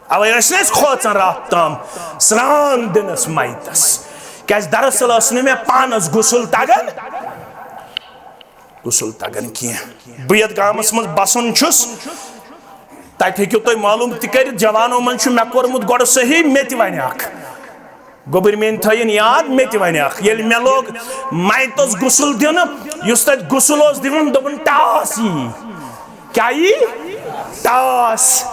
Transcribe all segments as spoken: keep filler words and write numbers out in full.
اوے ٲسۍ نہٕ أسۍ کھوژان راتھ تام سرٛان دِنس میتس، کیازِ دراصل ٲس نہٕ مےٚ پانس غسل تگان، غسل تگان کینٛہہ۔ بہٕ یتھ گامس منٛز بسان چھُس، تتہِ ہیٚکِو تُہۍ معلوم تہِ کٔرِتھ، جوانو منٛز چھُ مےٚ کوٚرمُت گۄڈٕ صحیح، مےٚ تہِ ونہِ اکھ۔ گوٚبٕرۍ میٲنۍ تھٲیِن یاد، مےٚ تہِ ونہِ اکھ۔ ییٚلہِ مےٚ لوگ میتس غسل دِنہٕ، یُس تتہِ غسل اوس دِوان، دوٚپُن، "ٹاس یی۔" کیٛاہ یی؟ ٹاس۔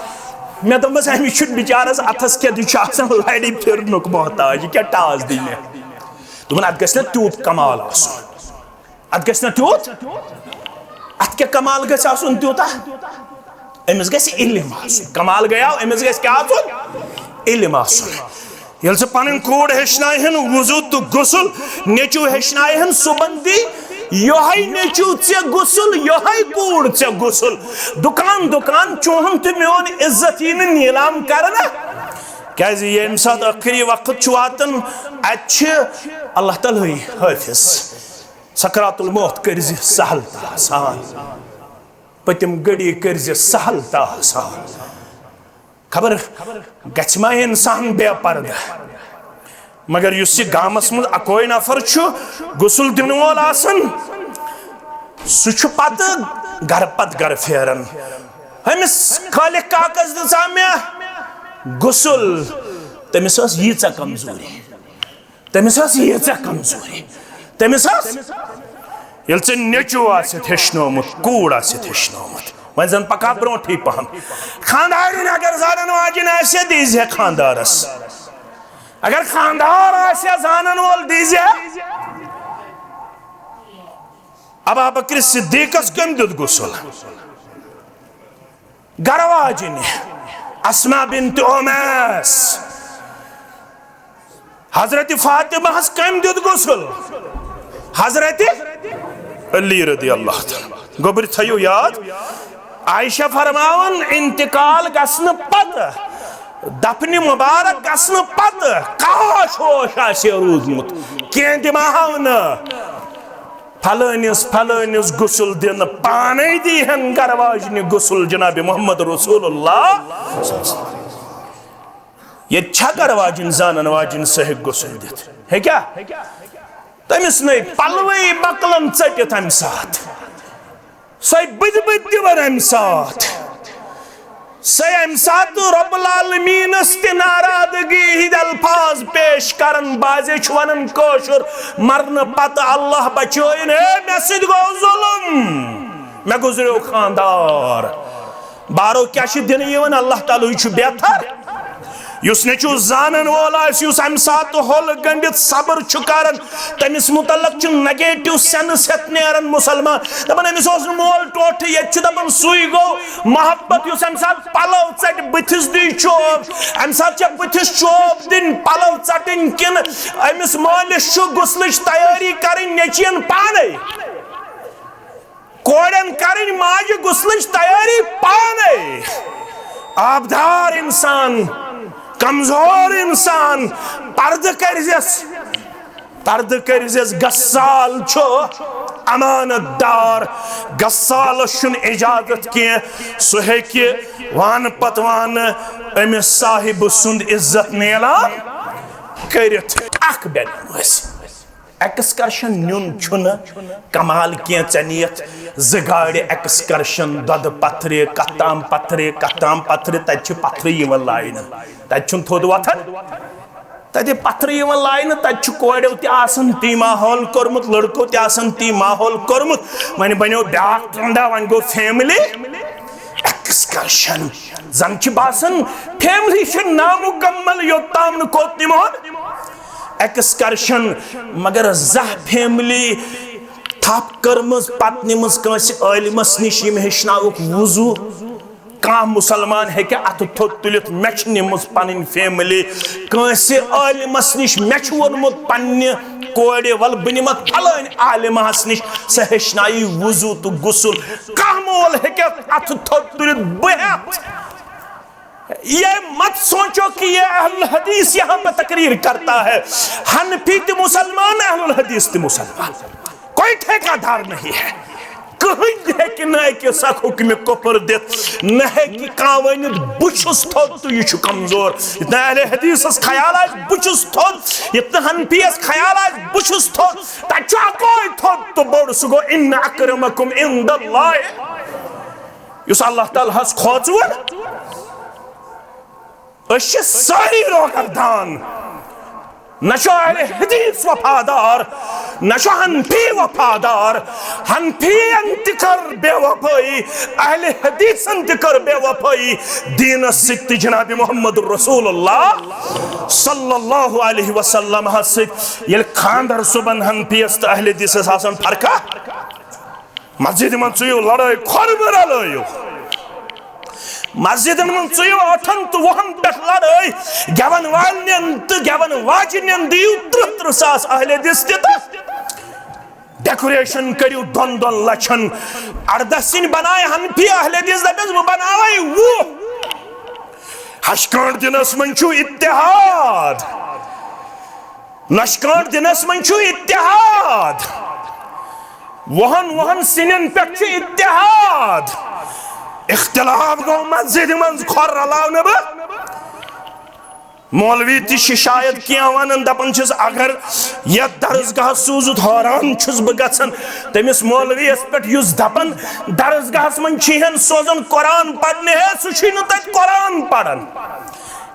مےٚ دوٚپمَس، "أمِس چھُنہٕ بِچارَس اَتھَس کیٛاہ، یہِ چھُ آسان لَرِ پھِرنُک محتاج، یہِ کیٛاہ ٹاس دی مےٚ؟" دوٚپُن، "اَتھ گژھِ نہ تیوٗت کمال آسُن، اَتھ گژھِ نہ تیوٗت، اَتھ کیٛاہ کمال گژھِ آسُن تیوٗتاہ؟" أمِس گژھِ علم آسُن۔ کمال گٔیاو، أمِس گژھِ کیٛاہ آسُن؟ علم آسُن۔ ییٚلہِ ژٕ پنٕنۍ کوٗر ہیٚچھناوہن وضو تہٕ غسل، نیٚچو ہیٚچھناوہن صُبحن تہِ یِہوٚے نیٚچو ژےٚ غسل، یِہوٚے کوٗر ژےٚ غسل۔ دُکان دُکان چون تہٕ میون عزت یی نہٕ نیٖلام کرنہٕ۔ کیٛازِ ییٚمہِ ساتہٕ ٲخری وقت چھُ واتان، اَتہِ چھِ اللہ تعالیٰ ہٕے حٲفظ۔ سکرات الموت کٔرۍ زِ سہل تہٕ آسان۔ پٔتِم گھڑی کٔرۍ زِ سہل تہٕ آسان۔ خبر گژھِ ما اِنسان بے پردٕ؟ مگر یُس یہِ گامس منٛز اکوے نفر چھُ غسل دِنہٕ وول آسان، سُہ چھُ پتہٕ گرٕ پتہٕ گرٕ پھیران۔ أمِس خالق کاکس دِژا مےٚ غسل، تٔمِس ٲس ییٖژاہ کمزوری۔ تٔمِس ٲس ییٖژاہ کمزوری۔ تٔمِس ٲس، ییٚلہِ ژےٚ نیٚچوٗ آسٮ۪تھ ہیٚچھنومُت، کوٗر آسٮ۪تھ ہیٚچھنومُت، وۄنۍ زن پکا برونٛٹھٕے پہم۔ خانٛدارِنۍ اگر زانن واجِنۍ آسہِ، دیٖزِ ہے خانٛدارس۔ اگر خانٛدار آسہِ ہا زانن وول، دیٖزِ ہے۔ ابا بکر صدیقس کٔمۍ دیُت غسل؟ گرواجنہِ اسما بنت امیس۔ حضرت فاطمہس کٔمۍ دیُت غسل؟ حضرت علی رضی اللہ تعالیٰ عنہ۔ گوٚبُر تھٲیِو یاد، عائشہ فرماوان، انتقال گژھنہٕ پتہٕ، دفنہِ مبارک گژھنہٕ پتہٕ کاش ہوش آسہِ ہے روٗدمُت، کینٛہہ دِمہٕ ہاو نہٕ۔ فلٲنِس فلٲنِس غسل دِنہٕ، پانے دی ہن گرواجنہِ غسل جناب محمد رسول اللہ۔ ییٚتہِ چھا گرواجِنۍ زانن واجِنۍ سۄ ہیٚکہِ غسل دِتھ؟ ہیٚکیٛاہ؟ تٔمِس نے پلوٕے مۄکلن ژٔٹِتھ امہِ ساتہٕ۔ سۄے بٕدِ بٕدِ دِوان امہِ ساتہٕ۔ سۄے امہِ ساتہٕ رب العالمینس تہِ ناراضگی ہٕنٛدۍ الفاظ پیش کران۔ بعضے چھُ ونان کٲشُر، مرنہٕ پتہٕ اللہ بچٲیِن، ہے مےٚ سۭتۍ گوٚو ظلم، مےٚ گُزریو خاندار۔ بارو کیٛاہ چھِ دِنہٕ یِوان؟ اللہ تعالیٰ ہٕے چھُ بہتر۔ یُس نیٚچوٗ زانن وول آسہِ، یُس امہِ ساتہٕ ہۄل گنٛڈِتھ صبر چھُ کران، تٔمِس مُتعلق چھُ negative sense ہٮ۪تھ نیران مُسلمان۔ دَپان، أمِس اوس نہٕ مول ٹوٹھٕے، ییٚتہِ چھُ دَپان، سُے گوٚو محبت، یُس امہِ ساتہٕ پَلو ژَٹہِ، بٕتھِس دی چوب۔ امہِ ساتہٕ چھےٚ بٕتھِس چوب دِنۍ، پَلو ژَٹٕنۍ، کِنہٕ أمِس مٲلِس چھُ غسلٕچ تیٲری کرٕنۍ نیٚچِیَن پانے؟ کورٮ۪ن کرٕنۍ ماجہِ غسلٕچ تیٲری پانے۔ آبدار انسان، کمزور انسان، پردٕ کٔرزٮ۪س، پردٕ کٔرزٮ۪س۔ غسال چھُ امانت دار، غسالس چھُنہٕ اجازت کینٛہہ سُہ ہیٚکہِ وانہٕ پتہٕ وانہٕ أمِس صاحبہٕ سُنٛد عزت نیلام کٔرِتھ۔ اکھ بے نمٲزی۔ ایکسکرشن نیُن چھُنہٕ کمال کینٛہہ۔ ژےٚ نِیَتھ زٕ گاڑِ ایکسکرشن، دۄدٕ پتھرِ، کتھ تام پتھرِ، کتھ تام پتھرِ، تتہِ چھِ پتھرٕ یِوان لاینہٕ، تتہِ چھُنہٕ تھوٚد وۄتھان، تتہِ پتھرٕ یِوان لاینہٕ، تتہِ چھُ کورٮ۪و تہِ آسان تی ماحول کوٚرمُت، لڑکو تہِ آسان تی ماحول کوٚرمُت۔ وۄنۍ بنیو بیٛاکھ ٹرنڈا، وۄنۍ گوٚو فیملی ایکسکرشن۔ زن چھِ باسان فیملی چھِ نامُکمل، یوٚت تام نہٕ کوٚت نِمون ایکسکرشن۔ مگر زانٛہہ فیملی تھپھ کٔرمٕژ، پتہٕ نِمٕژ کٲنٛسہِ عٲلمس نِش، ییٚمۍ ہیٚچھناوُکھ وضو۔ کانٛہہ مُسلمان ہیٚکہِ اَتھٕ تھوٚد تُلِتھ، مےٚ چھِ نِمٕژ پنٕنۍ فیملی کٲنٛسہِ عٲلمس نِش، مےٚ چھُ ووٚنمُت پننہِ کورِ، "ول بہٕ نِمتھ فلٲنۍ عالمس نِش، سۄ ہیٚچھنایہِ وضو تہٕ غسل۔" کانٛہہ مول ہیٚکہِ اَتھٕ تھوٚد تُلِتھ، بہٕ ہٮ۪تھ۔ یہ مت سوچو کہ یہ اہل حدیث یہاں پہ تقریر کرتا ہے۔ حنفی تہِ مسلمان، اہل الحدیث تہِ مسلمان، کوئی ٹھیکہ دار نہیں ہے۔ کٕہٕنۍ ہیٚکہِ نہٕ اَکہِ سۄ حُکمِ کُفر دِتھ، نہ ہیٚکہِ کانٛہہ ؤنِتھ، "بہٕ چھُس تھوٚد تہٕ یہِ چھُ کمزور۔" ییٚتہِ نہٕ اہلِ حدیثس خیال آسہِ، "بہٕ چھُس تھوٚد"، ییٚتہِ نہٕ حنفیس خیال آسہِ، "بہٕ چھُس تھوٚد"، تَتہِ چھُ اَکوے تھوٚد تہٕ بوٚڑ، سُہ گوٚو، "ان اکرمکم عند اللہ"، یُس اللہ تعالیٰ ہس کھوژوُن۔ أسۍ چھِ سٲری روغردان۔ نہ چھُ اہل حدیث وفادار، نہ چھُ حنفی وفادار۔ حنفین تہِ کٔر بے وفٲیی، اہل حدیثن تہِ کٔر بے وفٲیی دیٖنس سۭتۍ تہٕ جناب محمد رسول اللہ صلی اللہ علیہ وسلمس سۭتۍ۔ ییٚلہِ خانٛدر صُبحن حنفیس تہٕ اہل حدیثس آسان فرقہ، مسجدِ منٛز ژٕیِو لڑٲے، کھۄر مہٕ رلٲیِو۔ مسجدن منٛز ژٕیِو ٲٹھن تہٕ وُہن پٮ۪ٹھ لڑٲے، گٮ۪ون والنٮ۪ن تہٕ گٮ۪ون واجنٮ۪ن دِیِو ترٕٛہ ترٕٛہ ساس اہل حدیث تہِ تہٕ ڈیکوریشن کٔرِو دۄن دۄن لچھن۔ اردہ سِنۍ بنایہِ حنفی اہل حدیث، دپٮ۪س، "بہٕ بناوے وُہ۔" ہشہِ کٲنٛٹھ دِنس منٛز چھُ اتحاد۔ نۄشہِ کٲنٛٹھ دِنس منٛز چھُ اتحاد۔ وُہن وُہن سِنٮ۪ن پٮ۪ٹھ چھُ اتحاد۔ اختلاف گوٚو مسجدِ منٛز، کھۄر رلاو نہٕ بہٕ۔ مولوی تہِ چھِ شاید کینٛہہ ونان، دپان چھِس، اگر یتھ درسگاہس سوٗزُتھ، حٲران چھُس بہٕ گژھان۔ تٔمِس مولویس پٮ۪ٹھ یُس دپان درسگاہس منٛز چھِ ہن سوزان قرآن پرنہِ، ہے، سُہ چھُے نہٕ تتہِ قرآن پران۔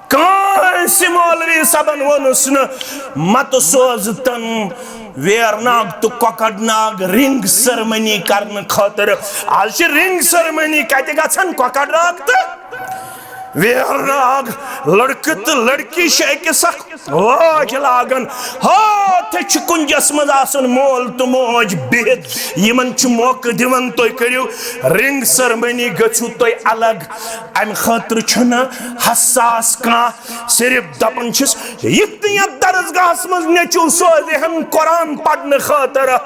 کٲنٛسہِ مولوی صٲبن ووٚنُس نہٕ، متہٕ سوزتن ویرناگ تہٕ کۄکرناگ رنگ سرمنی کرنہٕ خٲطرٕ۔ آز چھِ رنگ سرمنی کتہِ گژھان؟ کۄکرناگ تہٕ ویرناگ۔ لڑکہٕ تہٕ لڑکی چھِ أکِس اکھ واج لاگان۔ ہاتھ چھُ کُنجس منٛز آسان مول تہٕ موج بِہِتھ، یِمن چھُ موقعہٕ دِوان، تُہۍ کٔرِو رنگ سرمنی، گٔژھِو تُہۍ الگ۔ امہِ خٲطرٕ چھُنہٕ حساس کانٛہہ، صرف دپان چھِس، یِتھ نہٕ یتھ درسگاہس منٛز نیٚچو سوزِ ہن قرآن پرنہٕ خٲطرٕ۔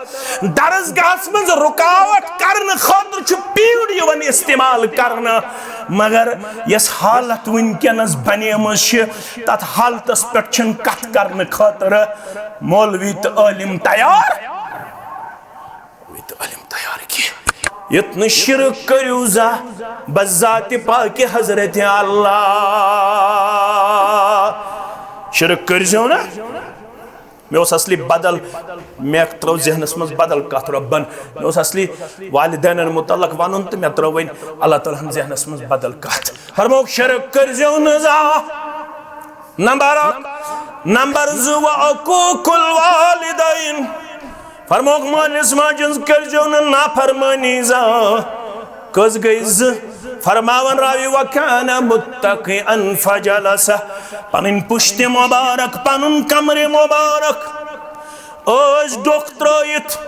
درسگاہس منٛز رکاوٹ کرنہٕ خٲطرٕ چھُ پیٖڑ یِوان استعمال کرنہٕ، مگر یۄس حالت وٕنکیٚنس بنیمٕژ چھِ، تتھ حالتس پٮ۪ٹھ چھِنہٕ کتھ کرنہٕ خٲطرٕ مولوی تہٕ عٲلم تیار۔ مولوی تہٕ عٲلم تیار کینٛہہ۔ یُتھ نہٕ شرک کٔرِو زانٛہہ بذاتِ پاکِ حضرت اللہ۔ شرک کٔرۍزیو نہٕ۔ مےٚ اوس اصلی بدل، مےٚ ترٲو ذہنس منٛز بدل کتھ رۄبن۔ مےٚ اوس اصلی والدینن متعلق ونُن تہٕ مےٚ ترٲو وۄنۍ اللہ تعالیٰ ہن ذہنس منٛز بدل کتھ۔ فرمووُکھ، شرک کٔرۍزیو نہٕ زانٛہہ۔ نمبر اکھ۔ نمبر زٕ، وعقوق الوالدین۔ فرمووُکھ، مٲلِس ماجہِ ہٕنٛز کٔرۍزیو نہٕ نافرمٲنی زانٛہہ۔ کٔژ گٔے؟ زٕ۔ فرماوان راوی، وکان متکئا فجلس۔ پنٕنۍ پُشتِ مبارک، پنُن کمرِ مبارک ٲسۍ ڈوٚکھ ترٲیِتھ۔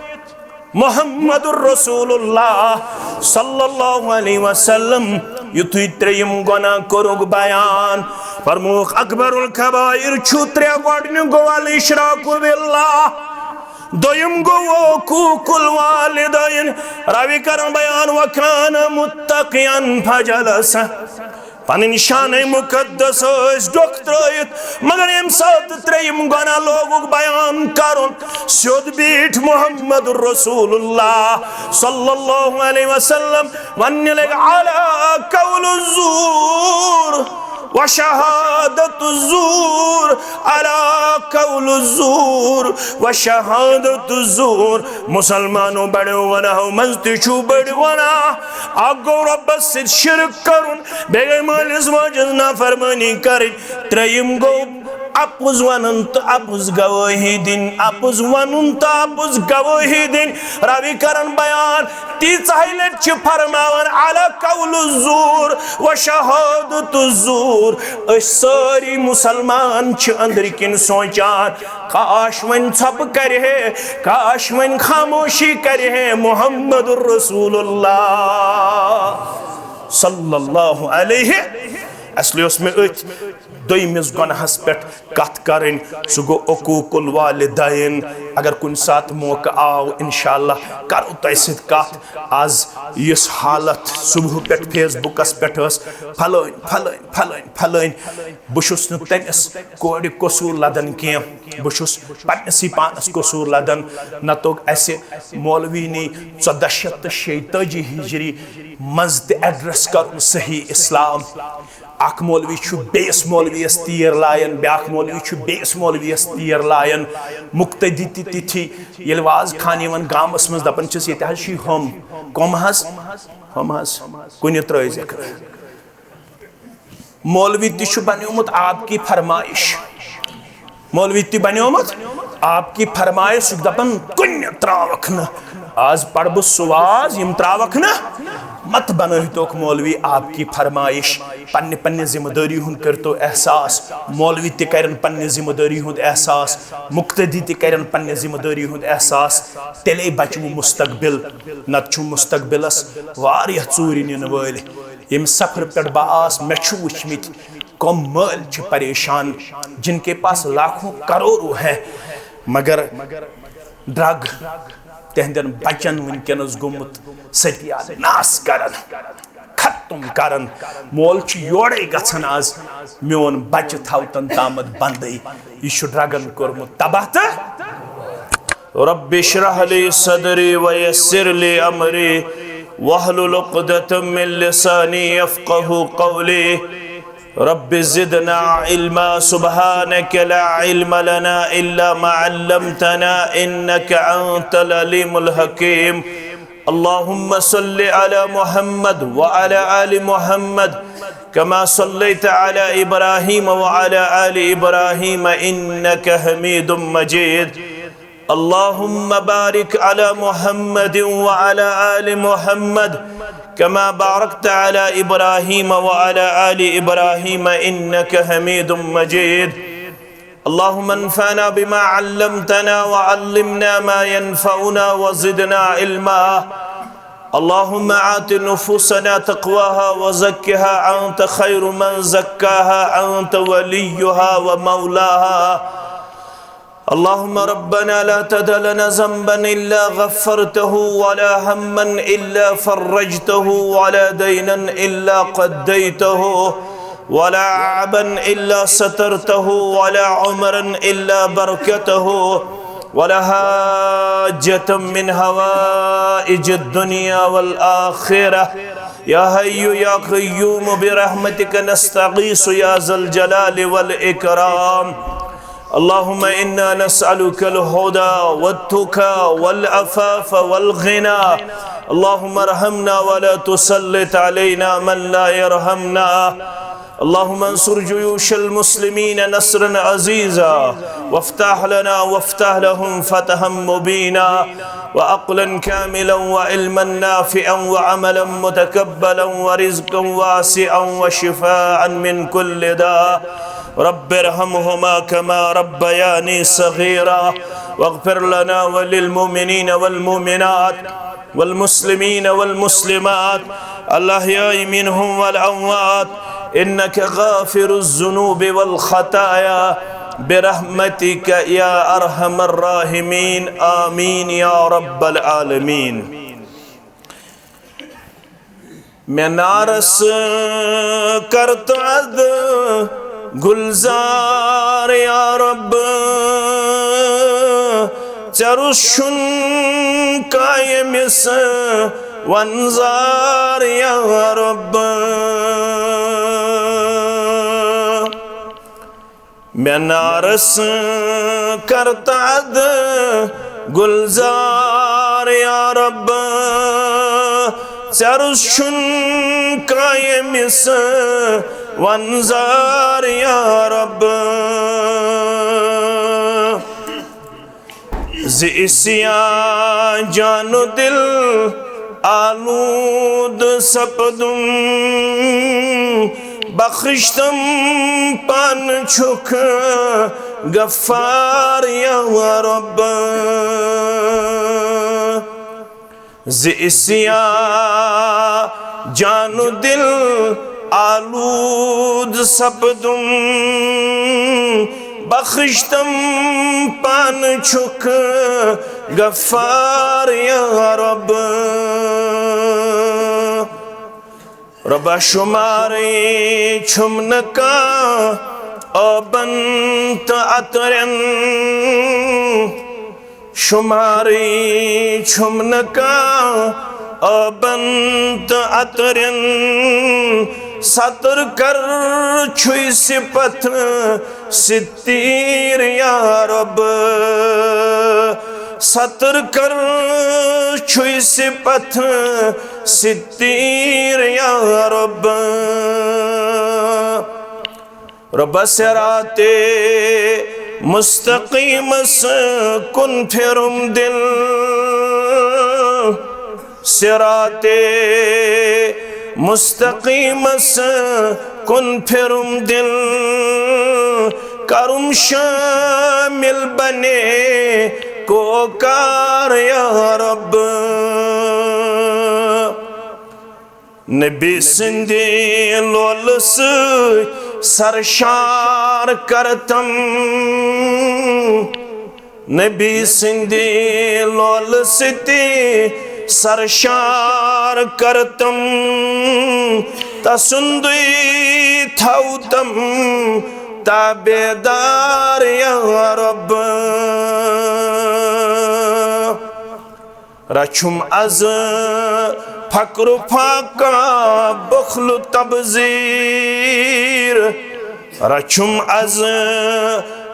محمد رسول اللہ صلی اللہ علیہ وسلم، یُتھُے ترٛیٚیِم گۄناہ کوٚرُکھ بیان، فرمووُکھ، اکبر الکبائر چھُ ترٛےٚ۔ گۄڈٕنیُک گوٚو الاشراک باللہ، دوٚیِم گوٚو عقوق الوالدین۔ راوی کران بیان، وکان متکئا فجلس۔ پنٕنۍ شانِ مقدس ٲسۍ ڈوٚکھ ترٲیِتھ، مگر ییٚمہِ ساتہٕ ترٛیٚیِم گۄناہ لوگُکھ بیان کرُن، سیوٚد بیٖٹھۍ محمد رسول اللہ صلی اللہ علیہ وسلم وننہِ لگۍ، الا قول الزور و شہادت الزور، الا قول الزور و شہادت الزور۔ مسلمانو، بڑیو گۄناہو منٛز تہِ چھُ بٔڑۍ گۄناہ۔ اکھ گوٚو رۄبس سۭتۍ شرک کرُن، بیٚیہِ گٔے مٲلِس ماجہِ ہٕنٛز نافرمٲنی کرٕنۍ۔ ترٛیٚیِم گوٚو اپُز ونُن تہٕ اپُز گوٲہی دِنۍ، اپُز ونُن تہٕ اپُز گوٲہی دِنۍ۔ راوی کرن بیان، تیٖژاہے لٹہِ چھِ فرماوان، الا قول الزور و شہادت الزور۔ أسۍ سٲری مسلمان چھِ أنٛدرۍ کِنۍ سونٛچان، کاش وۄنۍ ژھۄپہٕ کرِ ہے، کاش وۄنۍ خاموشی کرِ ہے محمد رسول اللہ صلی اللہ علیہ۔ اصلی اوس مےٚ أتھۍ دوٚیمِس گۄناہس پٮ۪ٹھ کتھ کرٕنۍ، سُہ گوٚو عقوق الوالدین۔ اگر کُنہِ ساتہٕ موقعہٕ آو، انشاءاللہ کرو تۄہہِ سۭتۍ کتھ۔ از یُس حالت صبح پٮ۪ٹھ فیس بُکس پٮ۪ٹھ ٲس، فلٲنۍ فلٲنۍ فلٲنۍ فلٲنۍ، بہٕ چھُس نہٕ تٔمِس کورِ قصوٗر لدان کینٛہہ، بہٕ چھُس پننِسٕے پانس قصوٗر لدان۔ نہ توٚگ اسہِ مولوی نی ژۄدہ شیٚتھ تہٕ شیٚیہِ تٲجی ہجری منٛز تہِ ایڈریس کرُن صحیح اسلام۔ اکھ مولوی چھُ بیٚیِس مولویَس تیٖر لایان، بیٛاکھ مولوی چھُ بیٚیِس مولویَس تیٖر لایان۔ مقتدی تہِ تِتھی، ییٚلہِ واز خان یِوان گامَس منٛز، دَپان چھِس، "ییٚتہِ حظ چھِ ہُم۔" کۄم حظ؟ ہُم حظ۔ کُنہِ ترٛٲوزٮ۪کھ نہٕ۔ مولوی تہِ چھُ بنیومُت آپ کی فرمائش۔ مولوی تہِ بنیومُت آپ کی فرمائش، سُہ چھُ دپان، "کُنہِ تراوکھ نہٕ۔ آز پرٕ بہٕ سُہ واز، یِم تراوکھ نہٕ۔" مت بنٲوتوکھ مولوی آپ کی فرمائش۔ پننہِ پننہِ ذمہ دٲری ہُنٛد کٔرتو احساس۔ مولوی تہِ کرن پننہِ ذمہ دٲری ہُنٛد احساس، مقتدی تہِ کرن پننہِ ذمہ دٲری ہُنٛد احساس۔ تیٚلے بچوٕ مستقبل، نتہٕ چھُ مستقبلس واریاہ ژوٗرِ نِنہٕ وٲلۍ۔ ییٚمہِ سفرٕ پٮ۪ٹھ بہٕ آس، مےٚ چھُ وٕچھمٕتۍ کم مٲلۍ چھِ پریشان، جن کے پاس لاکھوں کروڑوں ہیں، مگر ڈرگ تہندٮ۪ن بچن وٕنکیٚنس گوٚمُت ستیہ ناس کران، ختم کران۔ مول چھُ یورے گژھان، از میون بچہ تھاو تن تامتھ بندے، یہِ چھُ ڈرگن کوٚرمُت تباہ تہٕ رب اشرح لي صدري ويسر لي أمري واحلل عقدة من لساني يفقه قولي. رب زدنا علما، سبحانك لا علم لنا إلا ما علمتنا إنك أنت العليم الحكيم. اللهم صل على محمد وعلى آل محمد كما صليت على إبراهيم وعلى آل إبراهيم إنك حميد مجيد. اللهم بارك على محمد وعلى آل محمد كما باركت على إبراهيم وعلى آل إبراهيم إنك حميد مجيد. اللهم انفعنا بما علمتنا وعلمنا ما ينفعنا وزدنا علما. اللهم آت نفوسنا تقواها وزكها أنت خير من زكاها أنت وليها ومولاها. اللهم ربنا لا تدع لنا ذنبا إلا غفرته ولا هما إلا فرجته ولا دينا إلا قضيته ولا عيبا إلا سترته ولا عمرا إلا باركته ولا حاجة من حوائج الدنيا والآخرة. يا حي يا قيوم برحمتك نستغيث يا ذا الجلال والإكرام. اللهم إنا نسألك الهدى والتقى والعفاف والغنى. اللهم ارحمنا ولا تسلط علينا من لا يرحمنا. اللهم انصر جيوش المسلمين نصرا عزيزا، وافتح لنا وافتح لهم فتحا مبينا، وعقلا كاملا وعلما نافعا وعملا متقبلا ورزقا واسعا وشفاء من كل داء. رب ارحمهما كما ربياني صغيرا، واغفر لنا وللمؤمنين والمؤمنات والمسلمين والمسلمات الأحياء منهم والأموات إنك غافر الذنوب والخطايا برحمتك يا أرحم الراحمين. آمين يا رب العالمين. مےٚ نارس کر تہٕ ادٕ گُلزار یا رب، ژےٚ روٚس چھُن کانٛہہ ییٚمِس ونزار یا رب۔ مےٚ نارس کر تہٕ ادٕ گُلزار یا رب، ژےٚ روٚس چھُن کانٛہہ ییٚمِس ونزار یا رب۔ زِ عصیان جان و دل آلود سپدم، بخش تم پن چھُکھ غفار یا رب۔ زِ عصیان جان و دل آلود سپدم، بخش تم پانہٕ چھُکھ غفار یا رب۔ رۄبا شُمارٕے چھُم نہٕ کانٛہہ عٲبن تہٕ اَترٮ۪ن، شُمارٕے چھُم نہٕ کانٛہہ عٲبن تہٕ اَترٮ۪ن۔ ستر کر چھُے صفت ستیر یا رب، ستر کر چھُے صفت ستیر یا رب۔ رب صراط مستقیمس کُن پھِرُم دل، صراط مستقیمس کُن پھِرُم دل، کرُم شامل بنے کوکار یا رب۔ نبی سٕنٛدِ لولہٕ سۭتۍ سرشار کرتم، نبی سٕنٛدِ لولہٕ سۭتۍ سرشار کرتم، تسُنٛدُے تھاوتم تابعدار یا رب۔ رچھم از فقر و فاقہ بخل و تبذیر، رچھم از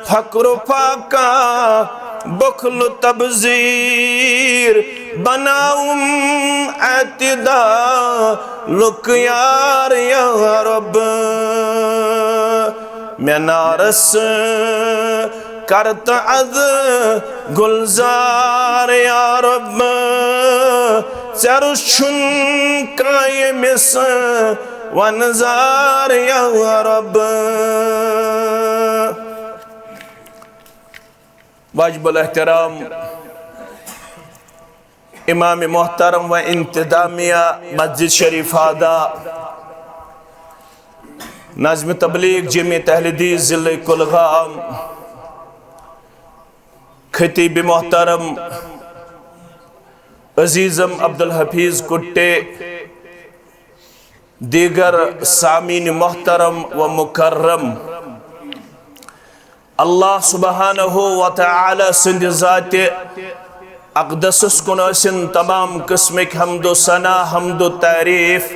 فقر و فاقہ بخل و تبذیر، بناؤم اعتدالُک یار یا رب۔ مینارس کرتہٕ از گلزار یا رب، ژےٚ رُس چھُن کانٛہہ ییٚمِس ونزار یا رب۔ واجب الاحترام امام محترم و انتظامیہ مسجد شریف آدا، ناظم تبلیغ جمعیت اہل حدیث ضلع کولگام، خطیب محترم عزیزم عبدالحفیظ کٹے، دیگر سامعین محترم و مکرم، اللہ سبحانہ و تعالی سٕنٛدِ ذاتِ اقدسس کُن ٲسِن تمام قسمٕکۍ حمد و ثنا، حمد و تعریف۔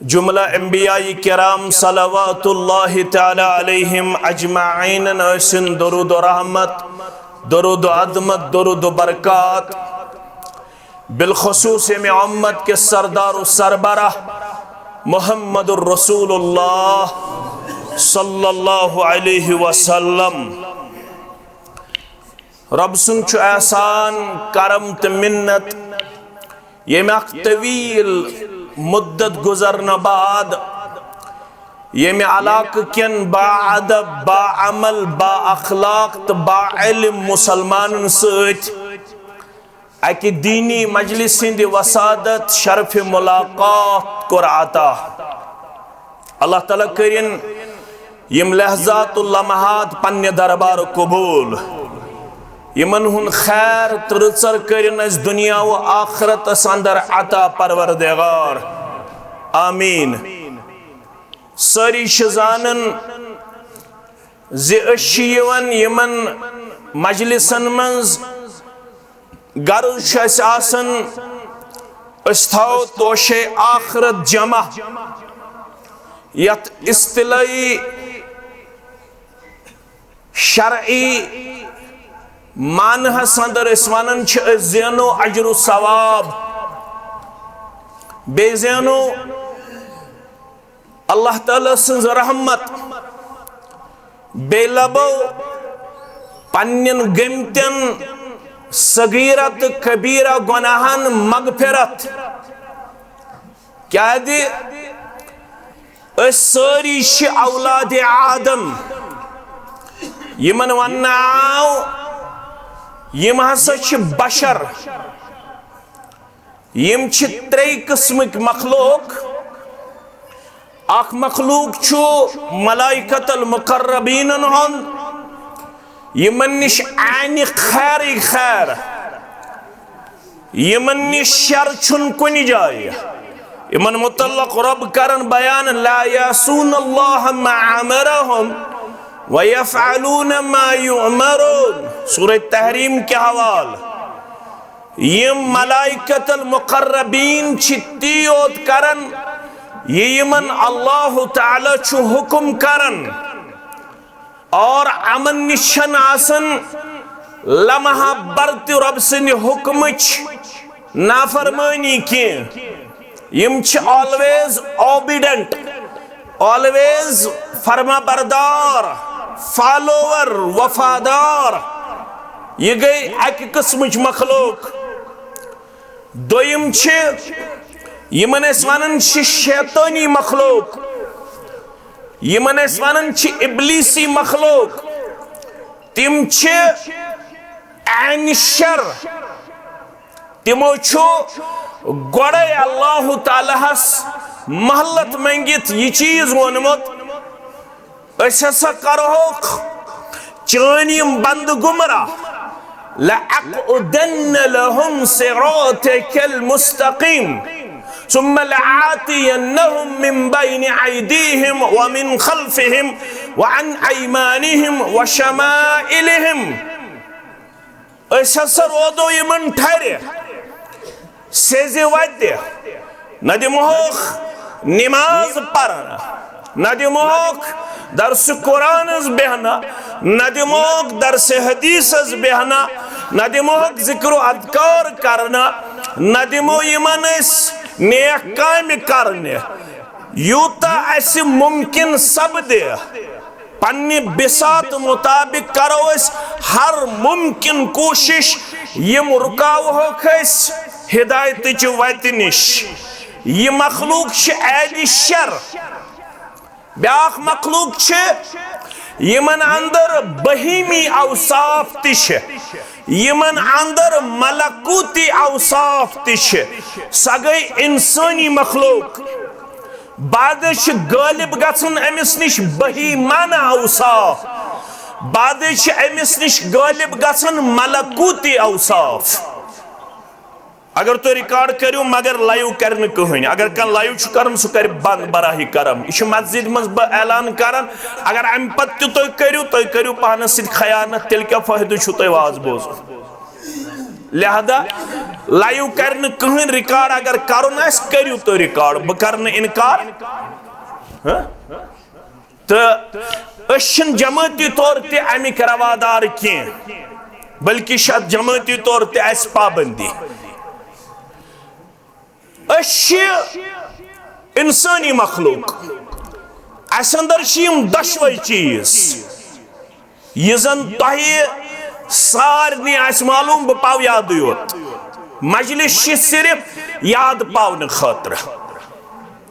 جملہ انبیاء کرام صلوات اللہ تعالی علیہم اجمعین ٲسِن درود و رحمت، درود و عظمت، درود و برکات۔ بالخصوص ییٚمہِ امت کِس سردار و سربراہ محمد الرسول اللہ صلی اللہ علیہ وسلم۔ رب سُنٛد چھُ احسان، کرم تہٕ منت، ییٚمہِ اکھ طویل مدت گزرنہٕ بعد ییٚمہِ علاقہٕ کٮ۪ن با ادب، با عمل، با اخلاق تہٕ با علم مسلمانن سۭتۍ اکہِ دینی مجلس ہٕنٛدِ وسادت شرف ملاقات کوٚر عطا۔ اللہ تعالیٰ کٔرِن یِم لحظات و لمحات پننہِ دربار قبول، یِمن ہُنٛد خیر تہٕ رٕژر کٔرِن اَسہِ دُنیا و آخرتس اندر عطا پروردگار۔ آمین۔ سٲری چھِ زانان زِ أسۍ چھِ یِوان یِمن مجلسن منٛز، غرض چھُ اَسہِ آسان أسۍ تھاوو توشے آخرت جمع، یتھ اصطلاحی شرعی معنہس اندر أسۍ ونان چھِ، أسۍ زینو اجر و ثواب، بیٚیہِ زینو اللہ تعالیٰ سٕنٛز رحمت، بیٚیہِ لبو پننٮ۪ن گٔمتٮ۪ن صغیرہ تہٕ کبیرہ گۄناہن مغفرت۔ کیازِ أسۍ سٲری چھِ اولاد آدم۔ یِمن وننہٕ آو، یِم ہسا چھِ بشر۔ یِم چھِ ترٛیٚیہِ قٕسمٕکۍ مخلوق۔ اکھ مخلوق چھُ ملائکۃ المقربینن ہُنٛد، یِمن نِش آنہِ خیرٕے خیر، یِمن نِش شر چھُنہٕ کُنہِ جایہِ۔ یِمن متعلق رب کرن بیان، لا یعصون اللہ ما امرہم ویفعلون ما یؤمرون۔ سورہ تحریم کہِ حوالہٕ۔ یِم ملائکۃ المقربین چھِ تی یوت کران، یہِ یِمن اللہ تعالیٰ چھُ حکم کران، اور یِمن نِش چھَنہٕ آسان لمحہ بر تہِ رب سٕنٛدِ حکمٕچ نافرمٲنی کینٛہہ۔ یِم چھِ always obedient، always فرما بردار، follower، وفادار۔ یہِ گٔے اکہِ قٕسمٕچ مخلوق۔ دوٚیِم چھِ، یِمن أسۍ وَنان چھِ شیطٲنی مخلوق، یِمن أسۍ وَنان چھِ ابلیسی مخلوق۔ تِم چھِ عین شر۔ تِمو چھُ گۄڈَے اللہ تعالیٰ ہَس مہلت منٛگِتھ یہِ چیٖز ووٚنمُت، أسۍ ہسا کرہوکھ چٲنۍ یِم بندٕ گمراہ۔ لَأَقْعُدَنَّ لَهُمْ صِرَاطَكَ الْمُسْتَقِيمَ ثُمَّ لَآتِيَنَّهُمْ مِنْ بَيْنِ أَيْدِيهِمْ وَمِنْ خَلْفِهِمْ وَعَنْ أَيْمَانِهِمْ وَشَمَائِلِهِمْ۔ أسۍ ہسا رودو یِمن ٹھرِ، سیٚزِ وتہِ۔ نہ دِمہوکھ نماز پرنہٕ، نہ دِمہوکھ درس قرآنس بیہنہٕ، نہ دِمہوکھ درس حدیثس بیہنہٕ، نہ دِمہوکھ ذکر و اذکار کرنہٕ، نہ دِمو یِمن أسۍ نیک کامہِ کرنہِ۔ یوٗتاہ اسہِ ممکن سپدِ، پننہِ بساط مطابق کرو أسۍ ہر ممکن کوٗشش، یِم رُکاوہوکھ أسۍ ہدایتٕچہِ وتہِ نِش۔ یہِ مخلوق چھِ اہلِ شر۔ بیاکھ مخلوق چھِ، یِمن اندر بہیمی اوصاف تہِ چھِ، یِمن اندر ملکوتی اوصاف تہِ چھِ۔ سۄ گٔے انسٲنی مخلوق۔ بعدے چھِ غٲلب گژھان أمِس نِش بہیمانہ اوصاف، بعدے چھِ أمِس نِش غٲلب گژھان ملکوتی اوصاف۔ اگر تُہۍ ریکارڈ کٔرِو، مگر لایو کرِ نہٕ کٕہٕنۍ۔ اگر کانٛہہ لایو چھُ کران، سُہ کرِ بنٛد براہ کرم۔ یہِ چھُ مسجد منٛز بہٕ اعلان کران، اگر امہِ پتہٕ تہِ تُہۍ کٔرِو، تُہۍ کٔرِو پانس سۭتۍ خیانت، تیٚلہِ کیٛاہ فٲیدٕ چھُو تۄہہِ واز بوزُن؟ لہذا لایو کرِ نہٕ کٕہٕنۍ ریکارڈ، اگر کرُن آسہِ، کٔرِو تُہۍ ریکارڈ، بہٕ کرٕ نہٕ انکار۔ ہاں؟ تہٕ أسۍ چھِنہٕ جمٲعتی طور تہِ اَمِکۍ روادار کینٛہہ، بلکہِ چھِ اَتھ جمٲعتی طور تہِ اَسہِ پابندی۔ أسۍ چھِ اِنسٲنی مخلوق، اَسہِ اَندر چھِ یِم دۄشوَے چیٖز۔ یہِ زَن تۄہہِ سارنٕے آسہِ معلوٗم، بہٕ پاوٕ یادٕے یوت۔ مجلس چھِ صرف یاد پاونہٕ خٲطرٕ۔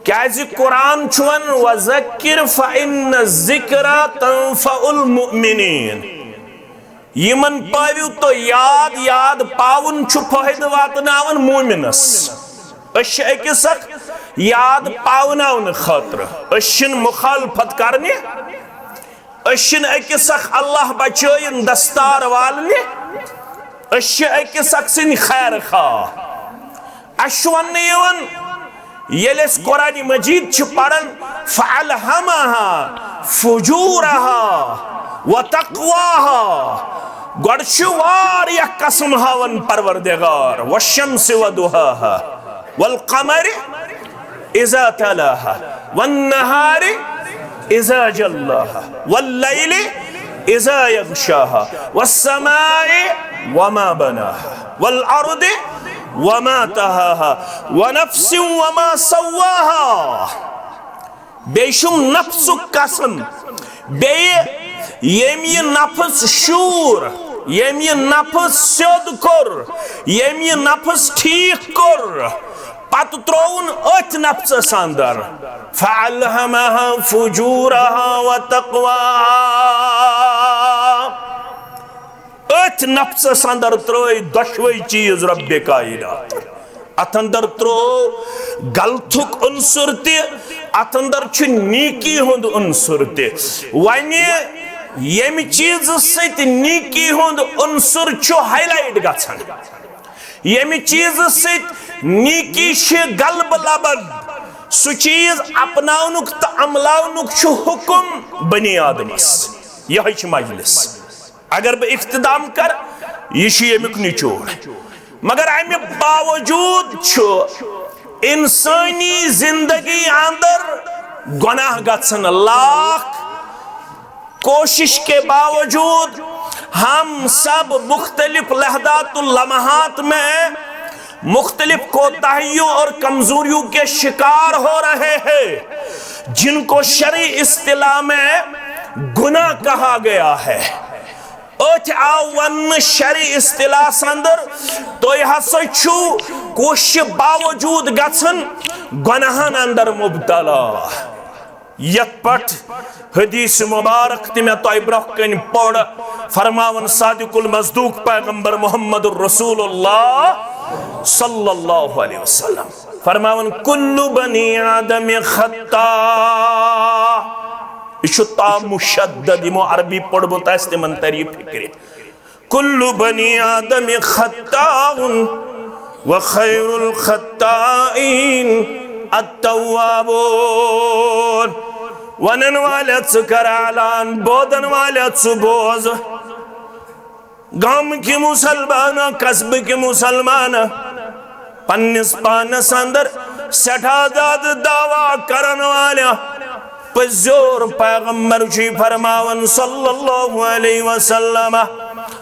کیازِ قرآن چھُ وَنان، "وَذَكِّرْ فَإِنَّ الذِّكْرَى تَنفَعُ الْمُؤْمِنِينَ"۔ یِمن پٲوِو تُہۍ یاد، یاد پاوُن چھُ فٲیدٕ واتناوان مومنس۔ أسۍ چھِ أکِس اکھ یاد پاوناونہٕ خٲطرٕ، أسۍ چھِنہٕ مخالفت کرنہِ، أسۍ چھِنہٕ أکِس اکھ اللہ بچٲیِن دستار والنہِ، أسۍ چھِ أکِس اکھ سٕنٛدۍ خیر خواہ۔ اَسہِ چھُ وَننہٕ یِوان، ییٚلہِ أسۍ قرآن مجید چھِ پران، "فَأَلْهَمَهَا فُجُورَهَا وَتَقْوَاهَا"، گۄڈٕ چھُ واریاہ قسم ہاوان پروردگار، "وَالشَّمْسِ وَضُحَاهَا وَالْقَمَرِ إِذَا تَلَاهَا وَالنَّهَارِ إِذَا جَلَّاهَا وَاللَّيْلِ إِذَا يَغْشَاهَا وَالسَّمَاءِ وَمَا بَنَاهَا وَالْأَرْضِ وَمَا طَحَاهَا وَنَفْسٍ وَمَا سَوَّاهَا"۔ بیٚیہِ چھُم نفسُک قسم، بیٚیہِ ییٚمۍ یہِ نفس شوٗر، ییٚمۍ یہِ نفس سیوٚد کوٚر، ییٚمۍ یہِ نفس ٹھیٖک کوٚر، پتہٕ ترٛووُن أتھۍ نفسس اندر، "فَأَلْهَمَهَا فُجُورَهَا وَتَقْوَاهَا"۔ أتھۍ نفسس اندر ترٲے دۄشوے چیٖز رب کائنات۔ اتھ اندر ترٛوو غلطُک عنصر تہِ، اتھ اندر چھُ نیکی ہُنٛد عنصر تہِ۔ وۄنۍ ییٚمہِ چیٖزٕ سۭتۍ نیکی ہُنٛد عنصر چھُ ہائی لائٹ گژھان، ییٚمہِ چیٖزٕ سۭتۍ نیکی چھِ غلبہٕ لبان، سُہ چیٖز اپناونُک تہٕ عملاونُک چھُ حکم بنی آدمس۔ یہے چھُ مجلس۔ اگر بہٕ اختتام کرٕ، یہِ چھُ ییٚمیُک نچوڑ۔ مگر امہِ باوجود چھُ انسٲنی زندگی اندر گناہ گژھن لاکھ۔ کوشش کے باوجود ہم سب مختلف لحظات و لمحات میں مختلف کوتاہیوں اور کمزوریوں کے شکار ہو رہے ہیں، جن کو شرعی اصطلاح میں گناہ کہا گیا ہے۔ أتھۍ آو وننہٕ شرعی اصطلاحس اندر، تُہۍ ہسا چھِو کوششہِ باوجود گژھان گۄناہن اندر مبتلا۔ یتھ پٹھ حدیث مبارک تہِ مےٚ تۄہہِ برونٛہہ کنہِ پوٚر، فرماوان صادق المصدوق پیغمبر محمد رسول اللہ صلی اللہ علیہ وسلم فرماوان، کل بنی آدم خطا۔ یہِ چھُ تا مشدد، یِمو عربی پوٚرمُت آسہِ تِمن تری فکرِ۔ کل بنی آدم خطاء و خیر الخطائین التوابون۔ ونن والے ژٕ کر اعلان، بوزن والے ژٕ بوز۔ گامہٕ کہِ مسلمانہ، قصبہٕ کہِ مسلمانہ، پننس پانس اندر سٹھا زیادٕ دعویٰ کرن والے، پزیور پیغمبر چھُ فرماوان صلی اللہ علیہ وسلم،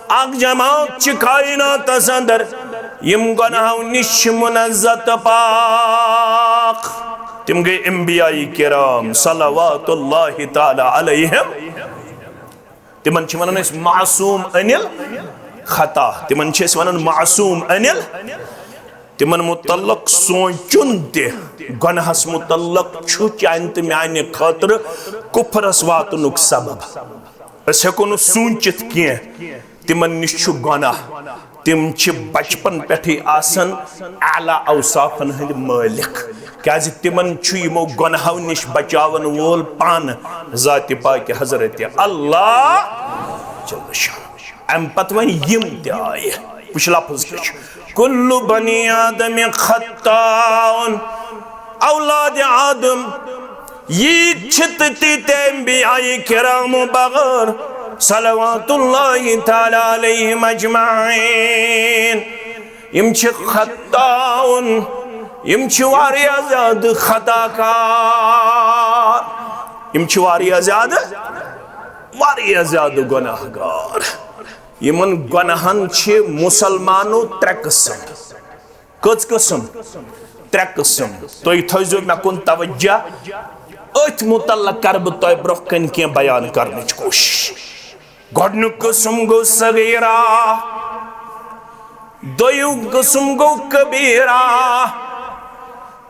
اکھ جماعت چھِ کائناتس اندر، یِم گۄناہو نِش چھِ منزہ تہٕ پاک۔ تِم گٔے انبیاء کرام صلوات اللہ تعالی علیہم۔ تِمن چھِ ونان أسۍ معصوم عن الخطا، تِمن چھِ أسۍ ونان معصوم عن ال-، تِمن متعلق سونچُن تہِ گۄناہس متعلق چھُ چانہِ تہٕ میانہِ خٲطرٕ کفرس واتنُک سبب۔ أسۍ ہیٚکو نہٕ سوٗنچِتھ کینٛہہ، تِمن نِش چھُ گۄناہ۔ تِم چھِ بچپن پٮ۪ٹھٕے آسان اعلیٰ اوصافن ہٕنٛدۍ مٲلِک، کیازِ تِمن چھُ یِمو گۄناہو نِش بچاون وول پانہٕ ذاتِ پاکِ حضرت اللہ جل شانہ۔ امہِ پتہٕ وۄنۍ یِم تہِ آیہِ، وٕچھ لفظ کیٛاہ چھُ، کل بنی آدم خطاء، اولاد آدم، ییٖتۍ چھِ تہٕ تیٖتۍ انبیاء کرام بغٲر صلوات اللہ تعالی علیہم اجمعین، یِم چھِ خطاء، یِم چھِ واریاہ زیادٕ خطا کار، یِم چھِ واریاہ زیادٕ، واریاہ زیادٕ گۄناہ گار۔ یِمن گۄناہن چھِ مسلمانو ترٛےٚ قٕسم۔ کٔژ قٕسم؟ ترٛےٚ قٕسم۔ تُہۍ تھٲیزیو مےٚ کُن توجہ، أتھۍ متعلق کرٕ بہٕ تۄہہِ برونٛہہ کنہِ کینٛہہ بیان کرنٕچ کوٗشش۔ گۄڈٕنیُک قٕسم گوٚو صغیرہ، دوٚیِم قٕسم گوٚو کبیرہ،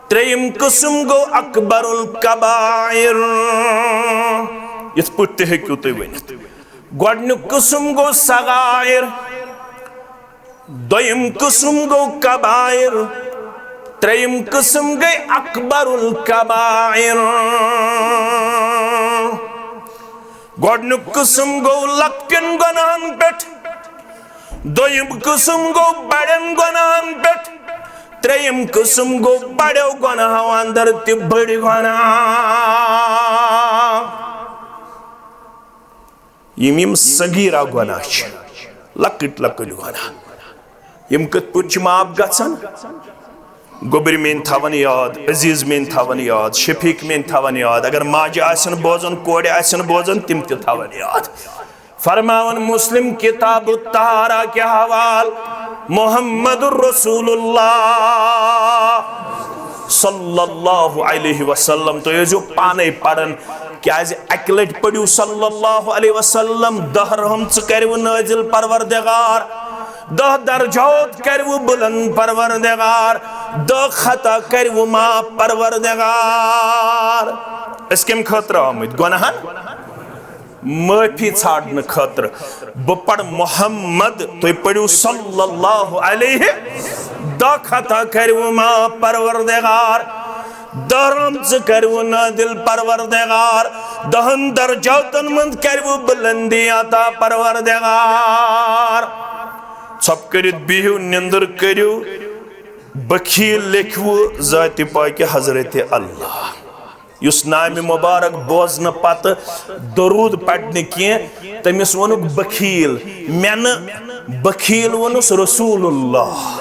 ترٛیٚیِم قٕسم گوٚو اکبر الکبائر۔ یِتھ پٲٹھۍ تہِ ہیٚکِو تُہۍ ؤنِتھ۔ گۄڈٕنیُک قٕسم گوٚو صغائر، دوٚیِم قٕسم گوٚو کبائر، ترٛیٚیِم قٕسم گٔے اکبر الکبائر۔ گۄڈٕنیُک قٕسم گوٚو لۄکٹٮ۪ن گۄناہن پٮ۪ٹھ، دوٚیِم قٕسم گوٚو بڑٮ۪ن گۄناہن پٮ۪ٹھ، ترٛیٚیِم قٕسم گوٚو بڑٮ۪و گۄناہو اندر تہِ بٔڑۍ گۄناہ۔ یِم یِم صغیرہ گۄناہ چھِ، لۄکٕٹۍ لۄکٕٹۍ گۄناہ، یِم کِتھ پٲٹھۍ چھِ معاف گژھان؟ گوٚبرۍ میٲنۍ تھاوان یاد، عزیز میٲنۍ تھاوان یاد، شفیق میٲنۍ تھاوان یاد، اگر ماجہِ آسن بوزان، کورِ آسن بوزان، تِم تہِ تھاوان یاد۔ فرماوان مسلم کتاب الطہارہ کہِ حوال، محمد رسول اللہ صلی اللہ علیہ وسلم۔ تُہۍ ٲسۍزیو پانے پران، کیازِ اکہِ لٹہِ پٔرِو صلی اللہ علیہ وسلم، دہ رحمژٕ کرِوٕ نٲزِل پروردگار، دہ درجات کرِوٕ بلند پروردگار، دہ خطا کرِوٕ معاف پروردگار۔ أسۍ کمہِ خٲطرٕ آمٕتۍ؟ گۄناہن معٲفی ژھانڈنہٕ خٲطرٕ۔ بہٕ پرٕ محمد، تُہۍ پٔرِو صلی اللہ علیہ، دہ خطا کرِوٕ معاف پروردگار۔ دہرم ژٕ کروٕ نادل پروردگار، دہن درجاتن منٛز کروٕ بلندی عطا پروردگار۔ ژھۄپ کٔرِتھ بِہِو، نِندٕر کٔرِو، بخیل لیکھوٕ ذاتِ پاکہِ حضرت اللہ۔ یُس نامِ مبارک بوزنہٕ پتہٕ درود پرنہٕ کینٛہہ، تٔمِس ووٚنُکھ بخیل۔ مےٚ نہٕ، بخیل ووٚنُس رسول اللہ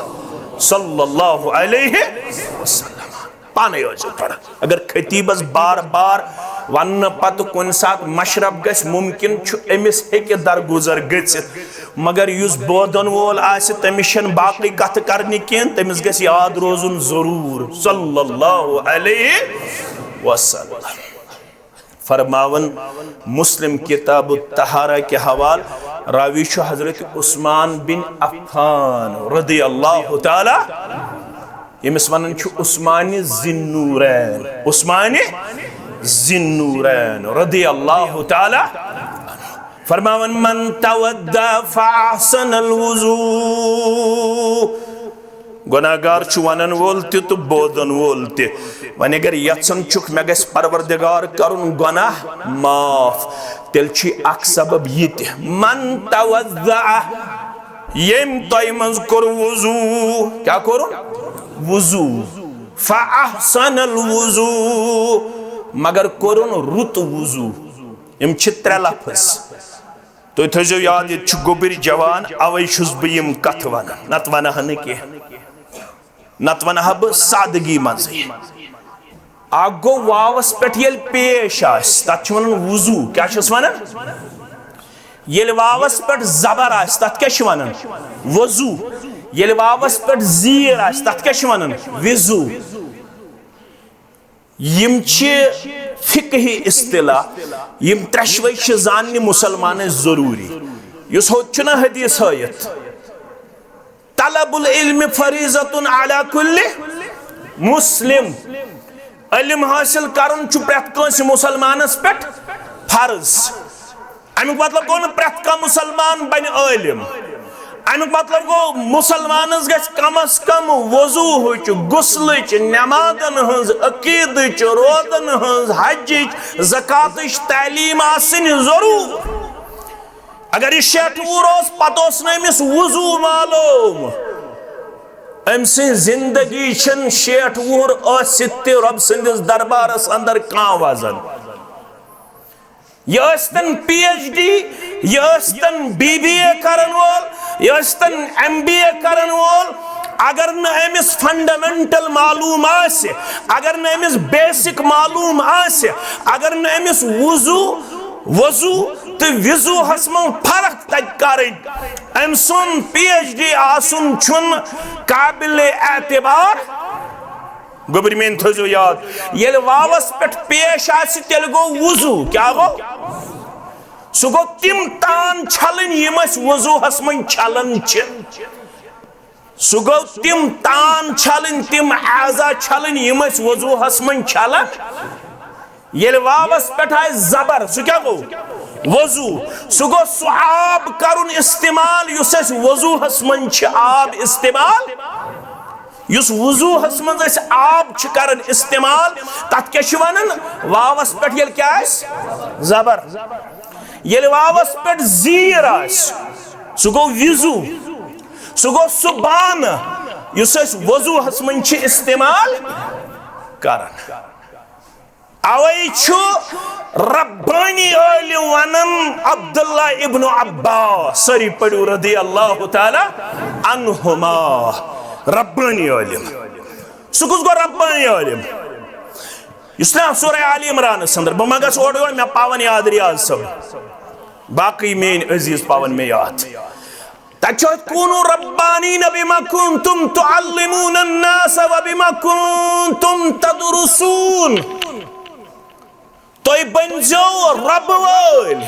صلی اللہ علیہ وسلم۔ پانے ٲسِو پران۔ اگر خطیبس بار بار وننہٕ پتہٕ کُنہِ ساتہٕ مشرف گژھِ، ممکن چھُ أمِس ہیٚکہِ درگُزر گٔژھِتھ، مگر یُس بوزن وول آسہِ، تٔمِس چھَنہٕ باقٕے کتھٕ کرنہِ کینٛہہ، تٔمِس گژھِ یاد روزُن ضروٗر صلی اللہ علیہ وسلم۔ فرماوان مسلم کتاب الطہارہ کہِ حوالہٕ، راوی چھُ حضرت عثمان بن عفان رضی اللہ تعالیٰ، ییٚمِس ونان چھُ عثمانِ ذی النورین، عثمانِ ذی النورین رضی اللہ تعالیٰ۔ فرماوان، من توضأ فأحسن الوضوء، گۄناہگار چھُ ونن وول تہِ تہٕ بوزن وول تہِ۔ وۄنۍ اگر یژھان چھُکھ مےٚ گژھِ پروردگار کرُن گۄناہ معاف، تیٚلہِ چھُ اکھ سبب یہِ تہِ، من توضأ، ییٚمۍ تۄہہِ منٛز کوٚر وضو، کیٛاہ کوٚرُن؟ وضو۔ فأحسن الوضوء، مگر کوٚرُن رُت وضو۔ یِم چھِ ترٛےٚ لفظ۔ تُہۍ تھٲیزیو یاد، ییٚتہِ چھُ گوٚبٕرۍ جوان، اوے چھُس بہٕ یِم کتھٕ ونان، نتہٕ ونہٕ ہا نہٕ کینٛہہ، نتہٕ ونہٕ ہا بہٕ سادگی منٛزٕے۔ اکھ گوٚو واوس پٮ۪ٹھ ییٚلہِ پیش آسہِ، تتھ چھِ ونان وضو۔ کیٛاہ چھِس ونان؟ ییٚلہِ واوس پٮ۪ٹھ زبر آسہِ، تتھ کیٛاہ چھِ ونان؟ وضو۔ ییٚلہِ واوس پٮ۪ٹھ زیٖر آسہِ، تتھ کیٛاہ چھِ ونان؟ وضو۔ یِم چھِ فقہی اصطلاح، یِم ترٛٮ۪شوَے چھِ زاننہِ مُسلمانَس ضروٗری۔ یُس ہوٚت چھُنہ حدیث ہٲیِتھ، طلب العلم فریضۃ علی کل مسلم، علم حٲصِل کرُن چھُ پرٛٮ۪تھ کٲنٛسہِ مُسلمانَس پٮ۪ٹھ فرض۔ اَمیُک مطلب گوٚو نہٕ پرٛٮ۪تھ کانٛہہ مُسلمان بَنہِ عٲلِم۔ اَمیُک مطلب گوٚو، مُسلمانَس گژھِ کم از کم وضوٗہٕچ، غسلٕچ، نٮ۪مازَن ہٕنٛز، عقیٖدٕچ، روزَن ہٕنٛز، حجٕچ، زکاتٕچ تعلیٖم آسٕنۍ ضروٗر۔ اگر یہِ شیٹھ وُہُر اوس، پتہٕ اوس نہٕ أمِس وضوٗ معلوٗم، أمۍ سٕنٛز زِندگی چھَنہٕ شیٹھ وُہُر ٲسِتھ تہِ رۄب سٕنٛدِس دربارَس اندر کانٛہہ وزن۔ یہِ ٲسۍتن پی ایچ ڈی، یہِ ٲسۍتن بی بی اے کرن وول، یہِ ٲسۍتن ایم بی اے کرن وول، اگر نہٕ أمِس فنڈامنٹل معلوم آسہِ، اگر نہٕ أمِس بیسک معلوم آسہِ، اگر نہٕ أمِس وضو، وضو تہٕ وضوہس منٛز فرق تگہِ کرٕنۍ، أمۍ سُنٛد پی ایچ ڈی آسُن چھُنہٕ قابل اعتبار۔ گوٚبرۍ میٲنۍ تھٲیزیو یاد، ییٚلہِ واوس پٮ۪ٹھ پیش آسہِ، تیٚلہِ گوٚو وضو۔ کیٛاہ گوٚو؟ سُہ گوٚو تِم تان چھلٕنۍ، یِم أسۍ وضوہس منٛز چھلان چھِ۔ سُہ گوٚو تِم تان چھلٕنۍ، تِم اعضا چھلٕنۍ، یِم أسۍ وضوہس منٛز چھلان۔ ییٚلہِ واوس پٮ۪ٹھ آسہِ زبر، سُہ کیٛاہ گوٚو؟ وضو۔ سُہ گوٚو سُہ آب کرُن استعمال، یُس أسۍ وضوہس منٛز چھِ آب استعمال۔ یُس وضوہس منٛز أسۍ آب چھِ کران استعمال، تتھ کیٛاہ چھِ ونان؟ واوس پٮ۪ٹھ ییٚلہِ کیٛاہ آسہِ؟ زبر۔ ییٚلہِ واوس پٮ۪ٹھ زیٖر آسہِ، سُہ گوٚو وضو۔ سُہ گوٚو سُہ بانہٕ، یُس أسۍ وضوہس منٛز چھِ استعمال کران۔ اوے چھُ ربانی عٲلم ونان عبداللہ ابن عباس، سٲری پٔرِو رضی اللہ تعالیٰ عنہما، ربانی عٲلم۔ سُہ کُس گوٚو ربانی عٲلم؟ یُس نہ سورہ آل عمرانس اندر، بہٕ ما گژھٕ اورٕ یورٕ، مےٚ پاون یاد ریاض صٲب، باقٕے میٲنۍ عزیز پاون مےٚ یاد۔ تَتہِ چھُ اَتھ، "کونوا ربانین بما کنتم تعلمون الناس وبما کنتم تدرسون۔" تُہۍ بٔنزیو رۄبہٕ وٲلۍ۔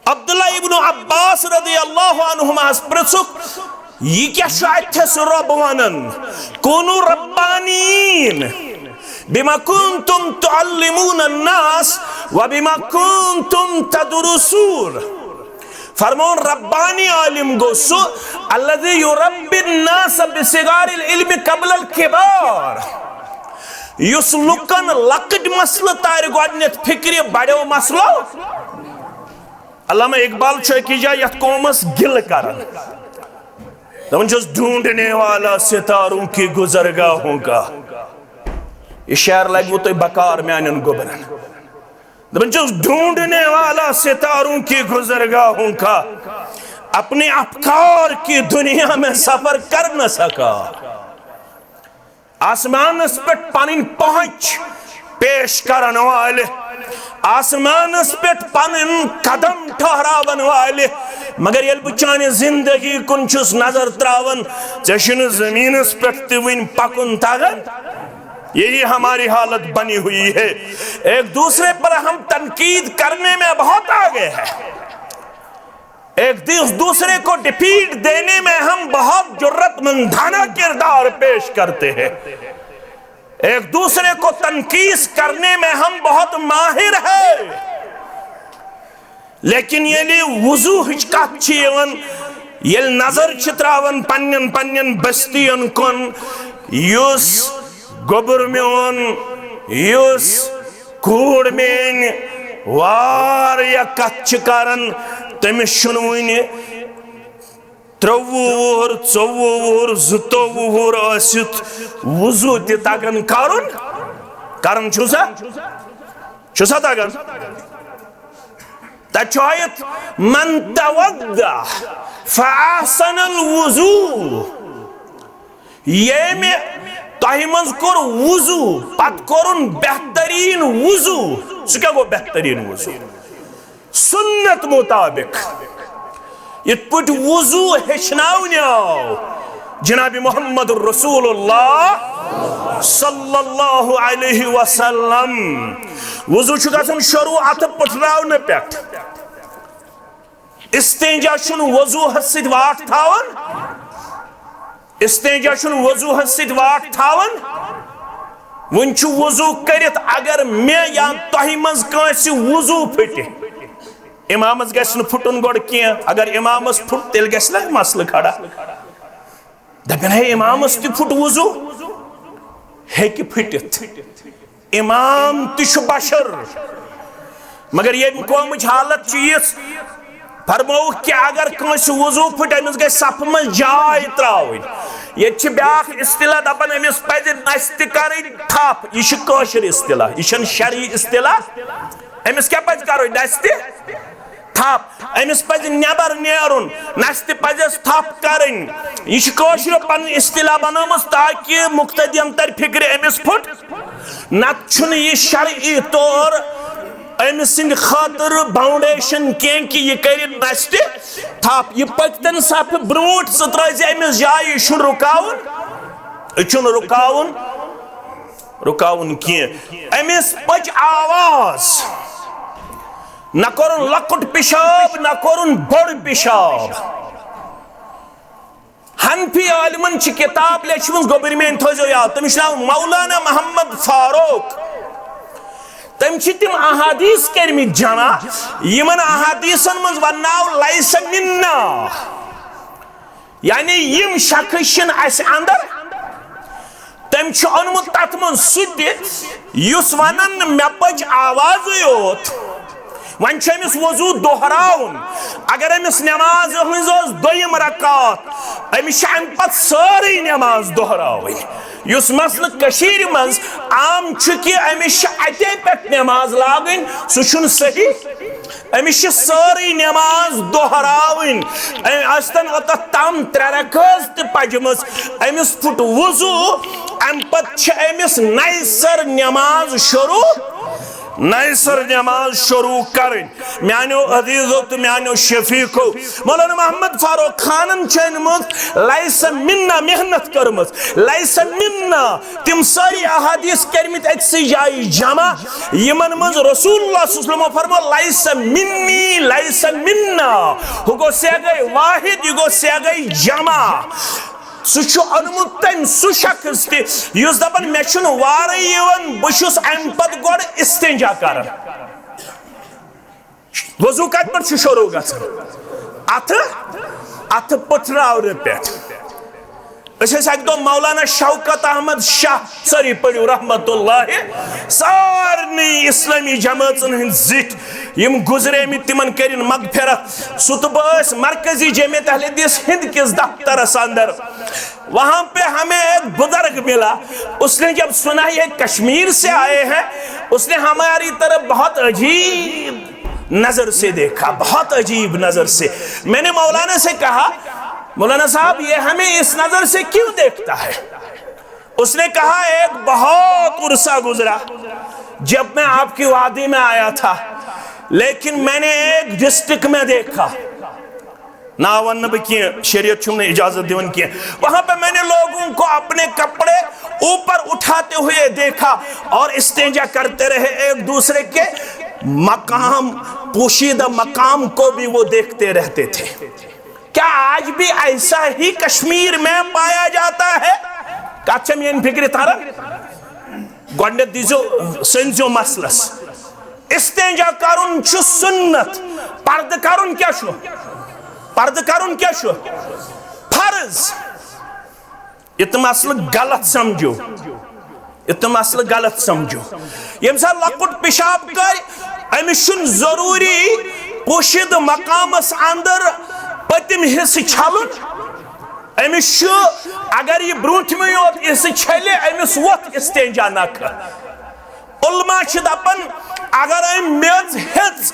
عبداللہ ابن عباس رضی اللہ عنہماہس پرژھُکھ، "یہِ کیٛاہ چھُ اَتھٮ۪س رۄب ونان؟ کونوا ربانین بما کنتم تعلمون الناس وبما کنتم تدرسون۔" فرمون ربانی عالم گوٚو سُہ، الذي يربي الناس بصغار العلم قبل الكبار۔ یُس لُکن لۄکٕٹۍ مسلہٕ تارِ گۄڈٕنیتھ فکرِ بڑیو مسلو۔ علامہ اقبال چھُ أکِس جایہِ یتھ قومس گِلہٕ کران۔ دپان چھُس، "ڈھونڈنے والا ستاروں کی گزرگاہوں کا۔" یہِ شعر لگوٕ تۄہہِ بکار میانٮ۪ن گوٚبرن۔ دپان چھُس، "ڈھونڈنے والا ستاروں کی گزرگاہوں کا، اپنے افکار کی دنیا میں سفر کر نہ سکا۔" آسمانس پٮ۪ٹھ پنٕنۍ پہنچ پیش کرن والہِ، آسمانس پٮ۪ٹھ پنٕنۍ قدم ٹھہراون والہِ، مگر ییٚلہِ بہٕ چانہِ زندگی کُن چھُس نظر تراوان، ژےٚ چھُنہٕ زمینس پٮ۪ٹھ تہِ وُنہِ پکُن تگان۔ یہی ہماری حالت بنی ہوئی ہے۔ ایک دوسرے پر ہم تنقید کرنے میں بہت آگے ہیں، ایک دوس-، دوسرے کو ڈیفیٹ دینے میں ہم بہت جرات مندانہ کردار پیش کرتے ہیں، ایک دوسرے کو تنقید کرنے میں ہم بہت ماہر ہیں۔ لیکن ییٚلہِ وضوٗہٕچ کتھ چھِ یِوان، ییٚلہِ نظر چھِ تراوان پننٮ۪ن پننٮ۪ن بستین کُن، یُس گوٚبُر میون، یُس کوٗر میٲنۍ واریاہ کتھ چھِ کران، تٔمِس چھُنہٕ وُنہِ ترٛۆوُہ وُہُر، ژوٚوُہ وُہُر، زٕتووُہ وُہُر ٲسِتھ وضوٗ تہِ تگان کرُن۔ کران چھُ سا؟ چھُ سا تگان؟ تتہِ چھُ آیت، "من توضأ فأحسن الوضوء"۔ ییٚمہِ تۄہہِ منٛز کوٚر وضوٗ، پتہٕ کوٚرُن بہتریٖن وضوٗ۔ سُہ کیٛاہ گوٚو بہتریٖن وضوٗ؟ سنت مطابق۔ یِتھ پٲٹھۍ وضوٗ ہیٚچھناونہٕ آو جناب محمد رسول اللہ صلی اللہ علیہ وسلم۔ وضوٗ چھُ گژھان شروٗع اتھٕ پٔٹھراونہٕ پٮ۪ٹھ۔ استنجا چھُنہٕ وضوٗہس سۭتۍ واٹھ تھاوان۔ استنجا چھُنہٕ وضوٗہس سۭتۍ واٹھ تھاوان۔ وۄنۍ چھُ وضوٗ کٔرِتھ، اگر مےٚ یا تۄہہِ منٛز کٲنٛسہِ وضوٗ پھٕٹہِ، امامس گژھِ نہٕ پھُٹُن گۄڈٕ کینٛہہ۔ اگر امامس پھُٹ، تیٚلہِ گژھِ نہ مسلہٕ کھڑا۔ دپن، ہے، امامس تہِ پھُٹ وضوٗ، ہیٚکہِ پھٕٹِتھ۔ امام تہِ چھُ بشر، مگر ییٚمہِ قومٕچ حالت چھِ یِژھ، فرمووُکھ کہِ اگر کٲنٛسہِ وضوٗ پھُٹہِ، أمِس گژھِ صفہٕ منٛز جاے ترٛاوٕنۍ۔ ییٚتہِ چھِ بیٛاکھ اصطلاح دپان، أمِس پزِ نستہِ کرٕنۍ تھپھ۔ یہِ چھِ کٲشِر اصطلاح، یہِ چھَنہٕ شرعی اصطلاح۔ أمِس کیٛاہ پزِ کرٕنۍ؟ نستہِ تھپھ۔ أمِس پزِ نٮ۪بر نیرُن، نستہِ پزٮ۪س تھپھ کرٕنۍ۔ یہِ چھِ کٲشرٮ۪و پنٕنۍ اصطلاح بنٲومٕژ تاکہِ مقتدین ترِ فکرِ، أمِس پھُٹ۔ نتہٕ چھُنہٕ یہِ شرعی طور أمۍ سٕنٛدِ خٲطرٕ باؤنڈیشن کینٛہہ کہِ یہِ کرِ نستہِ تھپھ۔ یہِ پٔکۍتن صفہٕ برونٛٹھ، ژٕ ترٲوزِ أمِس جایہِ، یہِ چھُنہٕ رُکاوُن، یہِ چھُنہٕ رُکاوُن، رُکاوُن کینٛہہ۔ أمِس پٔچ آواز، نہ کوٚرُن لۄکُٹ پِشاب، نہ کوٚرُن بوٚڑ پِشاب۔ حنفی عالمن چھِ کتاب لیچھمٕژ، گوٚبرۍ میٲنۍ تھٲیزیو یاد، تٔمِس چھُ ناو مولانا محمد فاروق۔ تٔمۍ چھِ تِم احادیث کٔرمٕتۍ جمع، یِمن احادیثن منٛز ونناو "لیس منا"، یعنی یِم شخص چھِنہٕ اسہِ اندر۔ تٔمۍ چھُ اوٚنمُت تتھ منٛز سُہ تہِ، یُس ونان نہٕ مےٚ پٔچ آوازٕے یوت۔ وۄنۍ چھُ أمِس وضوٗ دۄہراوُن۔ اگر أمِس نٮ۪ماز ہٕنٛز ٲس دوٚیِم رکعت، أمِس چھِ اَمہِ پتہٕ سٲرٕے نٮ۪ماز دۄہراوٕنۍ۔ یُس مسلہٕ کٔشیٖرِ منٛز عام چھُ کہِ أمِس چھِ اَتے پٮ۪ٹھ نٮ۪ماز لاگٕنۍ، سُہ چھُنہٕ صحیح۔ أمِس چھِ سٲرٕے نٮ۪ماز دۄہراوٕنۍ۔ أمۍ ٲسۍتن اوٚتتھ تام ترٛےٚ رکٲژ تہِ پجمٕژ، أمِس پھُٹ وضوٗ، اَمہِ پتہٕ چھِ أمِس نَیہِ سَر نٮ۪ماز شروٗع، نَیہِ سَر نٮ۪ماز شروٗع کرٕنۍ۔ میانیو عزیزو تہٕ میانیو شفیقو، مولانا محمد فاروق خانن چھِ أنمٕژ لیس منا محنت کٔرمٕژ، لیس منا تِم سٲری احادیث کٔرمٕتۍ أکسٕے جایہِ جمع، یِمن منٛز رسول اللہ صلی اللہ علیہ وسلمو فرمو، "لیس منی، لیس منا"، ہُہ گوٚو صیغے واحد، یہِ گوٚو صیغے جمع۔ سُہ چھُ اوٚنمُت تٔمۍ سُہ شخص تہِ یُس دپان، "مےٚ چھُنہٕ وارٕے یِوان، بہٕ چھُس امہِ پتہٕ گۄڈٕ استنجا کران۔" وضو کتہِ پٮ۪ٹھ چھُ شروع گژھان؟ اتھٕ، اتھٕ پٔٹھراونہٕ پٮ۪ٹھ۔ أسۍ ٲسۍ اَکہِ دۄہ مولانا شوکت احمد شاہ، سٲری پٔرِو، رحمت اللہ، سارنٕے اسلٲمی جمٲژن ہٕنٛدۍ زِٹھۍ یِم گُزریمٕتۍ، تِمن کٔرِن مغفرت۔ سُہ تہٕ بہٕ ٲسۍ مرکزی جمعیت اہل حدیث ہند کِس دفترس اندر۔ وہاں پہ ہمیں ایک بزرگ ملا، اس نے جب سنا یہ کشمیر سے آئے ہیں، اس نے ہماری طرف بہت عجیب نظر سے دیکھا، بہت عجیب نظر سے۔ میں نے مولانا سے کہا، "مولانا صاحب، یہ ہمیں اس نظر سے کیوں دیکھتا ہے؟" اس نے کہا، "ایک بہت عرصہ گزرا جب میں آپ کی وادی میں آیا تھا، لیکن میں نے ایک ڈسٹرکٹ میں دیکھا۔" ناو ونہٕ نہٕ بہٕ کینٛہہ، شریعت چھُم نہٕ اجازت دِوان کینٛہہ۔ "وہاں پہ میں نے لوگوں کو اپنے کپڑے اوپر اٹھاتے ہوئے دیکھا اور استنجا کرتے رہے، ایک دوسرے کے مقام، پوشیدہ مقام کو بھی وہ دیکھتے رہتے تھے۔ کیا آج بھی ایسا ہی کشمیر میں پایا جاتا ہے؟" کتھ چھم یِہنٛدِ فکرِ تران؟ گۄڈٕنیتھ دیٖزیو، سٔنزیو مسلس۔ استنجا کرُن چھُ سُنت، پردٕ کرُن کیٛاہ چھُ؟ پردٕ کرُن کیٛاہ چھُ؟ فرض۔ یہِ تہٕ مسلہٕ غلط سمجھو، یہِ تہٕ مسلہٕ غلط سمجھو۔ ییٚمہِ ساتہٕ لۄکُٹ پِشاب کرِ، أمِس چھُنہٕ ضروٗری پوشیدٕ مقامس اندر پٔتِم حصہٕ چھلُن۔ أمِس چھُ، اگر یہِ برونٛٹھمے یوت حصہٕ چھلہِ، أمِس ووٚتھ استنجا نکھٕ۔ علماء چھِ دپان، اگر أمۍ میٚژ ہیٚژ،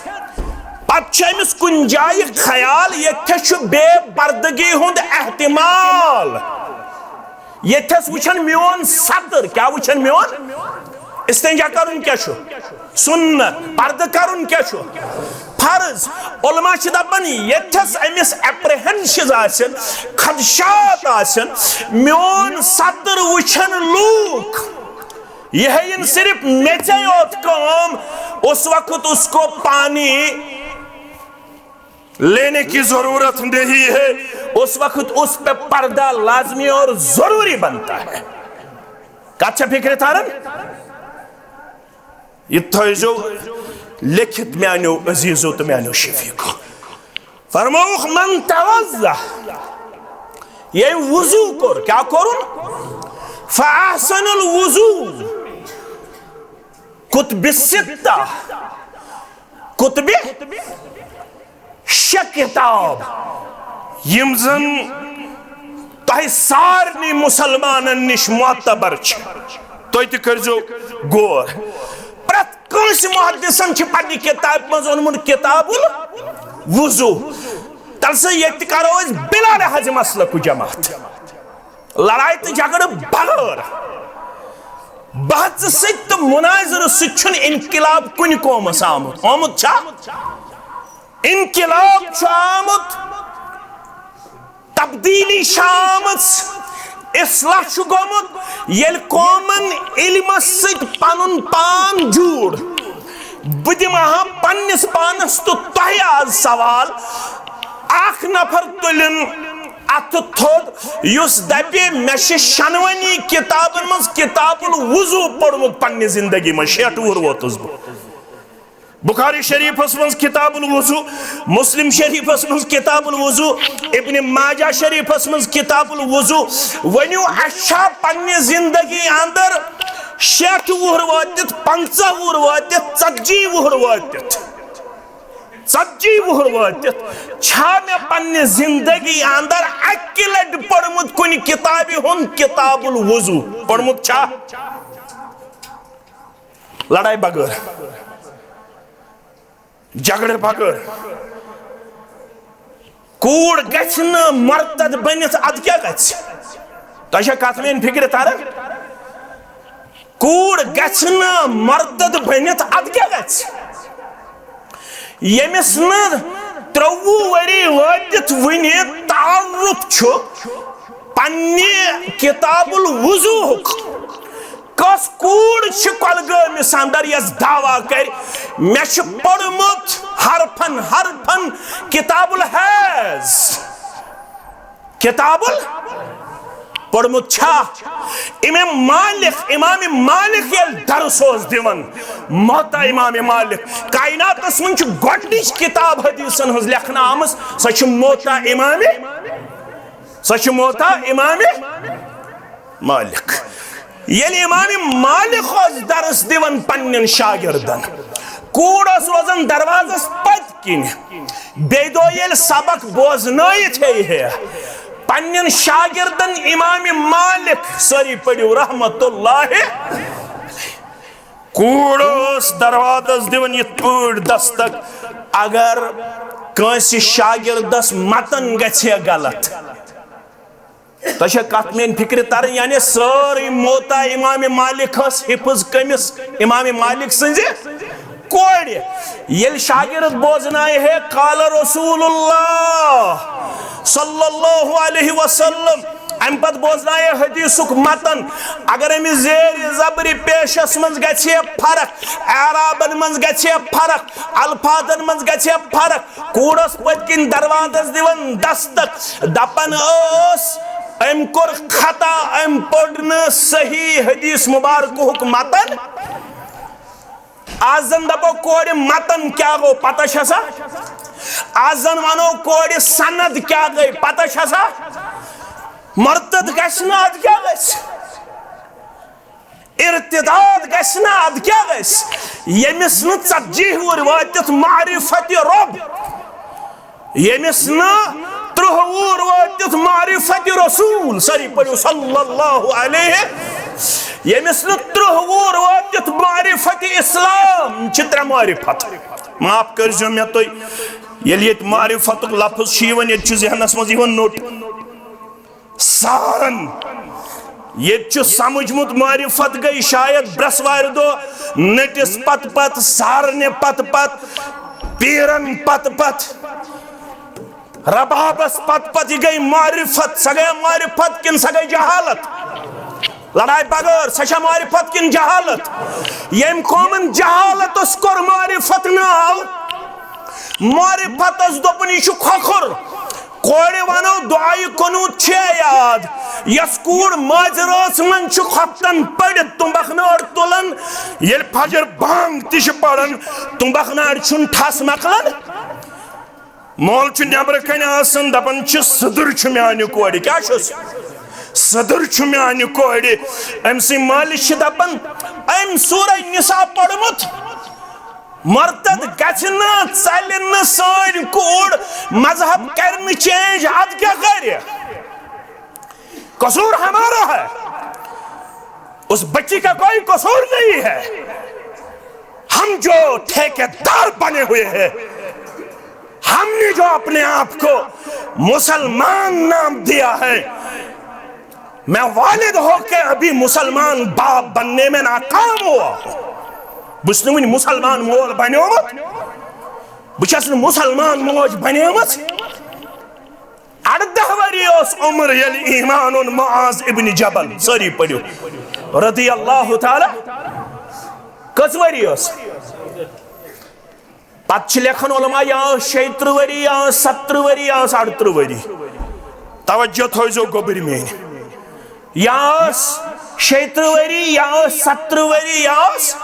پتہٕ چھُ أمِس کُنہِ جایہِ خیال، ییٚتھٮ۪س چھُ بے پردگی ہُنٛد احتمال، ییٚتھٮ۪س وٕچھن میون ستر، کیٛاہ وٕچھن میون؟ استنجا کرُن کیٛاہ چھُ؟ سُنت۔ پردٕ کرُن کیٛاہ چھُ؟ فرض۔ علماء چھِ دپان، ییٚتھٮ۪س أمِس اپریہنشنز آسن، خدشات آسن، میون ستر وٕچھن لوٗکھ، یہِ ہیٚیِن صرف میٚژے یوت کٲم، اس وقت اس کو پانی لینے کی ضرورت نہیں ہے، اس وقت اس پہ پردہ لازمی اور ضروری بنتا ہے۔ کتھ چھا فکرِ تران؟ یہِ تھٲیزیو لیکھِتھ میانیو عزیزو تہٕ میانیو شفیقو۔ فرمووُکھ، "من توضا"، ییٚمۍ وضو کوٚر، کیٛاہ کوٚرُن؟ "فاحسن الوضو"، کتب ستہ، کتب شےٚ کتاب، یِم زن تۄہہِ سارنٕے مسلمانن نِش معتبر چھِ، تُہۍ تہِ کٔرزیو غور۔ پرٛٮ۪تھ کٲنٛسہِ محدثن چھِ پننہِ کتابہِ منٛز اوٚنمُت کتاب الوضو۔ تلہٕ سا ییٚتہِ تہِ کرو أسۍ بلا لحاظ مسلکُک جماعت۔ لڑایہِ تہٕ جھگڑٕ بغٲر، بحثہٕ سۭتۍ تہٕ مناظرٕ سۭتۍ چھُنہٕ انقلاب کُنہِ قومس آمُت۔ آمُت چھا؟ انقلاب چھُ آمُت، تبدیلی چھِ آمٕژ، اصلاح چھُ گوٚمُت، ییٚلہِ قومن علمس سۭتۍ پنُن پان جوٗڑ۔ بہٕ دِمہٕ ہا پننِس پانس تہٕ تۄہہِ آز سوال، اکھ نفر تُلِن اتھٕ تھوٚد، یُس دپہِ، "مےٚ چھِ شنوانی کتابن منٛز کتاب الوضو پوٚرمُت پننہِ زندگی منٛز، شیٹھ وُہُر ووتُس بہٕ۔" بخاری شریفس منٛز کتاب الوضو، مسلم شریفس منٛز کتاب الوضو، ابن ماجہ شریفس منٛز کتاب الوضو۔ ؤنِو، اسہِ چھا پننہِ زندگی اندر شیٹھ وُہُر وٲتِتھ، پنٛژاہ وُہُر وٲتِتھ، ژتجی وُہُر وٲتِتھ، ژتجی وُہُر وٲتِتھ چھا مےٚ پننہِ زندگی اندر اکہِ لٹہِ پوٚرمُت کُنہِ کتابہِ ہُنٛد کتاب الوضو؟ پوٚرمُت چھا؟ لڑایہِ بغٲر، جھگڑٕ بغٲر۔ کوٗر گژھِ نہٕ مرتد بٔنِتھ، ادٕ کیٛاہ گژھِ؟ تۄہہِ چھا کتھ میٲنۍ فکرِ تران؟ کوٗر گژھِ نہٕ مرتد بٔنِتھ، ادٕ کیٛاہ گژھِ؟ ییٚمِس نہٕ ترٛۆوُہ ؤری وٲتِتھ وُنہِ تعارُف چھُ پننہِ کتاب الوضوہُک، کۄس کوٗر چھِ کۄلگٲمِس اندر یۄس دعویٰ کرِ، "مےٚ چھُ پوٚرمُت حرفن حرفن کتاب الحیض"؟ کتاب ال-، پوٚرمُت چھا؟ امام مالک، امام مالک ییٚلہِ درس اوس دِوان، موطا امام مالک، کائناتس منٛز چھِ گۄڈٕنِچ کتاب حدیثن ہٕنٛز لیکھنہٕ آمٕژ، سۄ چھِ موطا امام، سۄ چھِ موطا امام مالک۔ ییٚلہِ امام مالک اوس درس دِوان پننٮ۪ن شاگردن، کوٗر ٲس روزان دروازس پٔتۍ کِنۍ۔ بیٚیہِ دۄہ ییٚلہِ سبق بوزنٲیِتھ ہیٚیہِ ہے پننٮ۪ن شاگردن امام مالک، سٲری پٔرِو رحمت اللہ، کوٗر ٲس دروازس دِوان یِتھ پٲٹھۍ دستک، اگر کٲنٛسہِ شاگردس متن گژھِ ہے غلط۔ تۄہہِ چھےٚ کتھ میٲنۍ فکرِ تران؟ یعنی سٲرٕے موتا امام مالک ٲس حفظ کٔمِس؟ امام مالک سٕنزِ کورِ۔ ییٚلہِ شاگرد بوزنایہِ ہے قال رسول اللہ صلی اللہ علیہ وسلم، امہِ پتہٕ بوزنایہِ حدیثُک متن، اگر أمِس زیرِ زبرِ پیشس منٛز گژھِ ہے فرق، اعرابن منٛز گژھِ ہے فرق، الفاظن منٛز گژھِ ہے فرق، کوٗر ٲس پٔتۍ کِنۍ دروازس دِوان دستک، دپان ٲس، أمۍ کوٚر خطا، أمۍ پوٚر نہٕ صحیح حدیث مبارکہُک متن۔ آز زن دپو کورِ متن کیٛاہ گوٚو، پتہ چھےٚ سا؟ آز زن ونو کورِ سند کیٛاہ گٔے، پتہ چھےٚ سا؟ مرتد گژھِ نہٕ، ادٕ کیٛاہ گژھِ؟ ارتداد گژھِ نہٕ، ادٕ کیٛاہ گژھِ؟ ییٚمِس نہٕ ژتجی وُہُر وٲتِتھ معرفت رۄب، ییٚمِس نہٕ ترٕٛہ وُہُر وٲتِتھ معرفت رسول، سٲری پٔرِو صلی اللہ علیہ، ییٚمِس نہٕ ترٕٛہ وُہُر وٲتِتھ معرفت اسلام، چھِ ترٛےٚ معرفت۔ معاف کٔرۍزیو مےٚ تُہۍ، ییٚلہِ ییٚتہِ معرفتُک لفظ چھُ یِوان، ییٚتہِ چھُ ذہنس منٛز یِوان نوٚٹ۔ سارن۔ ییٚتہِ چھُ سمجھمُت معرفت گٔے شاید برٛٮ۪سوارِ دۄہ نٔٹِس پتہٕ پتہٕ، سارنہِ پتہٕ پتہٕ، پیٖرن پتہٕ پتہٕ، ربابس پتہٕ پتہٕ۔ یہِ گٔے معرفت۔ سۄ گٔے معرفت کِنہٕ سۄ گٔے جہالت؟ لڑایہِ بغٲر، سۄ چھےٚ معرفت کِنہٕ جہالت؟ ییٚمۍ قومن جہالتس کوٚر معرفت ناو، معرفتس دوٚپُن، یہِ چھُ کھۄکھُر۔ کورِ ونو دعایہِ قنوت چھے یاد، یۄس کوٗر ماجہِ رٲژ منٛز چھِ خۄفتن پٔرِتھ تُمبکھ نٲر تُلان، ییٚلہِ فجر بانگ تہِ چھِ پران، تُمبکھ نارِ چھُنہٕ ٹھس مۄکلان۔ مول چھُ نٮ۪برٕ کنہِ آسان، دپان چھِ، سٕدٕر چھُ میانہِ کورِ۔ کیٛاہ چھُس؟ سٕدٕر چھُ میانہِ کورِ۔ أمۍ سٕنٛدۍ مٲلِس چھِ دپان، أمۍ سورہ نساء پوٚرمُت۔ مرتد گژھِ نہٕ، ژلہِ نہٕ سٲنۍ کوٗر مذہب کرِ نہٕ چینج، ادٕ کیٛاہ کرِ؟ قصور ہمارا ہے، اس بچی کا کوئی قصور نہیں ہے۔ ہم جو ٹھیکیدار بنے ہوئے ہیں، ہم نے جو اپنے آپ کو مسلمان نام دیا ہے، میں والد ہو کے ابھی مسلمان باپ بننے میں ناکام ہوا ہوں۔ بہٕ چھُس نہٕ وُنہِ مسلمان مول بنیومُت، بہٕ چھَس نہٕ مسلمان موج بنیمٕژ۔ اَرداہ ؤری اوس عمر ییٚلہِ ایمان اوٚن معاذ ابن جبل، سٲری پٔرِو، رضی اللہ تعالیٰ۔ کٔژ ؤری ٲس؟ پتہٕ چھِ لیکھان علماء، یا ٲس شیٚیہِ ترٕٛہ ؤری، یا ٲس ستترٕٛہ ؤری، یا ٲس اَرترٕٛہ ؤری۔ توجہ تھٲیزیو گوٚبٕرۍ میٲنۍ۔ یا ٲس شیٚیہِ ترٕٛہ ؤری، یا ٲس ستترٕٛہ ؤری، یا ٲس،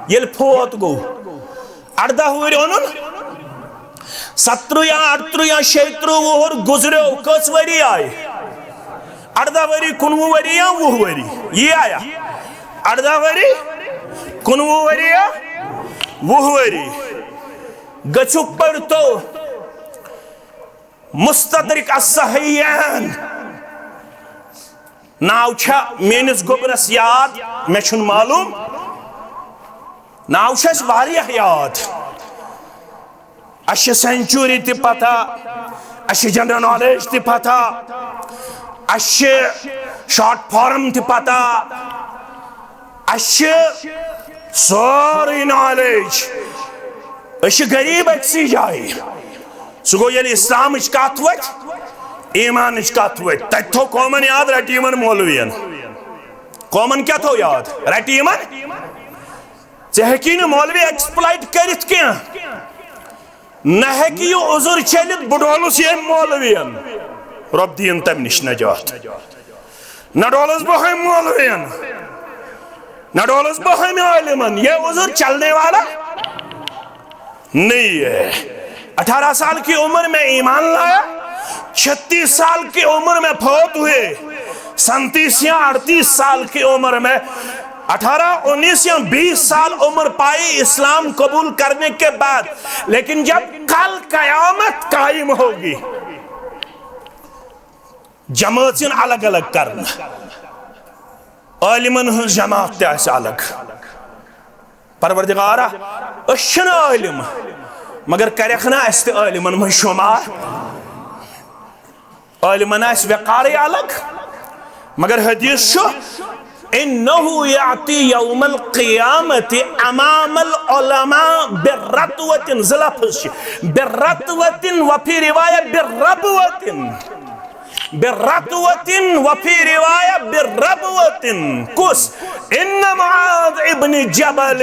ییٚلہِ فوت گوٚو۔ اَرداہ وُہُر اوٚنُن، ستترٕٛہ یا اَرترٕٛہ یا شیٚیہِ ترٕٛہ وُہُر گُزریو، کٔژ ؤری آیہِ؟ اَرداہ ؤری، کُنوُہ ؤری یا وُہ ؤری؟ یی آیا؟ اَرداہ ؤری، کُنوُہ ؤری یا وُہ ؤری؟ گٔژھِو پٔرۍتو مستدرک الصحیحین۔ ناو چھا میٲنِس گوٚبرس یاد؟ مےٚ چھُنہٕ معلوم۔ ناو چھُ اَسہِ واریاہ یاد۔ اَسہِ چھِ سینچوری تہِ پتہ، اَسہِ چھِ جنرل نالیج تہِ پتہ، اَسہِ چھِ شارٹ فارم تہِ پتہ، اَسہِ چھِ سٲرٕے نالیج۔ أسۍ چھِ غریٖب أکسٕے جایہِ۔ سُہ گوٚو ییٚلہِ اِسلامٕچ کَتھ وۄتھِ، ایٖمانٕچ کَتھ وۄتھِ، تَتہِ تھوٚو قومَن یاد، رَٹہِ یِمَن مولوِیَن۔ قومَن کیٛاہ تھوٚو یاد؟ رَٹہِ یِمَن۔ ژےٚ ہیٚکی نہٕ مولوی ایکسپلائٹ کٔرِتھ کینٛہہ۔ نہ ہیٚکہِ یہِ عذر چھٔلِتھ، بہٕ ڈولُس ییٚمۍ مولوِیَن۔ رۄب دِیِن تَمہِ نِش نجات۔ نہ ڈولس بہٕ ہُمۍ مولوین، نہ ڈولس بہٕ ہُمۍ عالمن، یہ عذر چلنے والا نہیں ہے۔ اٹھارہ سال کی عمر میں ایمان لایا، چھتیس سال کی عمر میں فوت ہوئے، سینتیس یا اڑتیس سال کی عمر میں، اٹھارہ، انیس یا بیس سال عمر پائی اسلام قبول کرنے کے بعد، لیکن جب کل قیامت قائم ہوگی، جماعتن الگ الگ کرنا، عالمن ہنز جماعت تہ آسہِ الگ۔ پروردگارا، أسۍ چھِنہٕ عالم، مگر کریکھ نا اسہِ تہِ عالمن منٛز شمار۔ عالمن آسہِ وقارے الگ، مگر حدیث چھُ، انه یاتی یوم القیامت امام العلماء برتوۃ، زٕ لفظ چھِ، برتوۃ وفی روایہ بربوۃ۔ برتوۃ وفی روایہ بربوۃ۔ کس؟ ان معاذ ابن جبل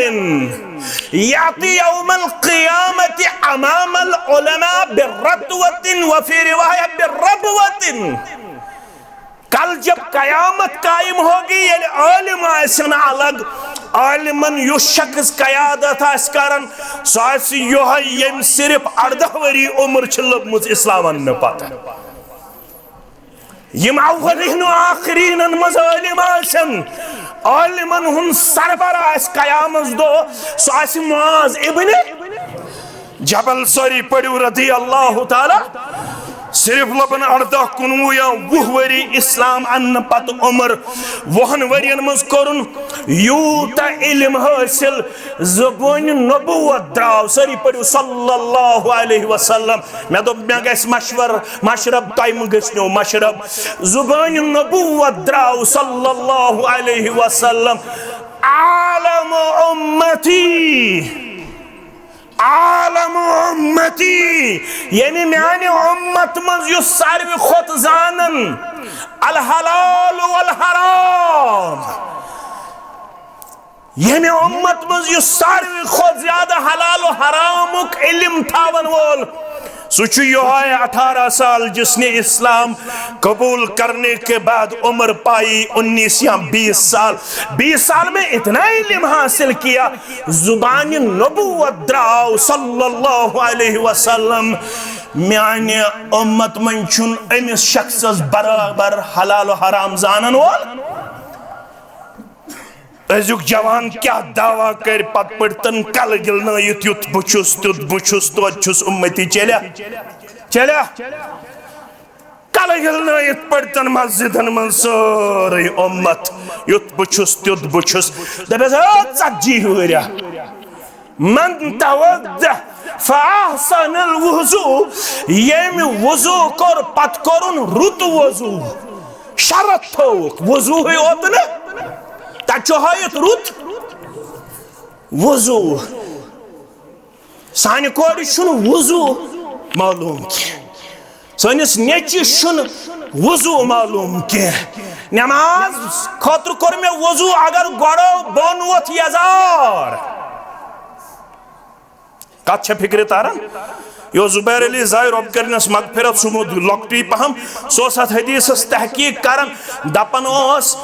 یاتی یوم القیامت امام العلماء برتوۃ وفی روایہ بربوۃ۔ کل جب قیامت قائم ہوگی، ییٚلہِ عالم آسن الگ، عالمن یُس شخص قیادت آسہِ کران، سُہ آسہِ یِہوٚے، ییٚمۍ صرف اردہ ؤری عمر چھِ لٔبمٕژ اسلام اننہٕ پتہٕ۔ یِم اولین و آخرینن منٛز عالم آسن، عالمن ہُنٛد سربراہ آسہِ قیامس دۄہ، سُہ آسہِ معاذ ابن جبل۔ سٲری پٔرِو رضی اللہ تعالیٰ۔ صرف لبن اردہ، کُنوُہ یا وُہ ؤری اسلام اننہٕ پتہٕ عمر، وُہن ؤرین منٛز کوٚرُن یوٗتاہ علم حٲصِل، زبٲنۍ نبوت درٛاو۔ سٲری پٔرِو صلی اللہ علیہ وسلم۔ مےٚ دوٚپ، مےٚ گژھِ مشور، مشرب، تۄہہِ مہٕ گٔژھنو مشرب۔ زبٲنۍ نبوت درٛاو صلی اللہ علیہ وسلم۔ عالم امتی، عالم امتی، یعنی میانہِ امت منٛز یُس ساروی کھۄتہٕ زانن الحلال والحرام، ییٚمہِ امت منٛز یُس ساروی کھۄتہٕ زیادٕ حلال و حرامُک علم تھاون وول، سُہ چھُ یِہوٚے اٹھارہ سال، جس نے اسلام قبول کرنے کے بعد عمر پائی انیس یا بیس سال۔ بیس سال میں اتنا علم حاصل کیا، زبان نبوت درٛاو صلی اللہ علیہ وسلم۔ میانہِ امت منٛز چھُنہٕ أمِس شخصس برابر حلال و حرام زانن وول۔ أزیُک جوان کیٛاہ دعویٰ کرِ، پتہٕ پٲٹھۍ تن کلہٕ گِلنٲیِتھ، یُتھ بہٕ چھُس، تیُتھ بہٕ چھُس، توتہِ چھُس اُمتی۔ چلیا، چلیا۔ کلہٕ گِلنٲیِتھ پٲٹھۍ تن مسجدن منٛز سٲرٕے اُمت، یُتھ بہٕ چھُس، تیُتھ بہٕ چھُس۔ دپٮ۪س، "ہے، ژتجی ہُریا۔" من توضأ فأحسن الوضوء، ییٚمۍ وضوٗ کوٚر، پتہٕ کوٚرُن رُت وضوٗ۔ شرط تھوٚوُکھ، وضوٗہٕے اوت نہٕ، تتہِ چھُ ہٲیِتھ رُت وضوٗ۔ سانہِ کورِ چھُنہٕ وضوٗ معلوٗم کینٛہہ۔ سٲنِس نیٚچوِس چھُنہٕ وضوٗ معلوٗم کینٛہہ۔ نماز خٲطرٕ کوٚر مےٚ وضوٗ، اگر گۄڈٕ بۄن ووٚتھ یزار۔ کتھ چھےٚ فکرِ تران؟ یہِ اوس زبیر علی زاہد، رۄب کٔرِنس مغفرت، سُہ موٗد لۄکٹُے پہم۔ سُہ اوس اتھ حدیثس تحقیق کران، دپان اوس،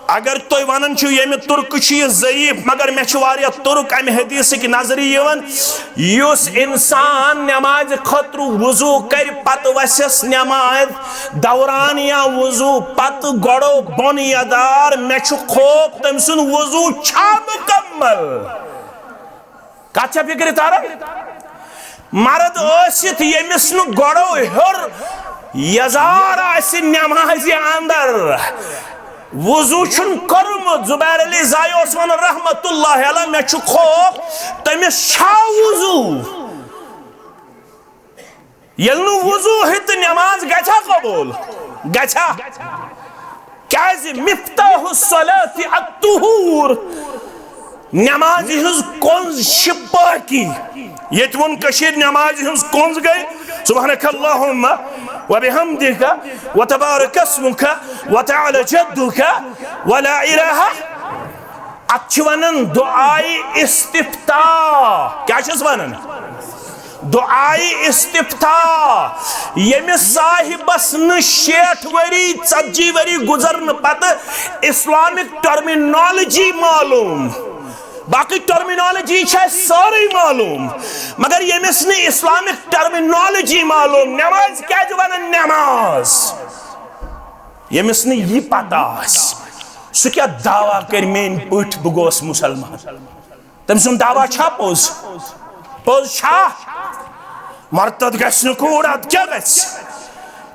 اگر تُہۍ ونان چھِو ییٚمہِ تُرکہٕ چھُ یہِ ضعیف، مگر مےٚ چھِ واریاہ تُرک امہِ حدیثٕکۍ نظرِ یِوان۔ یُس انسان نمازِ خٲطرٕ وضوٗ کرِ، پتہٕ وسٮ۪س نمازِ دوران یا وضوٗ پتہٕ گۄڈو بۄن یدار، مےٚ چھُ خوف تٔمۍ سُنٛد وضوٗ چھا مُکمل۔ کتھ چھا فکرِ تران؟ مرد ٲسِتھ ییٚمِس نہٕ گۄڈو ہیوٚر یزار آسہِ نمازِ اندر، وضوٗ چھُنہٕ کوٚرمُت، زبیر علی زاہد اوس ونان رحمت اللہ علیہ، مےٚ چھُ خوف تٔمِس چھا وضوٗ۔ ییٚلہِ نہٕ وضوٗ ہیٚتہِ نماز گژھِ ہا قبول؟ گژھِ ہا؟ کیازِ؟ مفتاح الصلاة الطہور۔ نمازِ ہٕنٛز کونٛز چھِ پٲکی۔ ییٚتہِ ووٚن کٔشیٖرِ، نمازِ ہٕنٛز کونٛز گٔے سبحانک اللہم و بحمدک و تبارک اسمک و تعالی جدک و لا الہ۔ اتھ چھِ ونان دعائے استفتاح۔ کیٛاہ چھِس ونان؟ دعائے استفتاح۔ ییٚمِس صاحبس نہٕ شیٹھ ؤری، ژتجی ؤری گُزرنہٕ پتہٕ اسلامک ٹرمینالوجی معلوم، باقی ٹرمینالوجی چھِ اَسہِ سٲرٕے معلوم، مگر ییٚمِس نہٕ اسلامک ٹرمینالوجی معلوم، نماز کیٛازِ ونان نماز؟ ییٚمِس نہٕ یہِ پتہ آسہِ، سُہ کیٛاہ دعویٰ کرِ میٛٲنۍ پٲٹھۍ بہٕ گوس مُسلمان؟ تٔمۍ سُنٛد دعویٰ چھا پوٚز؟ پوٚز چھا؟ مرتد گژھِ نہٕ کوٗر، اَدٕ کیٛاہ گژھِ؟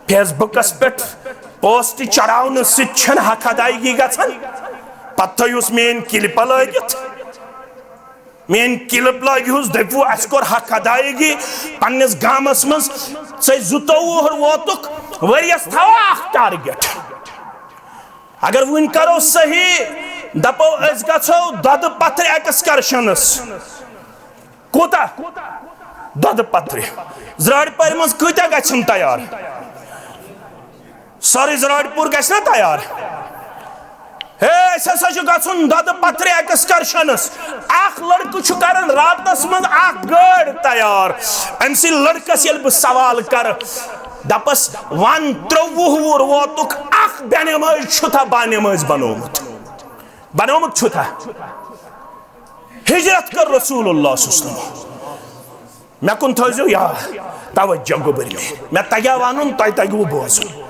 فیس بُکَس پٮ۪ٹھ پوسٹ چڑاونہٕ سۭتۍ چھَنہٕ حق ادائیگی گژھان؟ پتہٕ تھٲیِوس میٛٲنۍ کِلپہٕ لٲگِتھ۔ میٛٲنۍ کِلپ لٲگِوس، دٔپِو، اَسہِ کوٚر حق ادائیگی پننِس گامس منٛز۔ ژےٚ زٕتووُہ وُہُر ووتُکھ، ؤریَس تھاوو اکھ ٹارگیٹ۔ اگر وٕنۍ کرو صحیح، دپو أسۍ گژھو دۄدٕ پتھرِ ایکسکرشنس۔ کوٗتاہ؟ دۄدٕ پتھرِ۔ زرارِ پورِ منٛز کۭتیاہ گژھن تیار؟ سٲرٕے زرارِ پوٗر گژھِ نا تیار؟ ہے، أسۍ ہسا چھُ گژھُن دۄدٕ پتھرِ ایکسکرشنس۔ اکھ لڑکہٕ چھُ کران راتس منٛز اکھ گٲڑۍ تیار۔ أمۍ سٕے لڑکس ییٚلہِ بہٕ سوال کرٕ، دپس، ون، ترٛوٚوُہ وُہُر ووتُکھ، اکھ بے نمٲز چھُتھا با نمٲز بنومُت؟ بنومُت چھُتھا؟ ہجرت کٔر رسول اللہ صلی اللہ علیہ وسلم۔ مےٚ کُن تھٲیزیو یاد، توجہ گوٚبٕرۍ مےٚ۔ مےٚ تگیٛا ونُن، تۄہہِ تگوٕ بوزُن۔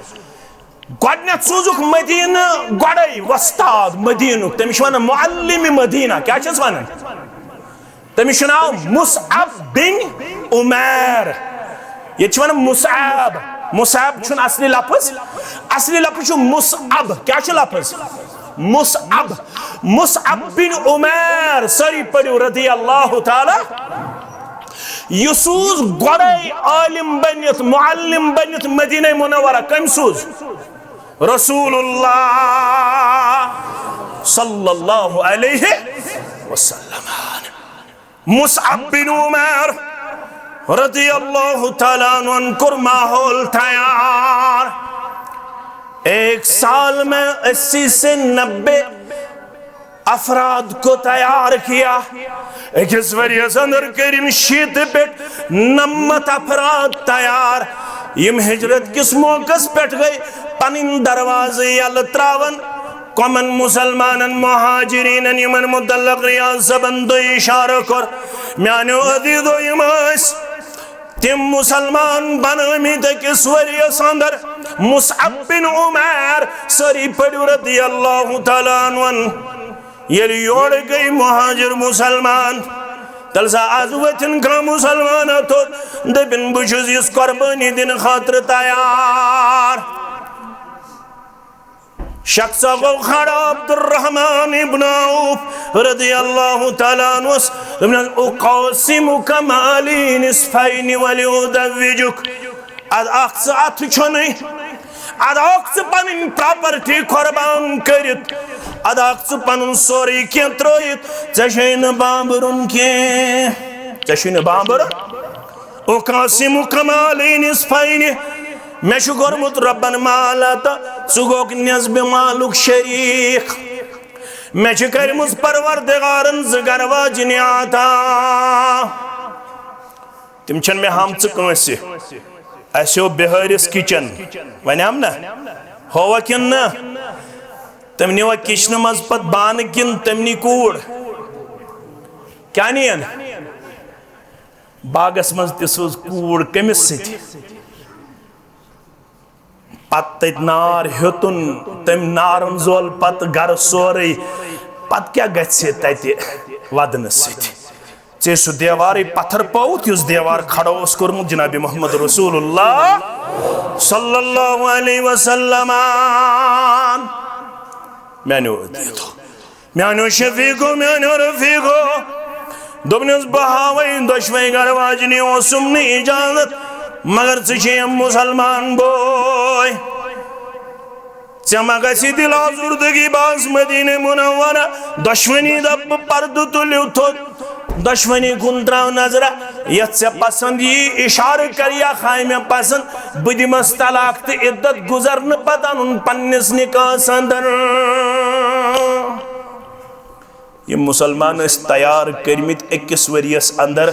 گۄڈٕنٮ۪تھ سوٗزُکھ مدینہٕ گۄڈَے وۄستاد مدینُک، تٔمِس چھِ ونان معلم مدینہ۔ کیٛاہ چھِس ونان؟ تٔمِس چھُ ناو مصعب بن عمیر۔ ییٚتہِ چھِ ونان مصعب۔ مصعب چھُنہٕ اصلی لفظ، اصلی لفظ چھُ مصعب۔ کیٛاہ چھُ لفظ؟ مصعب۔ مصعب بن عمیر، سٲری پٔرِو رضی اللہ تعالیٰ۔ یہِ سوٗز گۄڈَے عالم بٔنِتھ، معلم بٔنِتھ مدینہ منورہ۔ کٔمۍ سوٗز؟ رسول اللہ صلی اللہ علیہ وسلم۔ مصعب بن عمیر رضی اللہ تعالیٰ عنہ کوٚر ماحول تیار۔ ایک سال میں اسی سے نبے افراد کو تیار کیا۔ أکِس ؤریَس اندر کٔرِن شیٖتہٕ پٮ۪ٹھ نَمَتھ افراد تیار، یِم ہجرت کِس موقعس پٮ۪ٹھ گٔے پنٕنۍ دروازٕ یَلہٕ تراوان۔ کمن مُسلمانن مہاجرینن یِمن متعلق ریاض صٲبن تۄہہِ اشارٕ کوٚر، میانیو عزیزو، یِم ٲسۍ تِم مُسلمان بنٲومٕتۍ أکِس ؤریَس اندر۔ مصعب بن عمیر، سٲری پٔرِو رضی اللہ تعالیٰ عنہن۔ ییٚلہِ یورٕ گٔے مہاجر مُسلمان، تیٚلہِ سا از وۄتھن کانٛہہ مُسلمان تھوٚد، دٔپِن، بہٕ چھُس یِژھ قربٲنی دِنہٕ خٲطرٕ تیار۔ شخص گوٚو کھڑا عبدالرحمن ابن عوف رضی اللہ تعالیٰ عنہس، دوٚپنس، "اقاسمک مالی نصفین ولیزوجک۔" اد اکھ ژٕ اتھٕ چھۄنٕے، اد اکھ ژٕ پنٕنۍ پراپرٹی قربان کٔرِتھ، اد اکھ ژٕ پنُن سورُے کینٛہہ ترٲیِتھ، ژےٚ چھے نہٕ بامبرُن کینٛہہ، ژےٚ چھُے نہٕ بامبرُن۔ اقاسمک مالی نصفین، مےٚ چھُ کوٚرمُت رۄبن مال عطا، ژٕ گوٚکھ نصفِ مالُک شریٖک۔ مےٚ چھِ کٔرمٕژ پروردگارن زٕ گرٕ واجنہِ عطا۔ تِم چھَنہٕ مےٚ ہامژٕ کٲنٛسہِ۔ اَسہِ ہیوٚو بِہٲرِس کِچن، وَنیٛام نہ؟ ہووا کِنہٕ نہ؟ تٔمۍ نیوا کِچنہٕ منٛز پتہٕ بانہٕ کِنہٕ تٔمۍ نی کوٗر؟ کیٛاہ نِیَن؟ باغس منٛز تہِ سوٗز کوٗر کٔمِس سۭتۍ؟ پتہٕ تٔتۍ نار ہیوٚتُن، تٔمۍ نارن زول پتہٕ گرٕ سورُے۔ پتہٕ کیٛاہ گژھِ تتہِ ودنہٕ سۭتۍ؟ ژےٚ سُہ دیوارٕے پتھر پووُتھ، یُس دیوار کھڑا اوس کوٚرمُت جناب محمد رسول اللہ صلی اللہ علیہ وسلم۔ میانیو عزیزو، میانیو شفیقو، میانیو رفیقو، دوٚپنس، بہٕ ہاوے دۄشوے گرٕ واجنہِ اوسُم نہٕ اجازت، مگر ژٕ چھے مُسلمان بوے۔ ژےٚ ما گژھِ دِل آزوردگی، بہٕ آس مدینہ منورہ، دۄشوٕنی دپہٕ بہٕ، پردٕ تُلِو تھوٚد، دۄشوٕنی کُن تراو نظرہ، یتھ ژےٚ پسند یی، اشارٕ کر یا خایہِ مےٚ پسند، بہٕ دِمس طلاق تہٕ عدت گُزرنہٕ پتہٕ انُن پننِس نکاحس اندر۔ یِم مُسلمان ٲسۍ تیار کٔرمٕتۍ أکِس ؤریَس اندر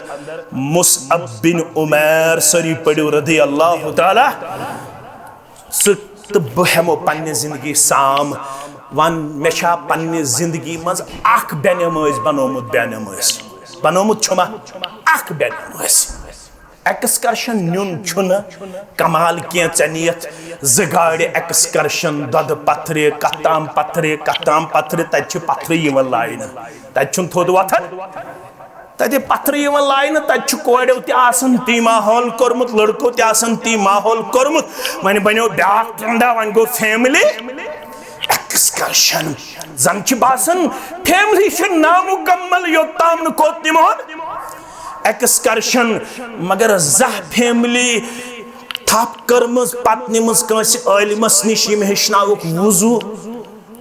مصعب بن عمیر، سٲری پٔرِو رضی اللہ تعالیٰ۔ ژٕ تہٕ بہٕ ہٮ۪مو پننہِ زندگی سام۔ وَن، مےٚ چھا پننہِ زندگی منٛز اکھ بے نمٲز بنومُت؟ بے نمٲز بنومُت چھُما اکھ بے نمٲز؟ ایکسکرشن نیُن چھُنہٕ کمال کینٛہہ۔ ژےٚ نِیَتھ زٕ گاڑِ ایکسکرشن، دۄدٕ پتھرِ، کتھ تام پتھرِ، کتھ تام پتھرِ، تتہِ چھِ پتھرٕ یِوان لاینہٕ، تتہِ چھُنہٕ تھوٚد وۄتھان۔ تتہِ پتھرٕ یِوان لاینہٕ، تتہِ چھُ کورٮ۪و تہِ آسان تی ماحول کوٚرمُت، لڑکو تہِ آسان تی ماحول کوٚرمُت۔ وۄنۍ بنیو بیاکھ ٹرینڈا، وۄنۍ گوٚو فیملی ایکسکرشن۔ زن چھِ باسان فیملی چھِ نامکمل، یوٚت تام نہٕ کوٚت نِمہون ایکسکرشن۔ مگر زانٛہہ فیملی تھپھ کٔرمٕژ، پتہٕ نِمٕژ کٲنٛسہِ عٲلمس نِش، ییٚمۍ ہیٚچھناوُکھ وضو۔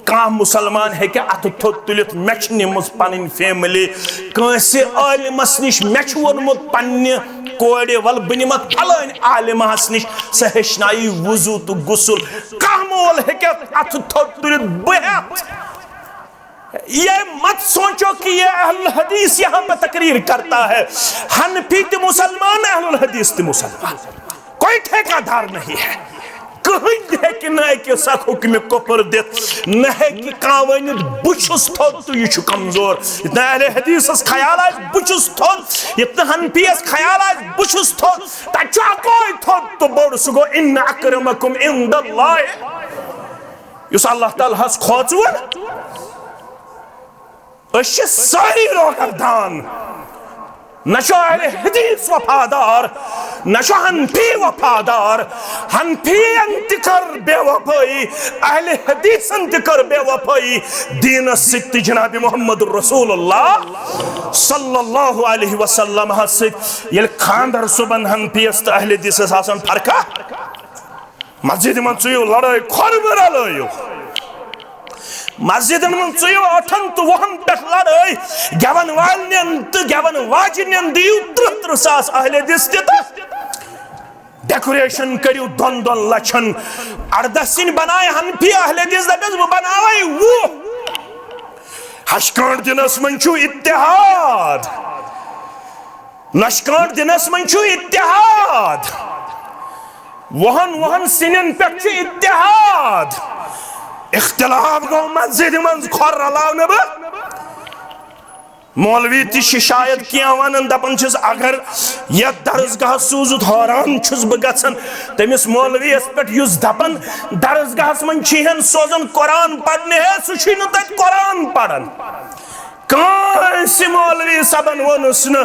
کانٛہہ مسلمان ہیٚکہِ اَتھٕ تھوٚد تُلِتھ، مےٚ چھِ نِمٕژ پنٕنۍ فیملی کٲنٛسہِ عٲلمس نِش، مےٚ چھُ ووٚنمُت پننہِ کورِ، "ول بہٕ نِمتھ فلٲنۍ عالمس نِش، سۄ ہیٚچھنایہِ وضو تہٕ غسل۔" کانٛہہ مول ہیٚکہِ اَتھٕ تھوٚد تُلِتھ، بہٕ ہٮ۪تھ۔ یہ مت سوچو کہ یہ اہل الحدیث یہاں پہ تقریر کرتا ہے۔ حنفی تہِ مسلمان، اہل الحدیث تہِ مسلمان۔ کوئی ٹھیکہ دار نہیں ہے۔ کٕہٕنۍ ہیٚکہِ نہٕ أکِس اکھ حُکمِ کُفر دِتھ، نہ ہیٚکہِ کانٛہہ ؤنِتھ، "بہٕ چھُس تھوٚد تہٕ یہِ چھُ کمزور۔" ییٚتہِ نہٕ اہل حدیثس خیال آسہِ، "بہٕ چھُس تھوٚد"، ییٚتہِ نہٕ حنفیس خیال آسہِ، "بہٕ چھُس تھوٚد"، تَتہِ چھُ اکوے تھوٚد تہٕ بوٚڑ، سُہ گوٚو، "ان اکرمکم عند اللہ"۔ یُس اللہ تعالیٰ ہس کھوژوُن، أسۍ چھِ سٲری روگردان۔ نہ چھُ اہل حدیث وفادار، نہ چھُ حنفی وفادار۔ حنفین تہِ کٔر بے وفٲیی، اہل حدیثن تہِ کٔر بے وفٲیی دیٖنس سۭتۍ تہٕ جناب محمد رسول اللہ صلی اللہ علیہ وسلم ہس سۭتۍ۔ ییٚلہِ خانٛدر صُبحن حنفیس تہٕ اہل حدیثس آسان فرقہ، مسجد منٛز ژٕیِو لڑٲے، کھۄر مہٕ رلٲیِو۔ مسجدن منٛز ژٕیِو ٲٹھن تہٕ وُہن پٮ۪ٹھ لڑٲے، گٮ۪ون والٮ۪ن تہٕ گٮ۪ون واجنٮ۪ن دِیِو ترٕٛہ ترٕٛہ ساس اہل حدیث تہِ تہٕ ڈیکوریشن کٔرِو دۄن دۄن لچھن۔ اردہ سِنۍ بنایہِ حنفی، اہل حدیث دپٮ۪س، "بہٕ بناوے وُہ۔" ہشہِ کانٛٹھ دِنس منٛز چھُ اتحاد۔ نۄشہِ کانٛٹھ دِنس منٛز چھُ اتحاد۔ وُہن وُہن سِنٮ۪ن پٮ۪ٹھ چھُ اتحاد۔ اختلاف گوٚو مسجدِ منٛز، کھۄر رلاو نہٕ بہٕ۔ مولوی تہِ چھِ شاید کینٛہہ ونان، دپان چھِس، اگر یتھ درسگاہس سوٗزُتھ، حٲران چھُس بہٕ گژھان تٔمِس مولویس پٮ۪ٹھ، یُس دپان درسگاہس منٛز چھِ ہن سوزان قرآن پرنہِ، ہے، سُہ چھُے نہٕ تتہِ قرآن پران۔ کٲنٛسہِ مولوی صٲبن ووٚنُس نہٕ،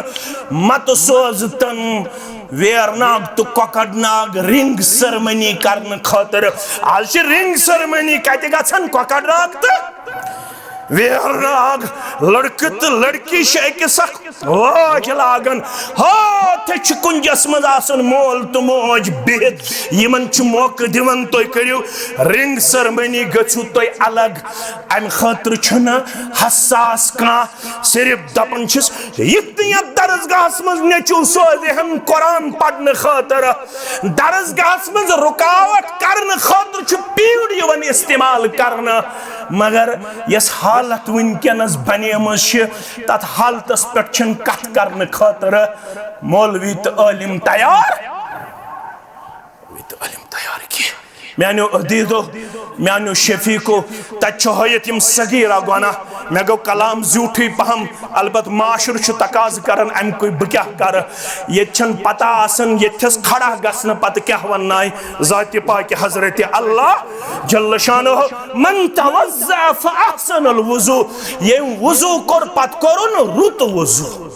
مت سوزتن ویرناگ تہٕ کۄکرناگ رنگ سرمنی کرنہٕ خٲطرٕ۔ آز چھِ رنگ سرمنی کتہِ گژھان؟ کۄکرناگ تہٕ ویرناگ۔ لڑکہٕ تہٕ لڑکی چھِ أکِس اکھ واج لاگان۔ ہاتھ چھِ کُنجس منٛز آسان مول تہٕ موج بِہِتھ، یِمن چھُ موقعہٕ دِوان، تُہۍ کٔرِو رنگ سرمنی، گٔژھِو تُہۍ الگ۔ امہِ خٲطرٕ چھُنہٕ حساس کانٛہہ، صرف دپان چھِس، یِتھ نہٕ یتھ درسگاہس منٛز نیٚچو سوزِ ہن قرآن پرنہٕ خٲطرٕ، درسگاہس منٛز رُکاوٹ کرنہٕ خٲطرٕ چھُ پیٖڑ یِوان استعمال کرنہٕ، مگر یۄس حالت وٕنکیٚنس بنیمٕژ چھِ، تتھ حالتس پٮ۪ٹھ چھِنہٕ کتھ کرنہٕ خٲطرٕ مولوی تہٕ عٲلم تیار۔ مولوی تہٕ عٲلم تیار کینٛہہ۔ میانیو عزیزو، میانیو شفیقو، تتہِ چھُ ہٲیِتھ یِم صغیرہ گۄناہ۔ مےٚ گوٚو کلام زیوٗٹھٕے پہم، البتہ معاشرٕ چھُ تقاضہٕ کران امہِ کُے، بہٕ کیٛاہ کرٕ؟ ییٚتہِ چھَنہٕ پتہ آسان ییٚتھس کھڑا گژھنہٕ پتہٕ کیٛاہ وننایہِ ذاتِ پاکہِ حضرت اللہ جل شانہ۔ من توضأ فأحسن الوضوء، ییٚمۍ وضوٗ کوٚر، پتہٕ کوٚرُن رُت وضوٗ۔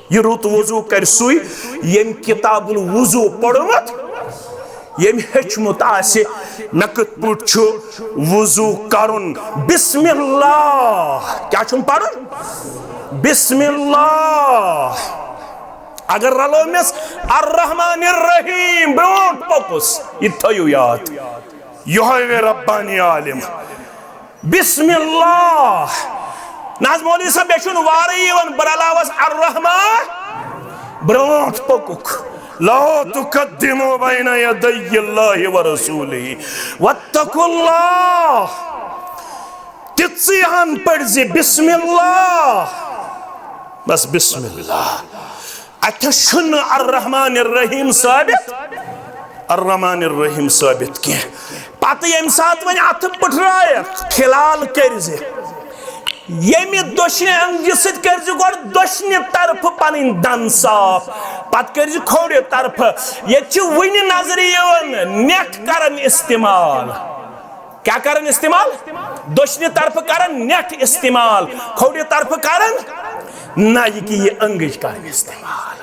یہِ رُت وضوٗ کرِ سُے، ییٚمۍ کتاب الوضوٗ پوٚرمُت، ییٚمۍ ہیٚچھمُت آسہِ، مےٚ کِتھ پٲٹھۍ چھُ وضوٗ کرُن۔ بسم اللہ۔ کیٛاہ چھُم پرُن؟ بسم اللہ۔ اگر رلومس الرحمن الرحیم، برونٛٹھ پوٚکُس، یہِ تھٲیِو یاد۔ یِہوٚے گٔے ربانی عالم۔ بسم اللہ۔ نہ حظ مولوی صٲب، مےٚ چھُنہٕ وارٕے یِوان، بہٕ رلاوس الرحمن۔ برونٛٹھ پوٚکُکھ۔ لا تقدموا بین یدی اللہ ورسولہ واتقوا اللہ۔ تِژٕے ہن پٔرۍ زِ بسم اللہ۔ بس بسم اللہ۔ اتھس چھُنہٕ الرحمن الرحیم ثٲبت، الرحمن الرحیم ثٲبت کینٛہہ۔ پتہٕ ییٚمہِ ساتہٕ وۄنۍ اتھٕ پٔٹھرایکھ، فی الحال کٔرۍ زِ ییٚمہِ دٔچھنہِ انگجہِ سۭتۍ کٔرزِ گۄڈٕ دٔچھنہِ طرفہٕ پنٕنۍ دند صاف، پتہٕ کٔرزِ کھوورِ طرفہٕ۔ ییٚتہِ چھِ وُنہِ نظرِ یِوان نٮ۪ٹھ کران استعمال۔ کیٛاہ کران استعمال؟ دٔچھنہِ طرفہٕ کران نٮ۪ٹھ استعمال، کھوورِ طرفہٕ کران نہ، یہِ کہِ یہِ انگج کران استعمال۔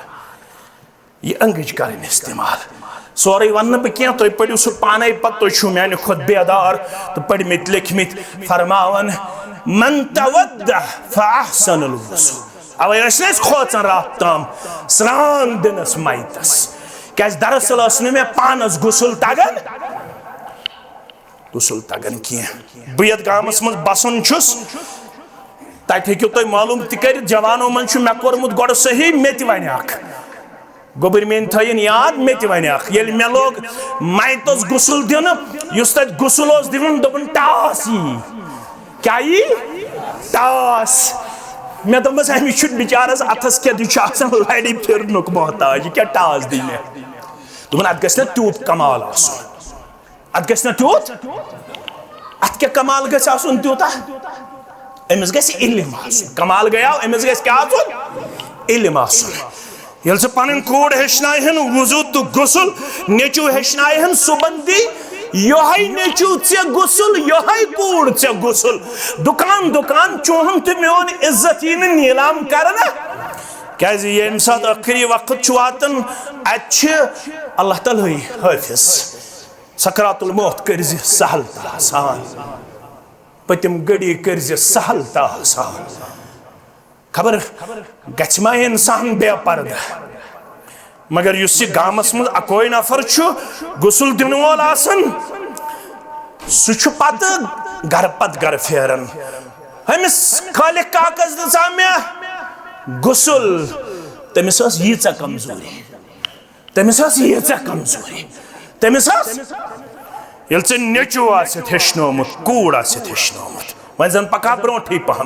یہِ انگج کرٕنۍ استعمال۔ سورُے ونہٕ نہٕ بہٕ کینٛہہ، تُہۍ پٔرِو سُہ پانے پتہٕ، تُہۍ چھِو میانہِ کھۄتہٕ بیدار تہٕ پٔرمٕتۍ لیکھمٕتۍ۔ فرماوان، "من تودع فاحسن الوضو"۔ اوے ٲسۍ نہٕ أسۍ کھوژان راتھ تام سرٛان دِنس میتس، کیازِ دراصل ٲس نہٕ مےٚ پانس غسل تگان، غسل تگان کینٛہہ۔ بہٕ یتھ گامس منٛز بسان چھُس، تتہِ ہیٚکِو تُہۍ معلوم تہِ کٔرِتھ، جوانو منٛز چھُ مےٚ کوٚرمُت گۄڈٕ صحیح، مےٚ تہِ ونہِ اکھ۔ گوٚبٕرۍ میٲنۍ تھٲیِن یاد، مےٚ تہِ ونہِ اکھ۔ ییٚلہِ مےٚ لوگ میتس غسل دِنہٕ، یُس تتہِ غسل اوس دِوان، دوٚپُن، "ٹاس یی۔" کیٛاہ یی؟ ٹاس۔ مےٚ دوٚپمس، "أمِس چھُ بِچارس اتھس کیٛاہ، یہِ چھُ آسان لرِ پھِرنُک محتاج، یہِ کیٛاہ ٹاس دِیہِ مےٚ؟" دوٚپُن، "اتھ گژھِ نا تیوٗت کمال آسُن۔" اتھ گژھِ نہ تیوٗت، اتھ کیٛاہ کمال گژھِ آسُن تیوٗتاہ؟ أمِس گژھِ علم آسُن۔ کمال گٔیاو، أمِس گژھِ کیٛاہ آسُن؟ علم آسُن۔ ییٚلہِ ژٕ پنٕنۍ کوٗر ہیٚچھناوِ ہن وضو تہٕ غسل، نیٚچو ہیٚچھناوِ ہن صُبحن دی یۄہے نیٚچو ژےٚ غسل، یۄہے کوٗر ژےٚ غسل۔ دُکان دُکان چون تہٕ میون عزت یی نہٕ نیلام کرنہٕ۔ کیٛازِ ییٚمہِ ساتہٕ ٲخری وقت چھُ واتان، اتہِ چھِ اللہ تعالیٰ ہٕے حٲفظ۔ سکرات الموت کٔرزِ سہل تہٕ آسان، پٔتِم گھڑی کٔرزِ سہل تہٕ آسان۔ خبر گژھِ ما انسان بے پردٕ؟ مگر یُس یہِ گامس منٛز اکوے نفر چھُ غسل دِنہٕ وول آسان، سُہ چھُ پتہٕ گرٕ پتہٕ گرٕ پھیران۔ أمِس خالق کاکس دِژا مےٚ غسل، تٔمِس ٲس ییٖژاہ کمزوری۔ تٔمِس ٲس ییٖژاہ کمزوری۔ تٔمِس ٲس، ییٚلہِ ژےٚ نیٚچوٗ آسٮ۪تھ ہیٚچھنومُت، کوٗر آسٮ۪تھ ہیٚچھنومُت، وۄنۍ زن پکا برونٛٹھٕے پہم۔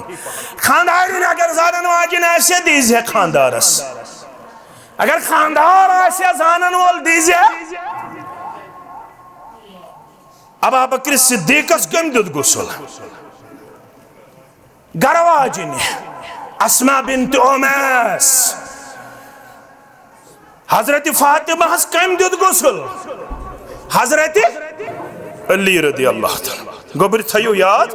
خانٛدارِنۍ اگر زانن واجِنۍ آسہِ، دیٖزِ ہے خانٛدارس۔ اگر خانٛدار آسہِ ہے زانن وول، دیٖزِ ہے۔ ابا بکر صدیقس کٔمۍ دیُت غسل؟ گرواجنہِ اسماء بنت امیس۔ حضرت فاطمہس کٔمۍ دیُت غسل؟ حضرت علی رضی اللہ تعالیٰ۔ گوٚبرۍ تھٲیِو یاد،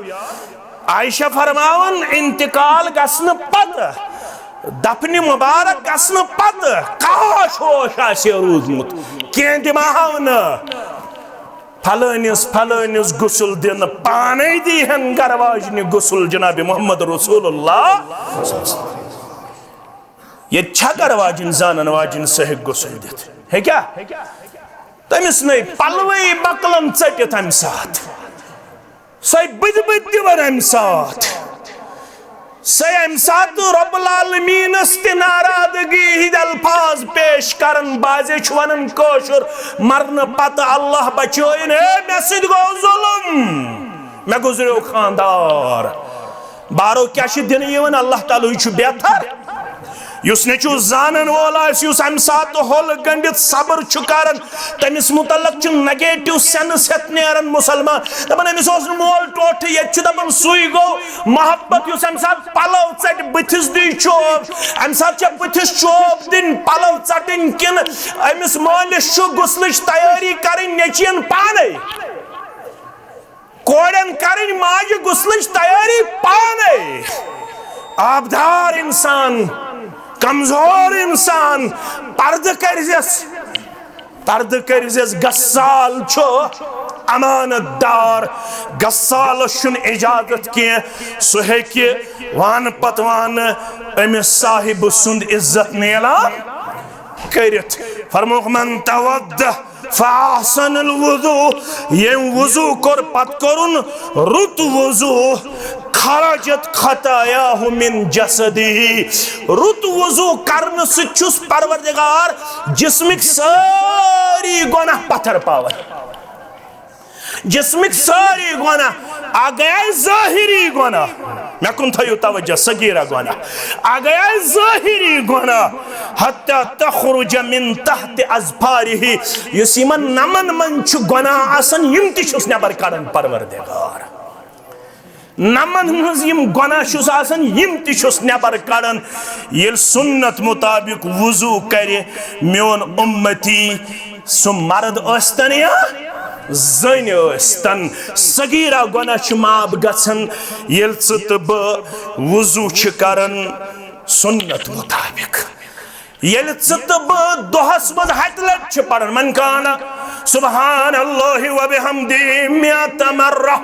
عائشہ فرماوان، انتقال گژھنہٕ پتہٕ، دفنہِ مبارک گژھنہٕ پتہٕ کاش ہوش آسہِ ہے روٗدمُت، کینٛہہ دِمہٕ ہاو نہٕ۔ فلٲنِس فلٲنِس غسل دِنہٕ، پانے دی ہن گرواجنہِ غسل جناب محمد رسول اللہ۔ ییٚتہِ چھا گرواجِنۍ زانن واجِنۍ سۄ ہیٚکہِ غسل دِتھ؟ ہیٚکیٛاہ؟ تٔمِس نے پلوٕے بکلن ژٔٹِتھ امہِ ساتہٕ۔ سۄے بٕدِ بٕدِ دِوان امہِ ساتہٕ۔ سۄے امہِ ساتہٕ رب العالمینس تہِ ناراضگی ہٕنٛدۍ الفاظ پیش کران۔ بعضے چھُ ونان کٲشُر، مرنہٕ پتہٕ اللہ بچٲیِن، ہے مےٚ سۭتۍ گوٚو ظلم، مےٚ گُزریو خاندار۔ بارو کیٛاہ چھِ دِنہٕ یِوان؟ اللہ تعالیٰ ہٕے چھُ بہتر۔ یُس نیٚچوٗ زانن وول آسہِ، یُس امہِ ساتہٕ ہۄل گنڈِتھ صبر چھُ کران، تٔمِس متعلق چھُ negative sense ہٮ۪تھ نیران مُسلمان۔ دپان، أمِس اوس نہٕ مول ٹوٹھٕے، ییٚتہِ چھُ دپان، سُے گوٚو محبت، یُس امہِ ساتہٕ پلو ژٹہِ، بٕتھِس دی چوب۔ امہِ ساتہٕ چھےٚ بٕتھِس چوب دِنۍ، پلو ژٹٕنۍ، کِنہٕ أمِس مٲلِس چھُ غسلٕچ تیٲری کرٕنۍ نیٚچوٮ۪ن پانے؟ کورٮ۪ن کرٕنۍ ماجہِ غسلٕچ تیٲری پانے۔ آبدار انسان، کمزور انسان، پردٕ کٔرزٮ۪س، پردٕ کٔرزٮ۪س۔ غسال چھُ امانت دار، غسالس چھُنہٕ اجازت کینٛہہ، سُہ ہیٚکہِ وانہٕ پتہٕ وانہٕ أمِس صاحبہٕ سُنٛد عزت نیلام کٔرِتھ۔ فرمووُکھ، "من تودع فاحسن الوضو"، ییٚمۍ وضو کوٚر، پتہٕ کوٚرُن رُت وضو، "خرجت خطایاہ من جسدہ"، رُت وضو کرنہٕ سۭتۍ چھُس پروردگار جسمٕکۍ سٲری گۄناہ پتھر پاوان۔ جسمٕکۍ سٲری گۄناہ، اکھ گٔیے ظٲہری گۄناہ، مےٚ کُن تھٲیِو توجہ، صغیرہ گۄناہ، اکھ گٔیے ظٲہری گۄناہ، حتی تخرج من تحت اظفارہ، یُس یِمن نمن منٛز چھُ گۄناہ آسان، یِم تہِ چھُس نٮ۪بر کڑان پروردگار۔ نمن ہٕنٛز یِم گۄناہ چھُس آسان، یِم تہِ چھُس نٮ۪بر کڑان۔ ییٚلہِ سُنت مُطابق وضو کرِ میون اُمتی، سُہ مرد ٲسۍتن یا زٔنۍ ٲسۍتن، صغیرہ گۄناہ چھِ معاف گژھان، ییٚلہِ ژٕ تہٕ بہٕ وضو چھِ کران سُنت مُطابق۔ ییٚلہِ ژٕ تہٕ بہٕ دۄہس منٛز ہتہِ لٹہِ چھِ پران، من کان سبحان اللہ و بحمدہ مئۃ مرہ،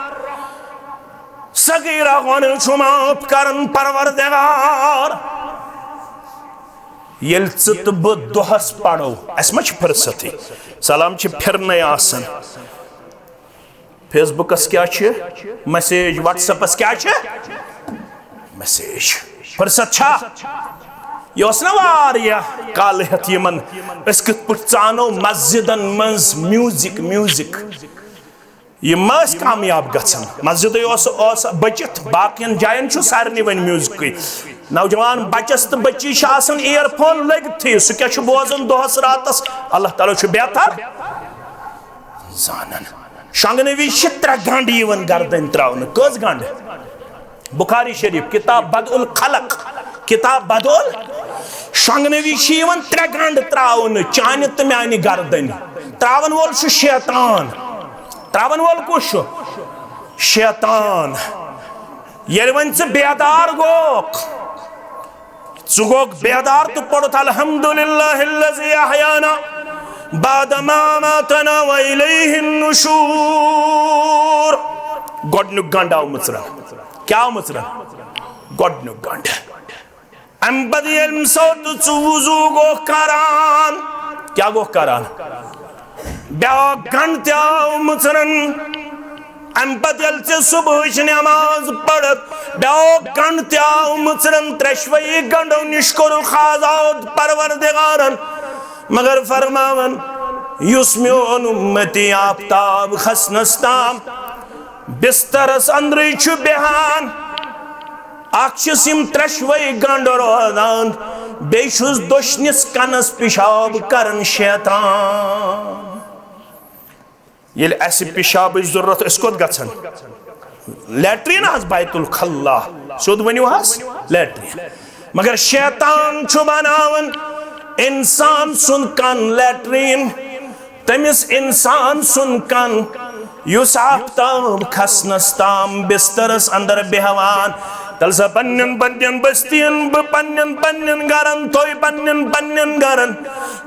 صغیرہ گۄناہ چھُ معاف کران پروردگار۔ ییٚلہِ ژٕ تہٕ بہٕ دۄہس پرو، اسہِ ما چھِ فرصتٕے؟ سلام چھِ پھرنے آسان۔ فیس بُکس کیٛاہ چھِ message، WhatsApp-س کیٛاہ چھِ message؟ فرصت چھا؟ یہِ اوس نہ واریاہ کالہٕ ہٮ۪تھ یِمن، أسۍ کِتھ پٲٹھۍ ژانو مسجدن منٛز music، music؟ یِم ما ٲسۍ کامیاب گژھان؟ مسجدٕے اوس، اوس بٔچِتھ، باقین جاین چھُ سارنٕے وۄنۍ میوٗزکٕے۔ نوجوان بچس تہٕ بچی چھِ آسان earphone لٔگتھٕے، سُہ کیٛاہ چھُ بوزان دۄہس راتس؟ اللہ تعالیٰ چھُ بہتر زانان۔ شۄنٛگنہٕ وِزِ چھِ ترٛےٚ گنٛڈ یِوان گردن تراونہٕ۔ کٔژ گنٛڈ؟ بخاری شریف، کتاب بدء الخلق، کتاب بدء ال-، شۄنٛگنہٕ وِزِ چھِ یِوان ترٛےٚ گنٛڈ تراونہٕ چانہِ تہٕ میانہِ گردنہِ۔ تراون وول چھُ شیطان۔ تراون وول کُس چھُ؟ شیطان۔ ییٚلہِ وۄنۍ ژٕ بیدار گوکھ، ژٕ گوکھ بیدار تہٕ پوٚرُتھ الحمد للہ الذی احیانا بعد ما اماتنا و الیہ النشور۔ گۄڈنیُک گنڈ آو مٕژرن۔ کیٛاہ آو مٕژرن؟ گۄڈنیُک گنڈ۔ امہِ پتہٕ ییٚمہِ ساتہٕ ژٕ وضو گوکھ کران، کیٛاہ گوکھ کران؟ بیاکھ گنڈ تہِ آو مٕژرن۔ امہِ پتہٕ ییٚلہِ ژےٚ صبحٕچ نماز پٔرٕتھ، بیاکھ گنڈ تہِ آو مٕژرن۔ ترٛٮ۪شوَے گنڈو نِش کوٚرُکھ آزاد پروردگارن۔ مگر فرماوان، یُس میون اُمتی آفتاب کھسنس تام بسترس اندرٕے چھُ بیہان، اکھ چھِس یِم ترٛٮ۪شوَے گنڈ روزان، بیٚیہِ چھُس دٔچھنِس کنس پِشاب کران شیطان۔ ییٚلہِ اَسہِ پِشابٕچ ضروٗرت، أسۍ کوٚت گژھان؟ لیٹرین حظ، بیت الخلا۔ سیوٚد ؤنِو حظ، لیٹرین۔ مگر شیطان چھُ بناوان انسان سُنٛد کن لیٹرین۔ تٔمِس انسان سُنٛد کن یُس آفتاب کھسنس تام بسترس اندر بیہوان، تیٚلہِ سا پننٮ۪ن پننٮ۪ن بستین، بہٕ پننٮ۪ن پننٮ۪ن گرن، تُہۍ پننٮ۪ن پننٮ۪ن گرن،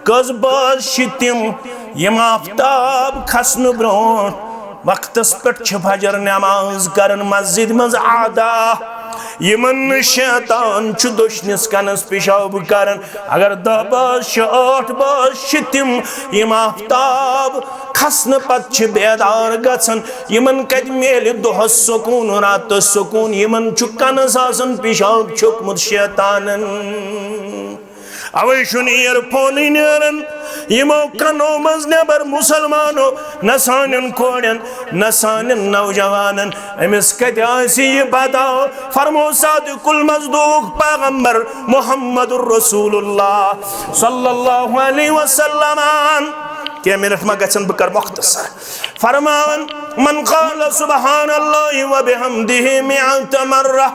کٔژ بٲژ چھِ تِم یِم آفتاب کھسنہٕ برونٛٹھ وقتس پٮ۪ٹھ چھِ فجر نماز کران مسجد منٛز ادا، یِمن نہٕ شیطان چھُ دٔچھنِس کنس پِشاب کران؟ اگر دَہ بٲژ چھِ، ٲٹھ بٲژ چھِ تِم یِم آفتاب کھسنہٕ پتہٕ چھِ بیدار گژھان، یِمن کتہِ میلہِ دۄہس سکوٗن، راتس سکوٗن؟ یِمن چھُ کنس آسان پِشاب چھوٚکمُت شیطانن۔ اوے چھُنہٕ earphone-ٕے نیران یِمو کنو منٛز نٮ۪بر مُسلمانو، نہ سانٮ۪ن کورٮ۪ن، نہ سانٮ۪ن نوجوانن۔ أمِس کتہِ آسہِ یہِ پتہ؟ فرمو صادق المصدوق پیغمبر محمد رسول اللہ صلی اللہ علیہ وسلم۔ کینٛہہ منٹ ما گژھن، بہٕ کرٕ مختصر۔ فرماوان، من قال سبحان اللہ و بحمدہ مئۃ مرہ،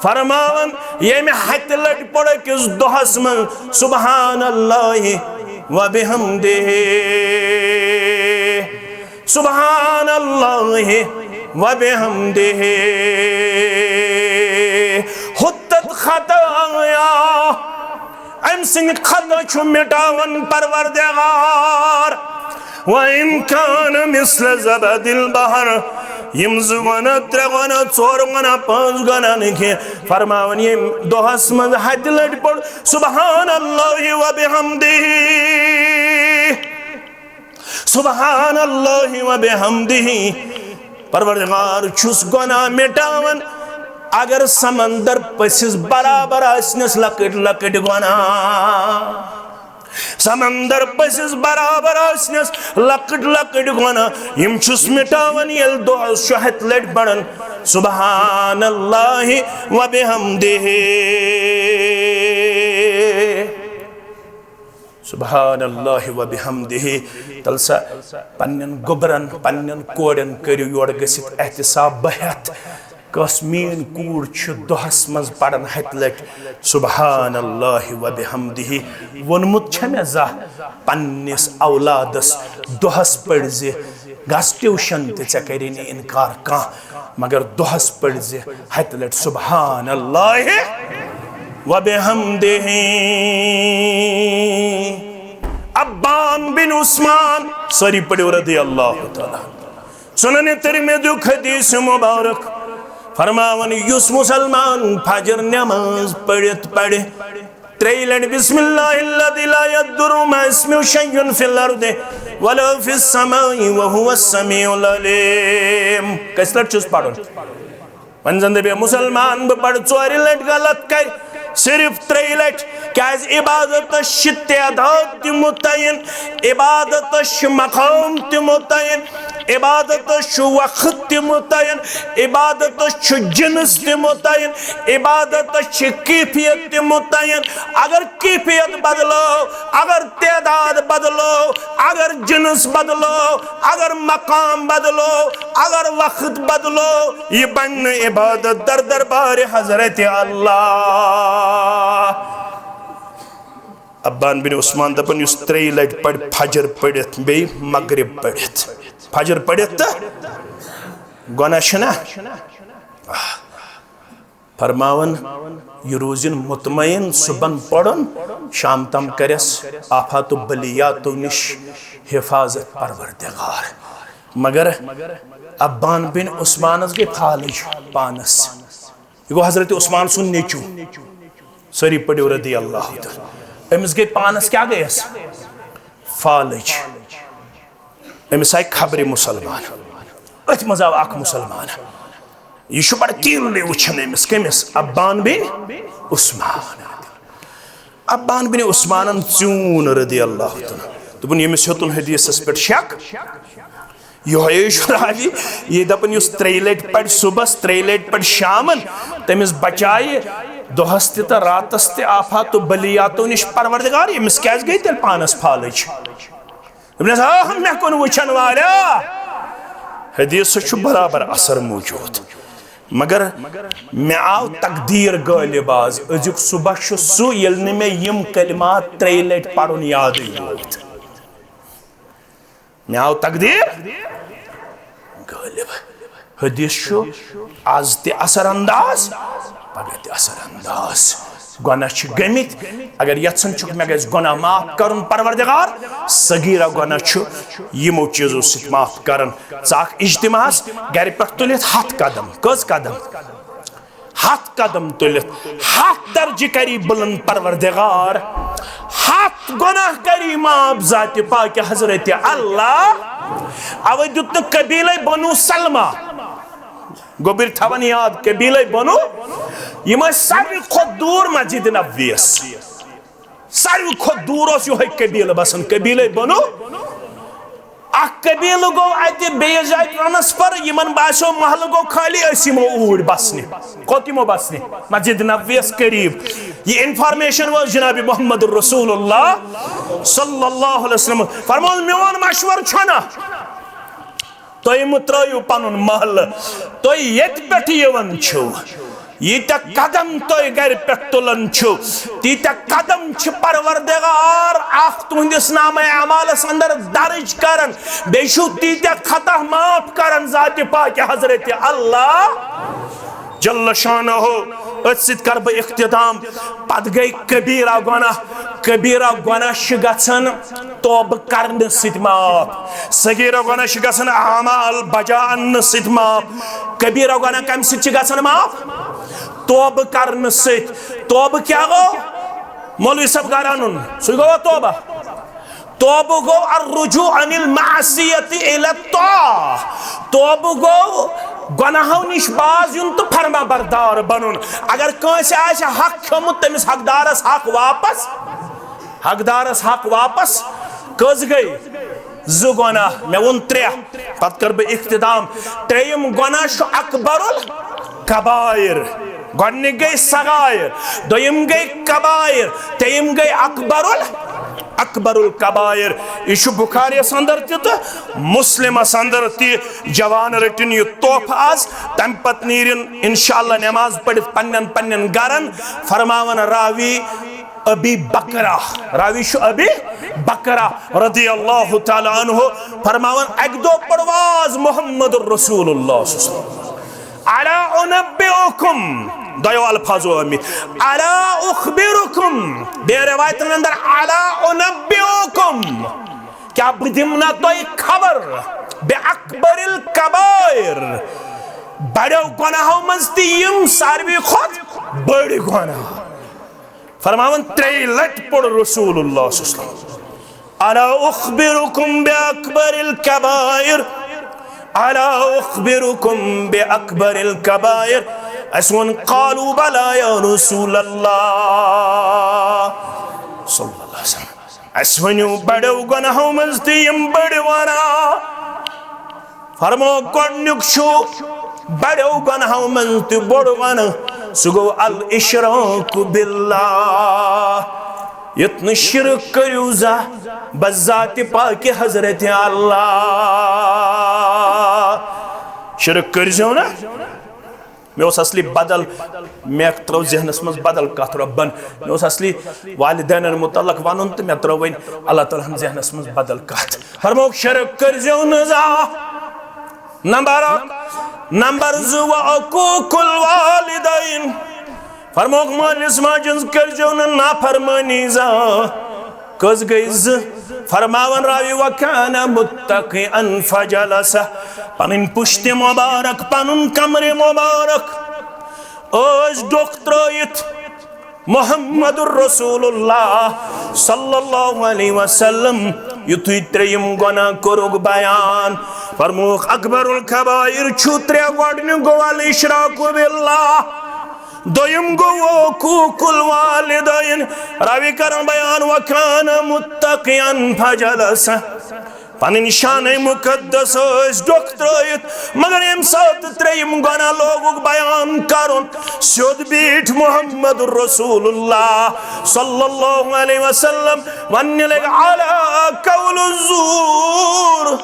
فرماوان، ییٚمہِ ہتہِ لٹہِ پوٚر أکِس دۄہس منٛز سبحان اللہ و بحمدہ، سبحان اللہ و بحمدہ، حطت خطایا، أمۍ سٕنٛدۍ خطا چھُ مِٹاوان پروردگار۔ وَإِن كَانَ مِثْلَ زَبَدِ الْبَحْرِ، یِم زٕ گۄناہ، ترٛےٚ گۄناہ، ژور گۄناہ، پانٛژھ گۄناہ نہٕ کینٛہہ، فرماوان ییٚمہِ دۄہس منٛز ہتہِ لٹہِ پوٚر سبحان اللہ و بحمدہ، سبحان اللہ و بحمدہ، پروردگار چھُس گۄناہ مِٹاوان۔ اگر سمندر پٔژھِس برابر آسنس لۄکٕٹۍ لۄکٕٹۍ گۄناہ، سمندر پٔژھِس برابر آسنس لۄکٕٹۍ لۄکٕٹۍ گۄناہ، یِم چھُس مِٹاوان ییٚلہِ دۄہس چھُ ہتہِ لٹہِ پران سبحان اللہ و بحمدہ۔ سبحان اللہ و بحمدہ۔ تیٚلہِ سا پننٮ۪ن گوٚبرن، پننٮ۪ن کورٮ۪ن کٔرِو یورٕ گٔژھِتھ احتساب بہٕ ہٮ۪تھ۔ کۄس میٲنۍ کوٗر چھِ دۄہس منٛز پران ہتہِ لٹہِ سبحان اللہ و بحمدہ؟ ووٚنمُت چھا مےٚ زانٛہہ پننِس اولادس دۄہس پٔرۍ زِ گژھ ٹیوشن تہِ، ژےٚ کرے نہٕ انکار کانٛہہ، مگر دۄہس پٔرۍ زِ ہتہِ لٹہِ سبحان اللہ و بحمدہ؟ ابان بن عثمان، سٲری پٔرِو رضی اللہ تعالیٰ۔ سنن ترمذیُک حدیث مبارک فرماوان، یُس مسلمان فجر نماز پٔرِتھ پرِ ترٛیٚیہِ لٹہِ بسم اللہ الذی لا یضر مع اسمہ شیء فی الارض ولا فی السماء وهو السمیع العلیم۔ کٔژِ لٹہِ چھُس پرُن؟ وۄنۍ زن دپے مسلمان بہٕ پرٕ ژورِ لٹہِ، غلط کرِ، صرف ترٛیٚیہِ لٹہِ۔ کیازِ؟ عبادتس چھِ تعداد تہِ متعین، عبادتس چھِ مقام تہِ متعین، عبادتس چھُ وقت تہِ متعین، عبادتس چھُ جنس تہِ متعین، عبادتس چھِ کیفیت تہِ متعین۔ اگر کیفیت بدلو، اگر تعداد بدلو، اگر جنس بدلو، اگر مقام بدلو، اگر وقت بدلو، یہِ بنہِ نہٕ عبادت در دربار حضرت اللہ۔ ابان بن عثمان دپان، یُس ترٛیٚیہِ لٹہِ پرِ فجر پٔرِتھ بیٚیہِ مغرب پٔرِتھ، فجر پٔرِتھ تہٕ گۄناہ چھُنہ؟ فرماوان، یہِ روٗزِن مطمئن، صُبحن پرُن، شام تام کرٮ۪س آفات و بلیاتو نِش حفاظت پروردگار۔ مگر ابان بن عثمانس گٔے فالج پانس۔ یہِ گوٚو حضرت عثمان سُنٛد نیٚچوٗ۔ سٲری پٔرِو رضی اللہ تعالیٰ۔ أمِس گٔے پانس، کیٛاہ گٔیس؟ فالج۔ أمِس آیہِ خبرِ مسلمان، أتھۍ منٛز آو اکھ مسلمان۔ یہِ چھُ بڑٕ کیٖرلی وٕچھان أمِس۔ کٔمِس؟ ابان بن عثمان۔ ابان بن عثمانن ژیوٗن رضی اللہ تعالیٰ۔ دوٚپُن، ییٚمِس ہیوٚتُن حدیثس پٮ۪ٹھ شک، یِہوٚے چھُ راوی۔ یہِ دپان، یُس ترٛیٚیہِ لٹہِ پرِ صُبحس، ترٛیٚیہِ لٹہِ پرِ شامن، تٔمِس بچایہِ دۄہس تہِ تہٕ راتس تہِ آفات و بلیاتو نِش پروردگار۔ ییٚمِس کیٛازِ گٔے تیٚلہِ پانس فالج؟ دوٚپنس، آ، مےٚ کُن وٕچھن والیا، حدیثس چھُ برابر اثر موجود، مگر مےٚ آو تقدیر غٲلب آز۔ أزیُک صبح چھُ سُہ، ییٚلہِ نہٕ مےٚ یِم کلمات ترٛیٚیہِ لٹہِ پرُن یادٕے ووت۔ مےٚ آو تقدیر غٲلب۔ حدیث چھُ آز تہِ اثر انداز، پگاہ تہِ اثر انداز۔ گۄناہ چھِ گٔمٕتۍ، اگر یژھان چھُکھ مےٚ گژھِ گۄناہ معاف کرُن پروردگار، صغیرہ گۄناہ چھُ یِمو چیٖزو سۭتۍ معاف کران۔ ژٕ اکھ اجتماعس گرِ پٮ۪ٹھ تُلِتھ ہتھ قدم، کٔژ قدم؟ ہتھ قدم تُلِتھ، ہتھ درجہِ کری بلند پروردگار، ہتھ گۄناہ کری معاف ذاتِ پاکِ حضرت اللہ۔ اوے دیُت نہٕ قبیلے بنو سلمہ، گوٚبرۍ تھاوان یاد، قبیلے بنو، یِم ٲسۍ ساروی کھۄتہٕ دوٗر مسجد نبویس۔ ساروی کھۄتہٕ دوٗر اوس یِہوٚے قبیلہٕ بسان، قبیلے بنو۔ اکھ قبیلہٕ گوٚو اتہِ بیٚیِس جایہِ ٹرانسفر، یِمن باسیو محلہٕ گوٚو خٲلی، أسۍ یِمو اوٗرۍ بسنہِ۔ کوٚت یِمو بسنہِ؟ مسجد نبویس قریب۔ یہِ انفارمیشن وٲژ جناب محمد رسول اللہ صلی اللہ علیہ وسلم۔ فرمووُن، میون مشورٕ چھُنہ، تُہۍ مہٕ ترٲیِو پنُن محلہٕ، تُہۍ ییٚتہِ پٮ۪ٹھ یِوان چھِو، ییٖتیٛاہ قدم تُہۍ گرِ پٮ۪ٹھ تُلان چھِو، تیٖتیٛاہ قدم چھِ پروردگار اکھ تُہنٛدِس نامہ اعمالس اندر درج کران، بیٚیہِ چھُو تیٖتیٛاہ خطا معاف کران ذاتِ پاکِ حضرت اللہ جل شانہ۔ أتھۍ سۭتۍ کرٕ بہٕ اختتام۔ پتہٕ گٔے کبیرہ گۄناہ۔ کبیرہ گۄناہ چھِ گژھان توبہٕ کرنہٕ سۭتۍ معاف۔ صغیرہ گۄناہ چھِ گژھان اعمال بجا اننہٕ سۭتۍ معاف۔ کبیرہ گۄناہ کمہِ سۭتۍ چھِ گژھان معاف؟ توبہٕ کرنہٕ سۭتۍ۔ توبہٕ کیٛاہ گوٚو؟ مولوی صٲب گرٕ انُن، سُے گوٚوا توبہ؟ توبہٕ گوٚو الرجوع عن المعصیت الی الطاعہ۔ توبہٕ گوٚو گۄناہو نِش باز یُن تہٕ فرما بردار بنُن۔ اگر کٲنٛسہِ آسہِ حق کھیوٚمُت، تٔمِس حقدارس حق واپس، حقدارس حق واپس۔ کٔژ گٔے؟ زٕ گۄناہ، مےٚ ووٚن ترٛےٚ، پتہٕ کر بہٕ اختتام۔ ترٛیٚیِم گۄناہ چھُ اکبر الکبائر۔ گۄڈٕنِکۍ گٔے صغائر، دوٚیِم گٔے کبائر، ترٛیٚیِم گٔے اکبر ال اکبر الکبائر۔ یہِ چھُ بخاریس اندر تہِ تہٕ مسلمس اندر تہِ۔ جوان، رٔٹِن یہِ تحفہٕ آز، تمہِ پتہٕ نیرِن انشاءاللہ نماز پٔرِتھ پننٮ۪ن پننٮ۪ن گرن۔ فرماوان راوی ابی بکرہ، راوی چھُ ابی بکرہ رضی اللہ تعالیٰ عنہ، فرماوان اکہِ دۄہ پوٚر واز محمد رسول اللہ صلی اللہ علیہ وسلم۔ الا انبئکم، دۄیو الفاظو آمٕتۍ۔ الا اخبرکم، بیٚیہِ روایتن اندر الا انبئکم، کیٛاہ بہٕ دِمہٕ نا تۄہہِ خبر؟ بے اکبر الکبائر، بڑیو گۄناہو منٛز تہِ یِم ساروی کھۄتہٕ بٔڑۍ گۄناہ۔ فرماوان ترٛیٚیہِ لٹہِ پوٚر رسول اللہ صلی اللہ علیہ وسلم، الا اخبرکم بے اکبر الکبائر، الا اخبرکم بے اکبر الکبائر۔ اسہِ ووٚن قالوا بلی یا رسول اللہ صلی اللہ علیہ وسلم۔ اسہِ ؤنِو بڑیو گۄناہو منٛز تہِ یِم بٔڑۍ گۄناہ۔ فرموو گۄڈٕنیُک چھُ بڑیو گۄناہو منٛز تہِ بوٚڑ گۄناہ، سُہ گوٚو الاشراک باللہ، یُتھ نہٕ شرک کٔرِو زانٛہہ بذاتِ پاکِ حضرت اللہ۔ شرک کٔرۍزیو نہٕ۔ مےٚ اوس اصلی بدل، مےٚ ترٲو ذہنس منٛز بدل کتھ رۄبن۔ مےٚ اوس اصلی والدینن متعلق ونُن تہٕ مےٚ ترٲو وۄنۍ اللہ تعالیٰ ہن ذہنس منٛز بدل کتھ۔ فرمووُکھ، شرک کٔرۍزیو نہٕ زانٛہہ۔ نمبر اکھ۔ نمبر زٕ، وعقوق الوالدین۔ فرمووُکھ، مٲلِس ماجہِ ہٕنٛز کٔرۍزیو نہٕ نافرمٲنی زانٛہہ۔ کٔژ گٔے؟ زٕ۔ فرماوان راوی، وکان متکئا فجلس، پنٕنۍ پُشتِ مبارک، پنُن کمرِ مبارک ٲسۍ ڈوٚکھ ترٲیِتھ۔ محمد رسول اللہ صلی اللہ علیہ وسلم یُتھُے ترٛیٚیِم گۄناہ کوٚرُکھ بیان، فرمووُکھ، اکبر الکبائر چھُ ترٛےٚ۔ گۄڈٕنیُک گوٚو الاشراک باللہ، دوٚیِم گوٚو عقوق الوالدین۔ راوی کران بیان، وکان متکئا فجلس، پنٕنۍ شانَے مُقدس ٲسۍ ڈوٚکھ ترٲیِتھ، مگر ییٚمہِ ساتہٕ ترٛیٚیِم گۄناہ لوگُکھ بیان کرُن، سیوٚد بیٖٹھۍ محمد رسول اللہ صلی اللہ علیہ وسلم وننہِ لگۍ، الا قول الزور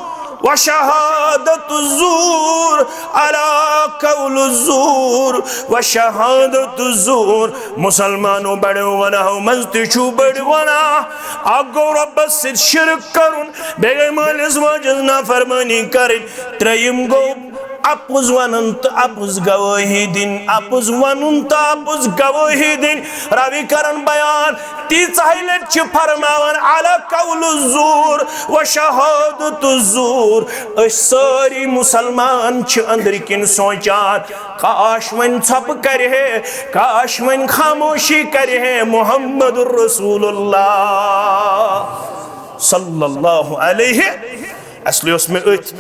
و شہادت الزور، الا قول الزور و شہادت الزور۔ مسلمانو، بڑیو گۄناہو منٛز تہِ چھُ بٔڑۍ گۄناہ۔ اکھ گوٚو رۄبس سۭتۍ شرک کرُن، بیٚیہِ گٔے مٲلِس ماجہِ ہٕنٛز نافرمٲنی کرٕنۍ۔ ترٛیٚیِم گوٚو اپُز ونُن تہٕ اپُز گوٲہی دِنۍ، اپُز ونُن تہٕ اپُز گوٲہی دِنۍ۔ راوی کرن بیان، تیٖژاہے لٹہِ چھِ فرماوان، الا قول الزور و شہادت الزور۔ أسۍ سٲری مسلمان چھِ أنٛدرۍ کِنۍ سونٛچان، کاش وۄنۍ ژھۄپہٕ کرِ ہے، کاش وۄنۍ خاموشی کرِ ہے محمد رسول اللہ صلی اللہ علیہ۔ اصلی اوس مےٚ أتھۍ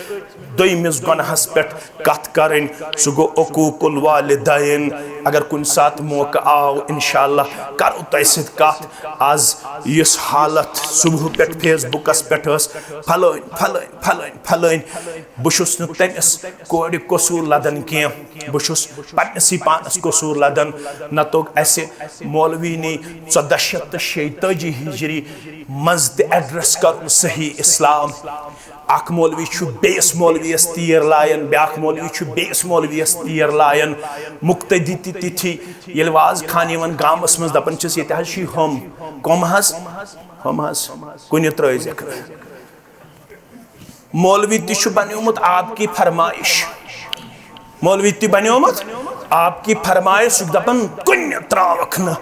دوٚیمِس گۄناہس پٮ۪ٹھ کتھ کرٕنۍ، سُہ گوٚو عقوق الوالدین۔ اگر کُنہِ ساتہٕ موقعہٕ آو، انشاءاللہ کرو تۄہہِ سۭتۍ کتھ۔ از یُس حالت صبح پٮ۪ٹھ فیس بُکس پٮ۪ٹھ ٲس، فلٲنۍ، فلٲنۍ، فلٲنۍ، فلٲنۍ، بہٕ چھُس نہٕ تٔمِس کورِ قصوٗر لدان کینٛہہ، بہٕ چھُس پننِسٕے پانس قصوٗر لدان۔ نہ توٚگ اسہِ مولوی نی ژۄدہ شیٚتھ تہٕ شیٚیہِ تٲجی ہجری منٛز تہِ ایڈریس کرُن صحیح اسلام۔ اکھ مولوی چھُ بیٚیِس مولویَس تیٖر لایان، بیٛاکھ مولوی چھُ بیٚیِس مولویَس تیٖر لایان۔ مقتدی تہِ تِتھی، ییٚلہِ واز خان یِوان گامَس منٛز، دَپان چھِس، ییٚتہِ حظ چھِ ہُم، کۄم حظ؟ ہُم حظ، کُنہِ ترٛٲوزٮ۪کھ نہٕ۔ مولوی تہِ چھُ بنیومُت آپ کی فرمائش۔ مولوی تہِ بنیومُت آپ کی فرمائش، سُہ چھُ دپان، کُنہِ تراوکھ نہٕ۔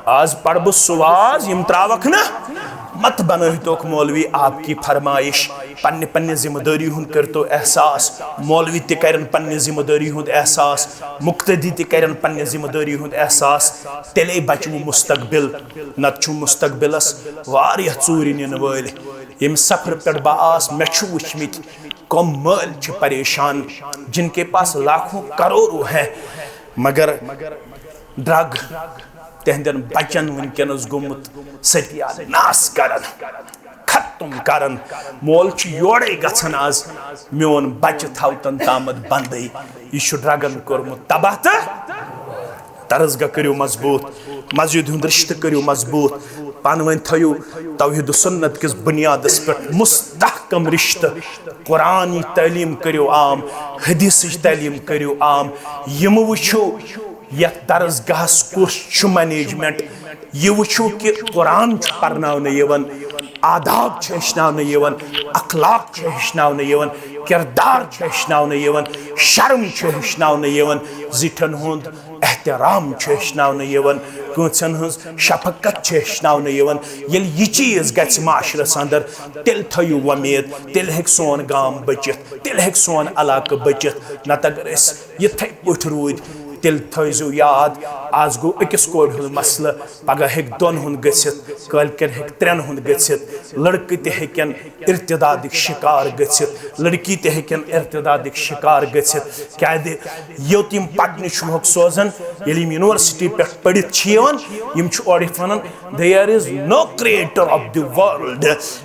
آز پرٕ بہٕ سُہ واز، یِم تراوکھ نہٕ۔ مت بنٲوتوکھ مولوی آپ کی فرمائش۔ پننہِ پننہِ ذمہ دٲری ہُنٛد کٔرتو احساس۔ مولوی تہِ کرن پننہِ ذمہ دٲری ہُنٛد احساس، مقتدی تہِ کرن پننہِ ذمہ دٲری ہُنٛد احساس۔ تیٚلے بچہِ وۄنۍ مستقبل، نتہٕ چھُ مستقبلس واریاہ ژوٗرِ نِنہٕ وٲلۍ۔ ییٚمہِ سفرٕ پٮ۪ٹھ بہٕ آس، مےٚ چھُ وٕچھمٕتۍ کم مٲلۍ چھِ پریشان، جن کے پاس لاکھوں کروڑوں ہیں، مگر ڈرگ تہندٮ۪ن بچن وٕنکیٚنس گوٚمُت ستیہ ناس کران، ختم کران۔ مول چھُ یورے گژھان، از میون بچہِ تھاو تن تامتھ بندٕے، یہِ چھُ ڈرگن کوٚرمُت تباہ تہٕ درسگاہ کٔرِو مضبوٗط، مسجد ہُنٛد رِشتہٕ کٔرِو مضبوٗط۔ پانہٕ ؤنۍ تھٲیِو توحید و سنت کِس بُنیادس پٮ۪ٹھ مستحکم رشتہٕ۔ قرآنٕچ تعلیٖم کٔرِو عام، حدیثٕچ تعلیٖم کٔرِو عام۔ یِم وٕچھِو یتھ درس گاہس کُس چھُ management، یہِ وٕچھِو کہِ قرآن چھُ پرناونہٕ یِوان، آداب چھِ ہیٚچھناونہٕ یِوان، اخلاق چھِ ہیٚچھناونہٕ یِوان، کردار چھُ ہیٚچھناونہٕ یِوان، شرم چھُ ہیٚچھناونہٕ یِوان، زِٹھٮ۪ن ہُنٛد احترام چھُ ہیٚچھناونہٕ یِوان، کٲنٛسن ہٕنٛز شفقت چھِ ہیٚچھناونہٕ یِوان۔ ییٚلہِ یہِ چیٖز گژھِ معاشرس اندر، تیٚلہِ تھٲیِو وۄمید، تیٚلہِ ہیٚکہِ سون گام بٔچِتھ، تیٚلہِ ہیٚکہِ سون علاقہٕ بٔچِتھ۔ نتہٕ اگر أسۍ یِتھے پٲٹھۍ روٗدۍ، تیٚلہِ تھٲیزیو یاد، آز گوٚو أکِس کورِ ہُنٛد مسلہٕ، پگاہ ہیٚکہِ دۄن ہُنٛد گٔژھِتھ، کٲلۍ کٮ۪ن ہیٚکہِ ترٛٮ۪ن ہُنٛد گٔژھِتھ، لڑکہٕ تہِ ہیٚکن ارتدادٕکۍ شکار گٔژھِتھ، لڑکی تہِ ہیٚکن ارتدادٕکۍ شکار گٔژھِتھ۔ کیازِ یوٚت یِم پرنہِ چھُ ہوکھ سوزان، ییٚلہِ یِم یونیورسٹی پٮ۪ٹھ پٔرِتھ چھِ یِوان، یِم چھِ اورٕ یِتھ ونان، "There is no creator of the world"،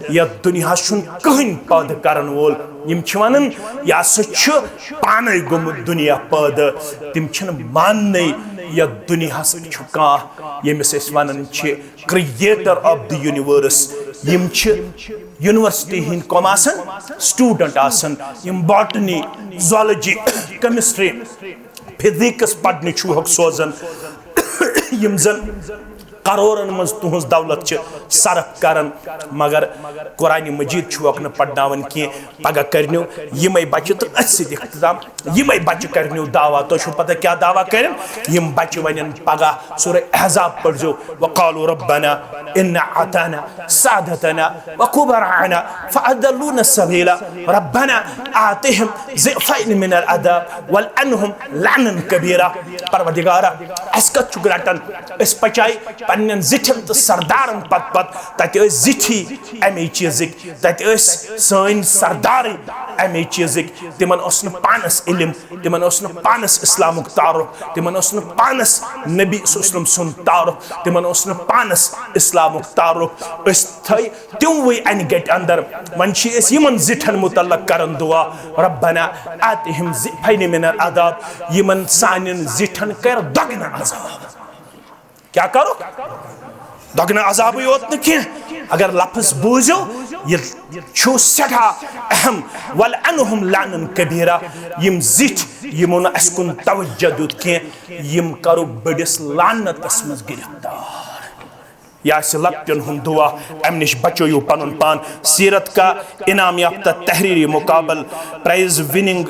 یتھ دُنیاہس چھُنہٕ کٕہٕنۍ پٲدٕ کرن وول۔ یِم چھِ ونان، "یہِ ہسا چھُ پانے گوٚمُت دُنیا پٲدٕ"۔ تِم چھِنہٕ ماننٕے یتھ دُنیاہس چھُ کانٛہہ، ییٚمِس أسۍ ونان چھِ creator of the universe۔ یِم چھِ یونیورسٹی ہٕنٛدۍ کۄم آسان، student آسان، یِم botany، zoology، chemistry، physics پرنہِ چھُ ہوکھ سوزان، یِم زن کرورن منٛز تُہنٛز دولت چھِ صرف کران، مگر قرآن مجید چھُ ہوکھ نہٕ پرناوان کینٛہہ۔ پگاہ کرنیو یِمے بچہِ تہٕ أتھۍ سۭتۍ اختتام، یِمے بچہِ کرنیو دعویٰ۔ تۄہہِ چھُو پتہ کیٛاہ دعویٰ کرن؟ یِم بچہِ ونن پگاہ سورہ احزاب پٔرزیو، "وقالوا ربنا ان اطعنا سادتنا وكبراءنا فاضلونا السبيل، ربنا آتهم ضعفين من العذاب والعنهم لعنا كبيرا۔" پروردگارا، اسہِ کتھ چھُکھ رٹان؟ أسۍ پچاے پننٮ۪ن زِٹھٮ۪ن تہٕ سردارن پتہٕ پتہٕ، تتہِ ٲسۍ زِٹھی امے چیٖزٕکۍ، تتہِ ٲسۍ سٲنۍ سردارٕے امے چیٖزٕکۍ۔ تِمن اوس نہٕ پانس علم، تِمن اوس نہٕ پانس اسلامُک تعارف، تِمن اوس نہٕ پانس نبی صلی اللہ علیہ وسلم سُنٛد تعارف، تِمن اوس نہٕ پانس اسلامُک تعارف۔ أسۍ تھٲے تِموٕے انہِ گٹہِ اندر۔ وۄنۍ چھِ أسۍ یِمن زِٹھٮ۪ن متعلق کران دعا، "ربنا آتهم ضعفين من العذاب"، یِمن سانٮ۪ن زِٹھٮ۪ن کر دۄگنہٕ عذاب۔ کیٛاہ کرُکھ؟ دۄگنہٕ عذابٕے یوت نہٕ کینٛہہ، اگر لفظ بوٗزِو، یہِ چھُ سٮ۪ٹھاہ اہم۔ "ولعنهم لعنا كبيرا"، یِم زِٹھۍ یِمو نہٕ اَسہِ کُن توجہ دیُت کینٛہہ، یِم کرو بٔڑِس لعنتس منٛز گرفتار۔ یہِ آسہِ لۄکٹٮ۪ن ہُنٛد دُعا، اَمہِ نِش بچٲیِو پنُن پان۔ سیرت کا انعام یافتہ تحریری مقابل، prize winning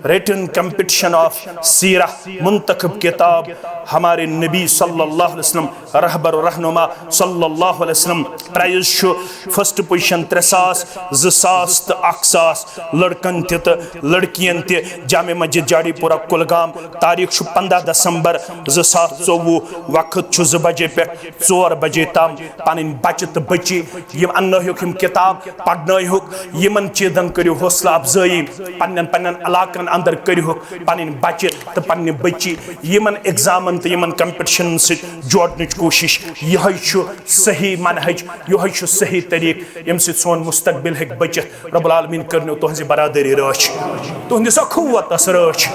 written competition of سیرہ، منتخب کتاب ہمارے نبی صلی اللہ علیہ وسلم، رہبر و رہنما صلی اللہ علیہ وسلم۔ prize چھُ first position ترٛےٚ ساس، زٕ ساس تہٕ اکھ ساس، لڑکن تہِ تہٕ لڑکین تہِ۔ جامع مسجد جاڑی پورہ کُلگام۔ تاریخ چھُ پنٛداہ دسمبر زٕ ساس ژوٚوُہ۔ وقت چھُ زٕ بجے پٮ۪ٹھ ژور بجے تام۔ پنٕنۍ بچہِ تہٕ بچی یِم اننٲیہُکھ، یِم کتاب پرنٲیہُکھ، یِمن چیٖزن کٔرِو حوصلہٕ افزٲیی، پننٮ۪ن پننٮ۪ن علاقن اندر کٔرِہُکھ پنٕنۍ بچہِ تہٕ پننہِ بچی یِمن examن تہٕ یِمن competitionن سۭتۍ جوڑنٕچ کوٗشش۔ یِہوٚے چھُ صحیح منہج، یِہوٚے چھُ صحیح طریٖقہٕ، ییٚمہِ سۭتۍ سون مستقبل ہیٚکہِ بٔچِتھ۔ رب العالمین کٔرنو تُہنٛزِ برادری رٲچھ، تُہنٛدِس اخوتس رٲچھ۔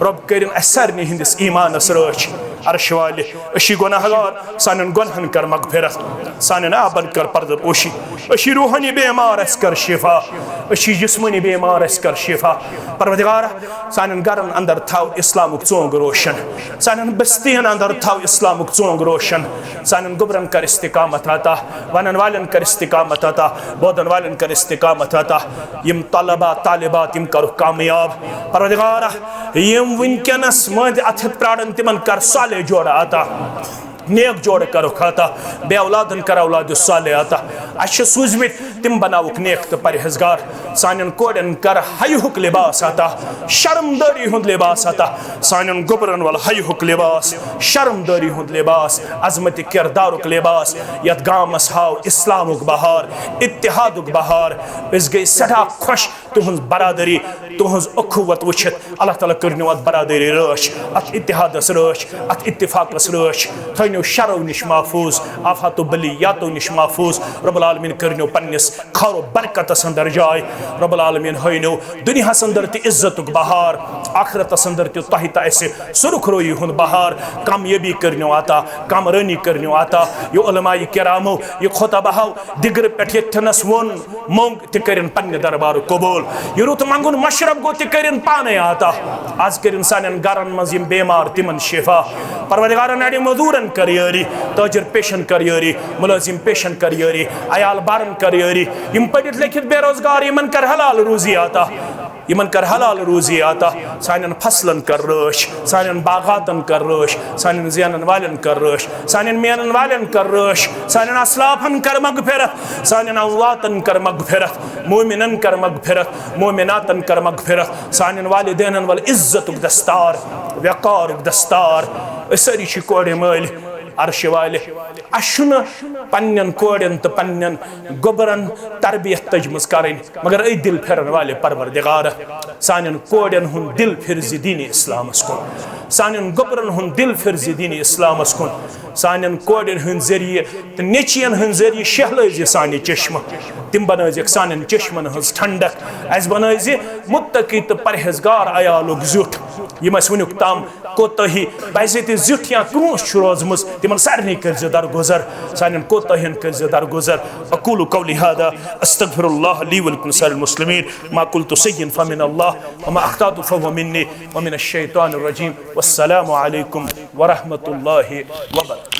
رب کٔرِن اسہِ سارنٕے ہٕنٛدِس ایٖمانس رٲچھ۔ عرش والہِ، أسۍ چھِ گۄناہ گار، سانٮ۪ن گۄنہن کر مغفرت، سانٮ۪ن عابن کر پردٕ پوشی۔ أسۍ چھِ روحٲنی بیمار، اسہِ کر شفا۔ أسۍ چھِ جسمٲنی بیمار، اسہِ کر شفا۔ پروردگارا، سانٮ۪ن گرن اندر تھاو اسلامُک ژونگ روشن، سانٮ۪ن بستین اندر تھاو اسلامُک ژونگ روشن۔ سانٮ۪ن گوٚبرن کر استقامت عطا، ونن والٮ۪ن کر استقامت عطا، بوزن والٮ۪ن کر استقامت عطا۔ یِم طلبہ طالبات یِم کرُکھ کامیاب۔ پروردگارا، یِم وٕنکیٚنس مٲنٛزِ اتھٕ ہیٚتھ پرارن، تِمن کر صالح جوڑٕ عطا، نیک جوڑٕ کرُکھ عطا، بے اولادن کر اولاد صالح عطا۔ اسہِ چھِ سوٗزمٕتۍ، تِم بناوُکھ نیک تہٕ پرہیزگار۔ سانٮ۪ن کورٮ۪ن کر حیاہُک لباس عطا، شرمدٲری ہُنٛد لباس عطا۔ سانٮ۪ن گوٚبرن ول حیاہُک لباس، شرمدٲری ہُنٛد لباس، عظمت کردارُک لباس۔ یتھ گامس ہاو اسلامُک بہار، اتحادُک بہار۔ أسۍ گٔے سٮ۪ٹھاہ خۄش تُہٕنٛز برادری، تُہٕنٛز اخوت وٕچھِتھ۔ اللہ تعالیٰ کٔرنو اتھ برادری رٲچھ، اتھ اتحادس رٲچھ، اتھ اتفاقس رٲچھ۔ تھٲینو شرو نِش محفوظ، آفات و بلیاتو نِش محفوظ۔ رب العالمین کٔرنو پننِس خیر و برکتس اندر جاے۔ رب العالمین ہٲینو دُنیاہس اندر تہِ عزتُک بہار، آخرتس اندر تہِ تۄہہِ تہٕ اسہِ سُرخ رویی ہُنٛد بہار۔ کامیٲبی کٔرنیو عطا، کامرٲنی کٔرنیو عطا۔ یہِ علماء کرامو، یہِ خطباہو دِگرٕ پٮ۪ٹھ ییٚتھٮ۪نس ووٚن، مۄنگ، تہِ کٔرِن پننہِ دربارُک قبول۔ یہِ رُت منٛگُن مشرب گوٚو، تہِ کٔرِن پانے عطا۔ از کٔرِن سانٮ۪ن گرن منٛز یِم بیمار، تِمن شفا۔ پروردگارن، اڑِ مزورن کر یٲری، تاجر پیشن کر یٲری، ملازم پیشن کر یٲری، عیال بارن کر یٲری، یِم پٔرِتھ لیکھِتھ بے روزگار، یِمن کر حلال روزی عطا۔ یِمن کر حلال روزی عطا، سانٮ۪ن فصلن کر رٲچھ، سانٮ۪ن باغاتن کر رٲچھ، سانٮ۪ن زینن والٮ۪ن کر رٲچھ، سانٮ۪ن مینن والٮ۪ن کر رٲچھ، سانٮ۪ن اسلافن کر مغفرت، سانٮ۪ن امواتن کر مغفرت، مومنن کر مغفرت، مومناتن کر مغفرت، سانٮ۪ن والدینن ول عزتُک دستار، وقارُک دستار۔ أسۍ سٲری چھِ کورِ مٲلۍ، عرشہِ والہِ۔ اَسہِ چھُنہٕ پننٮ۪ن کورٮ۪ن تہٕ پننٮ۪ن گوٚبرن تربیت تٔجمٕژ کرٕنۍ، مگر أے دِل پھِرن والہِ پروردگار، سانٮ۪ن کورٮ۪ن ہُنٛد دِل پھِر زِ دینِ اسلامس کُن، سانٮ۪ن گوٚبرن ہُنٛد دِل پھِر زِ دینِ اسلامس کُن۔ سانٮ۪ن کورٮ۪ن ہٕنٛدۍ ذٔریعہٕ تہٕ نیٚچوٮ۪ن ہٕنٛدۍ ذٔریعہٕ شہلٲوزِ سانہِ چشمہٕ، تِم بنٲوزِکھ سانٮ۪ن چشمن ہٕنٛز ٹھنڈک، اَسہِ بنٲوزِ مُتقی تہٕ پرہیزگار عیالُک زیُٹھ، یِم اَسہِ وٕنیُک تام کوتٲہی، بحیثیت زیُٹھ یا کٲنٛسہِ چھُ روزمٕژ، تِمن سارنٕے کٔرزِ درگُزر، سانٮ۪ن کوتٲہین کٔرزِ درگُزر۔ اقول قولی هذا، استغفر الله لي ولكم سائر المسلمين، ما قلت شيئا فمن الله، وما اخطأت فهو مني، ومن الشيطان الرجيم۔ والسلام عليكم ورحمة الله وبركاته۔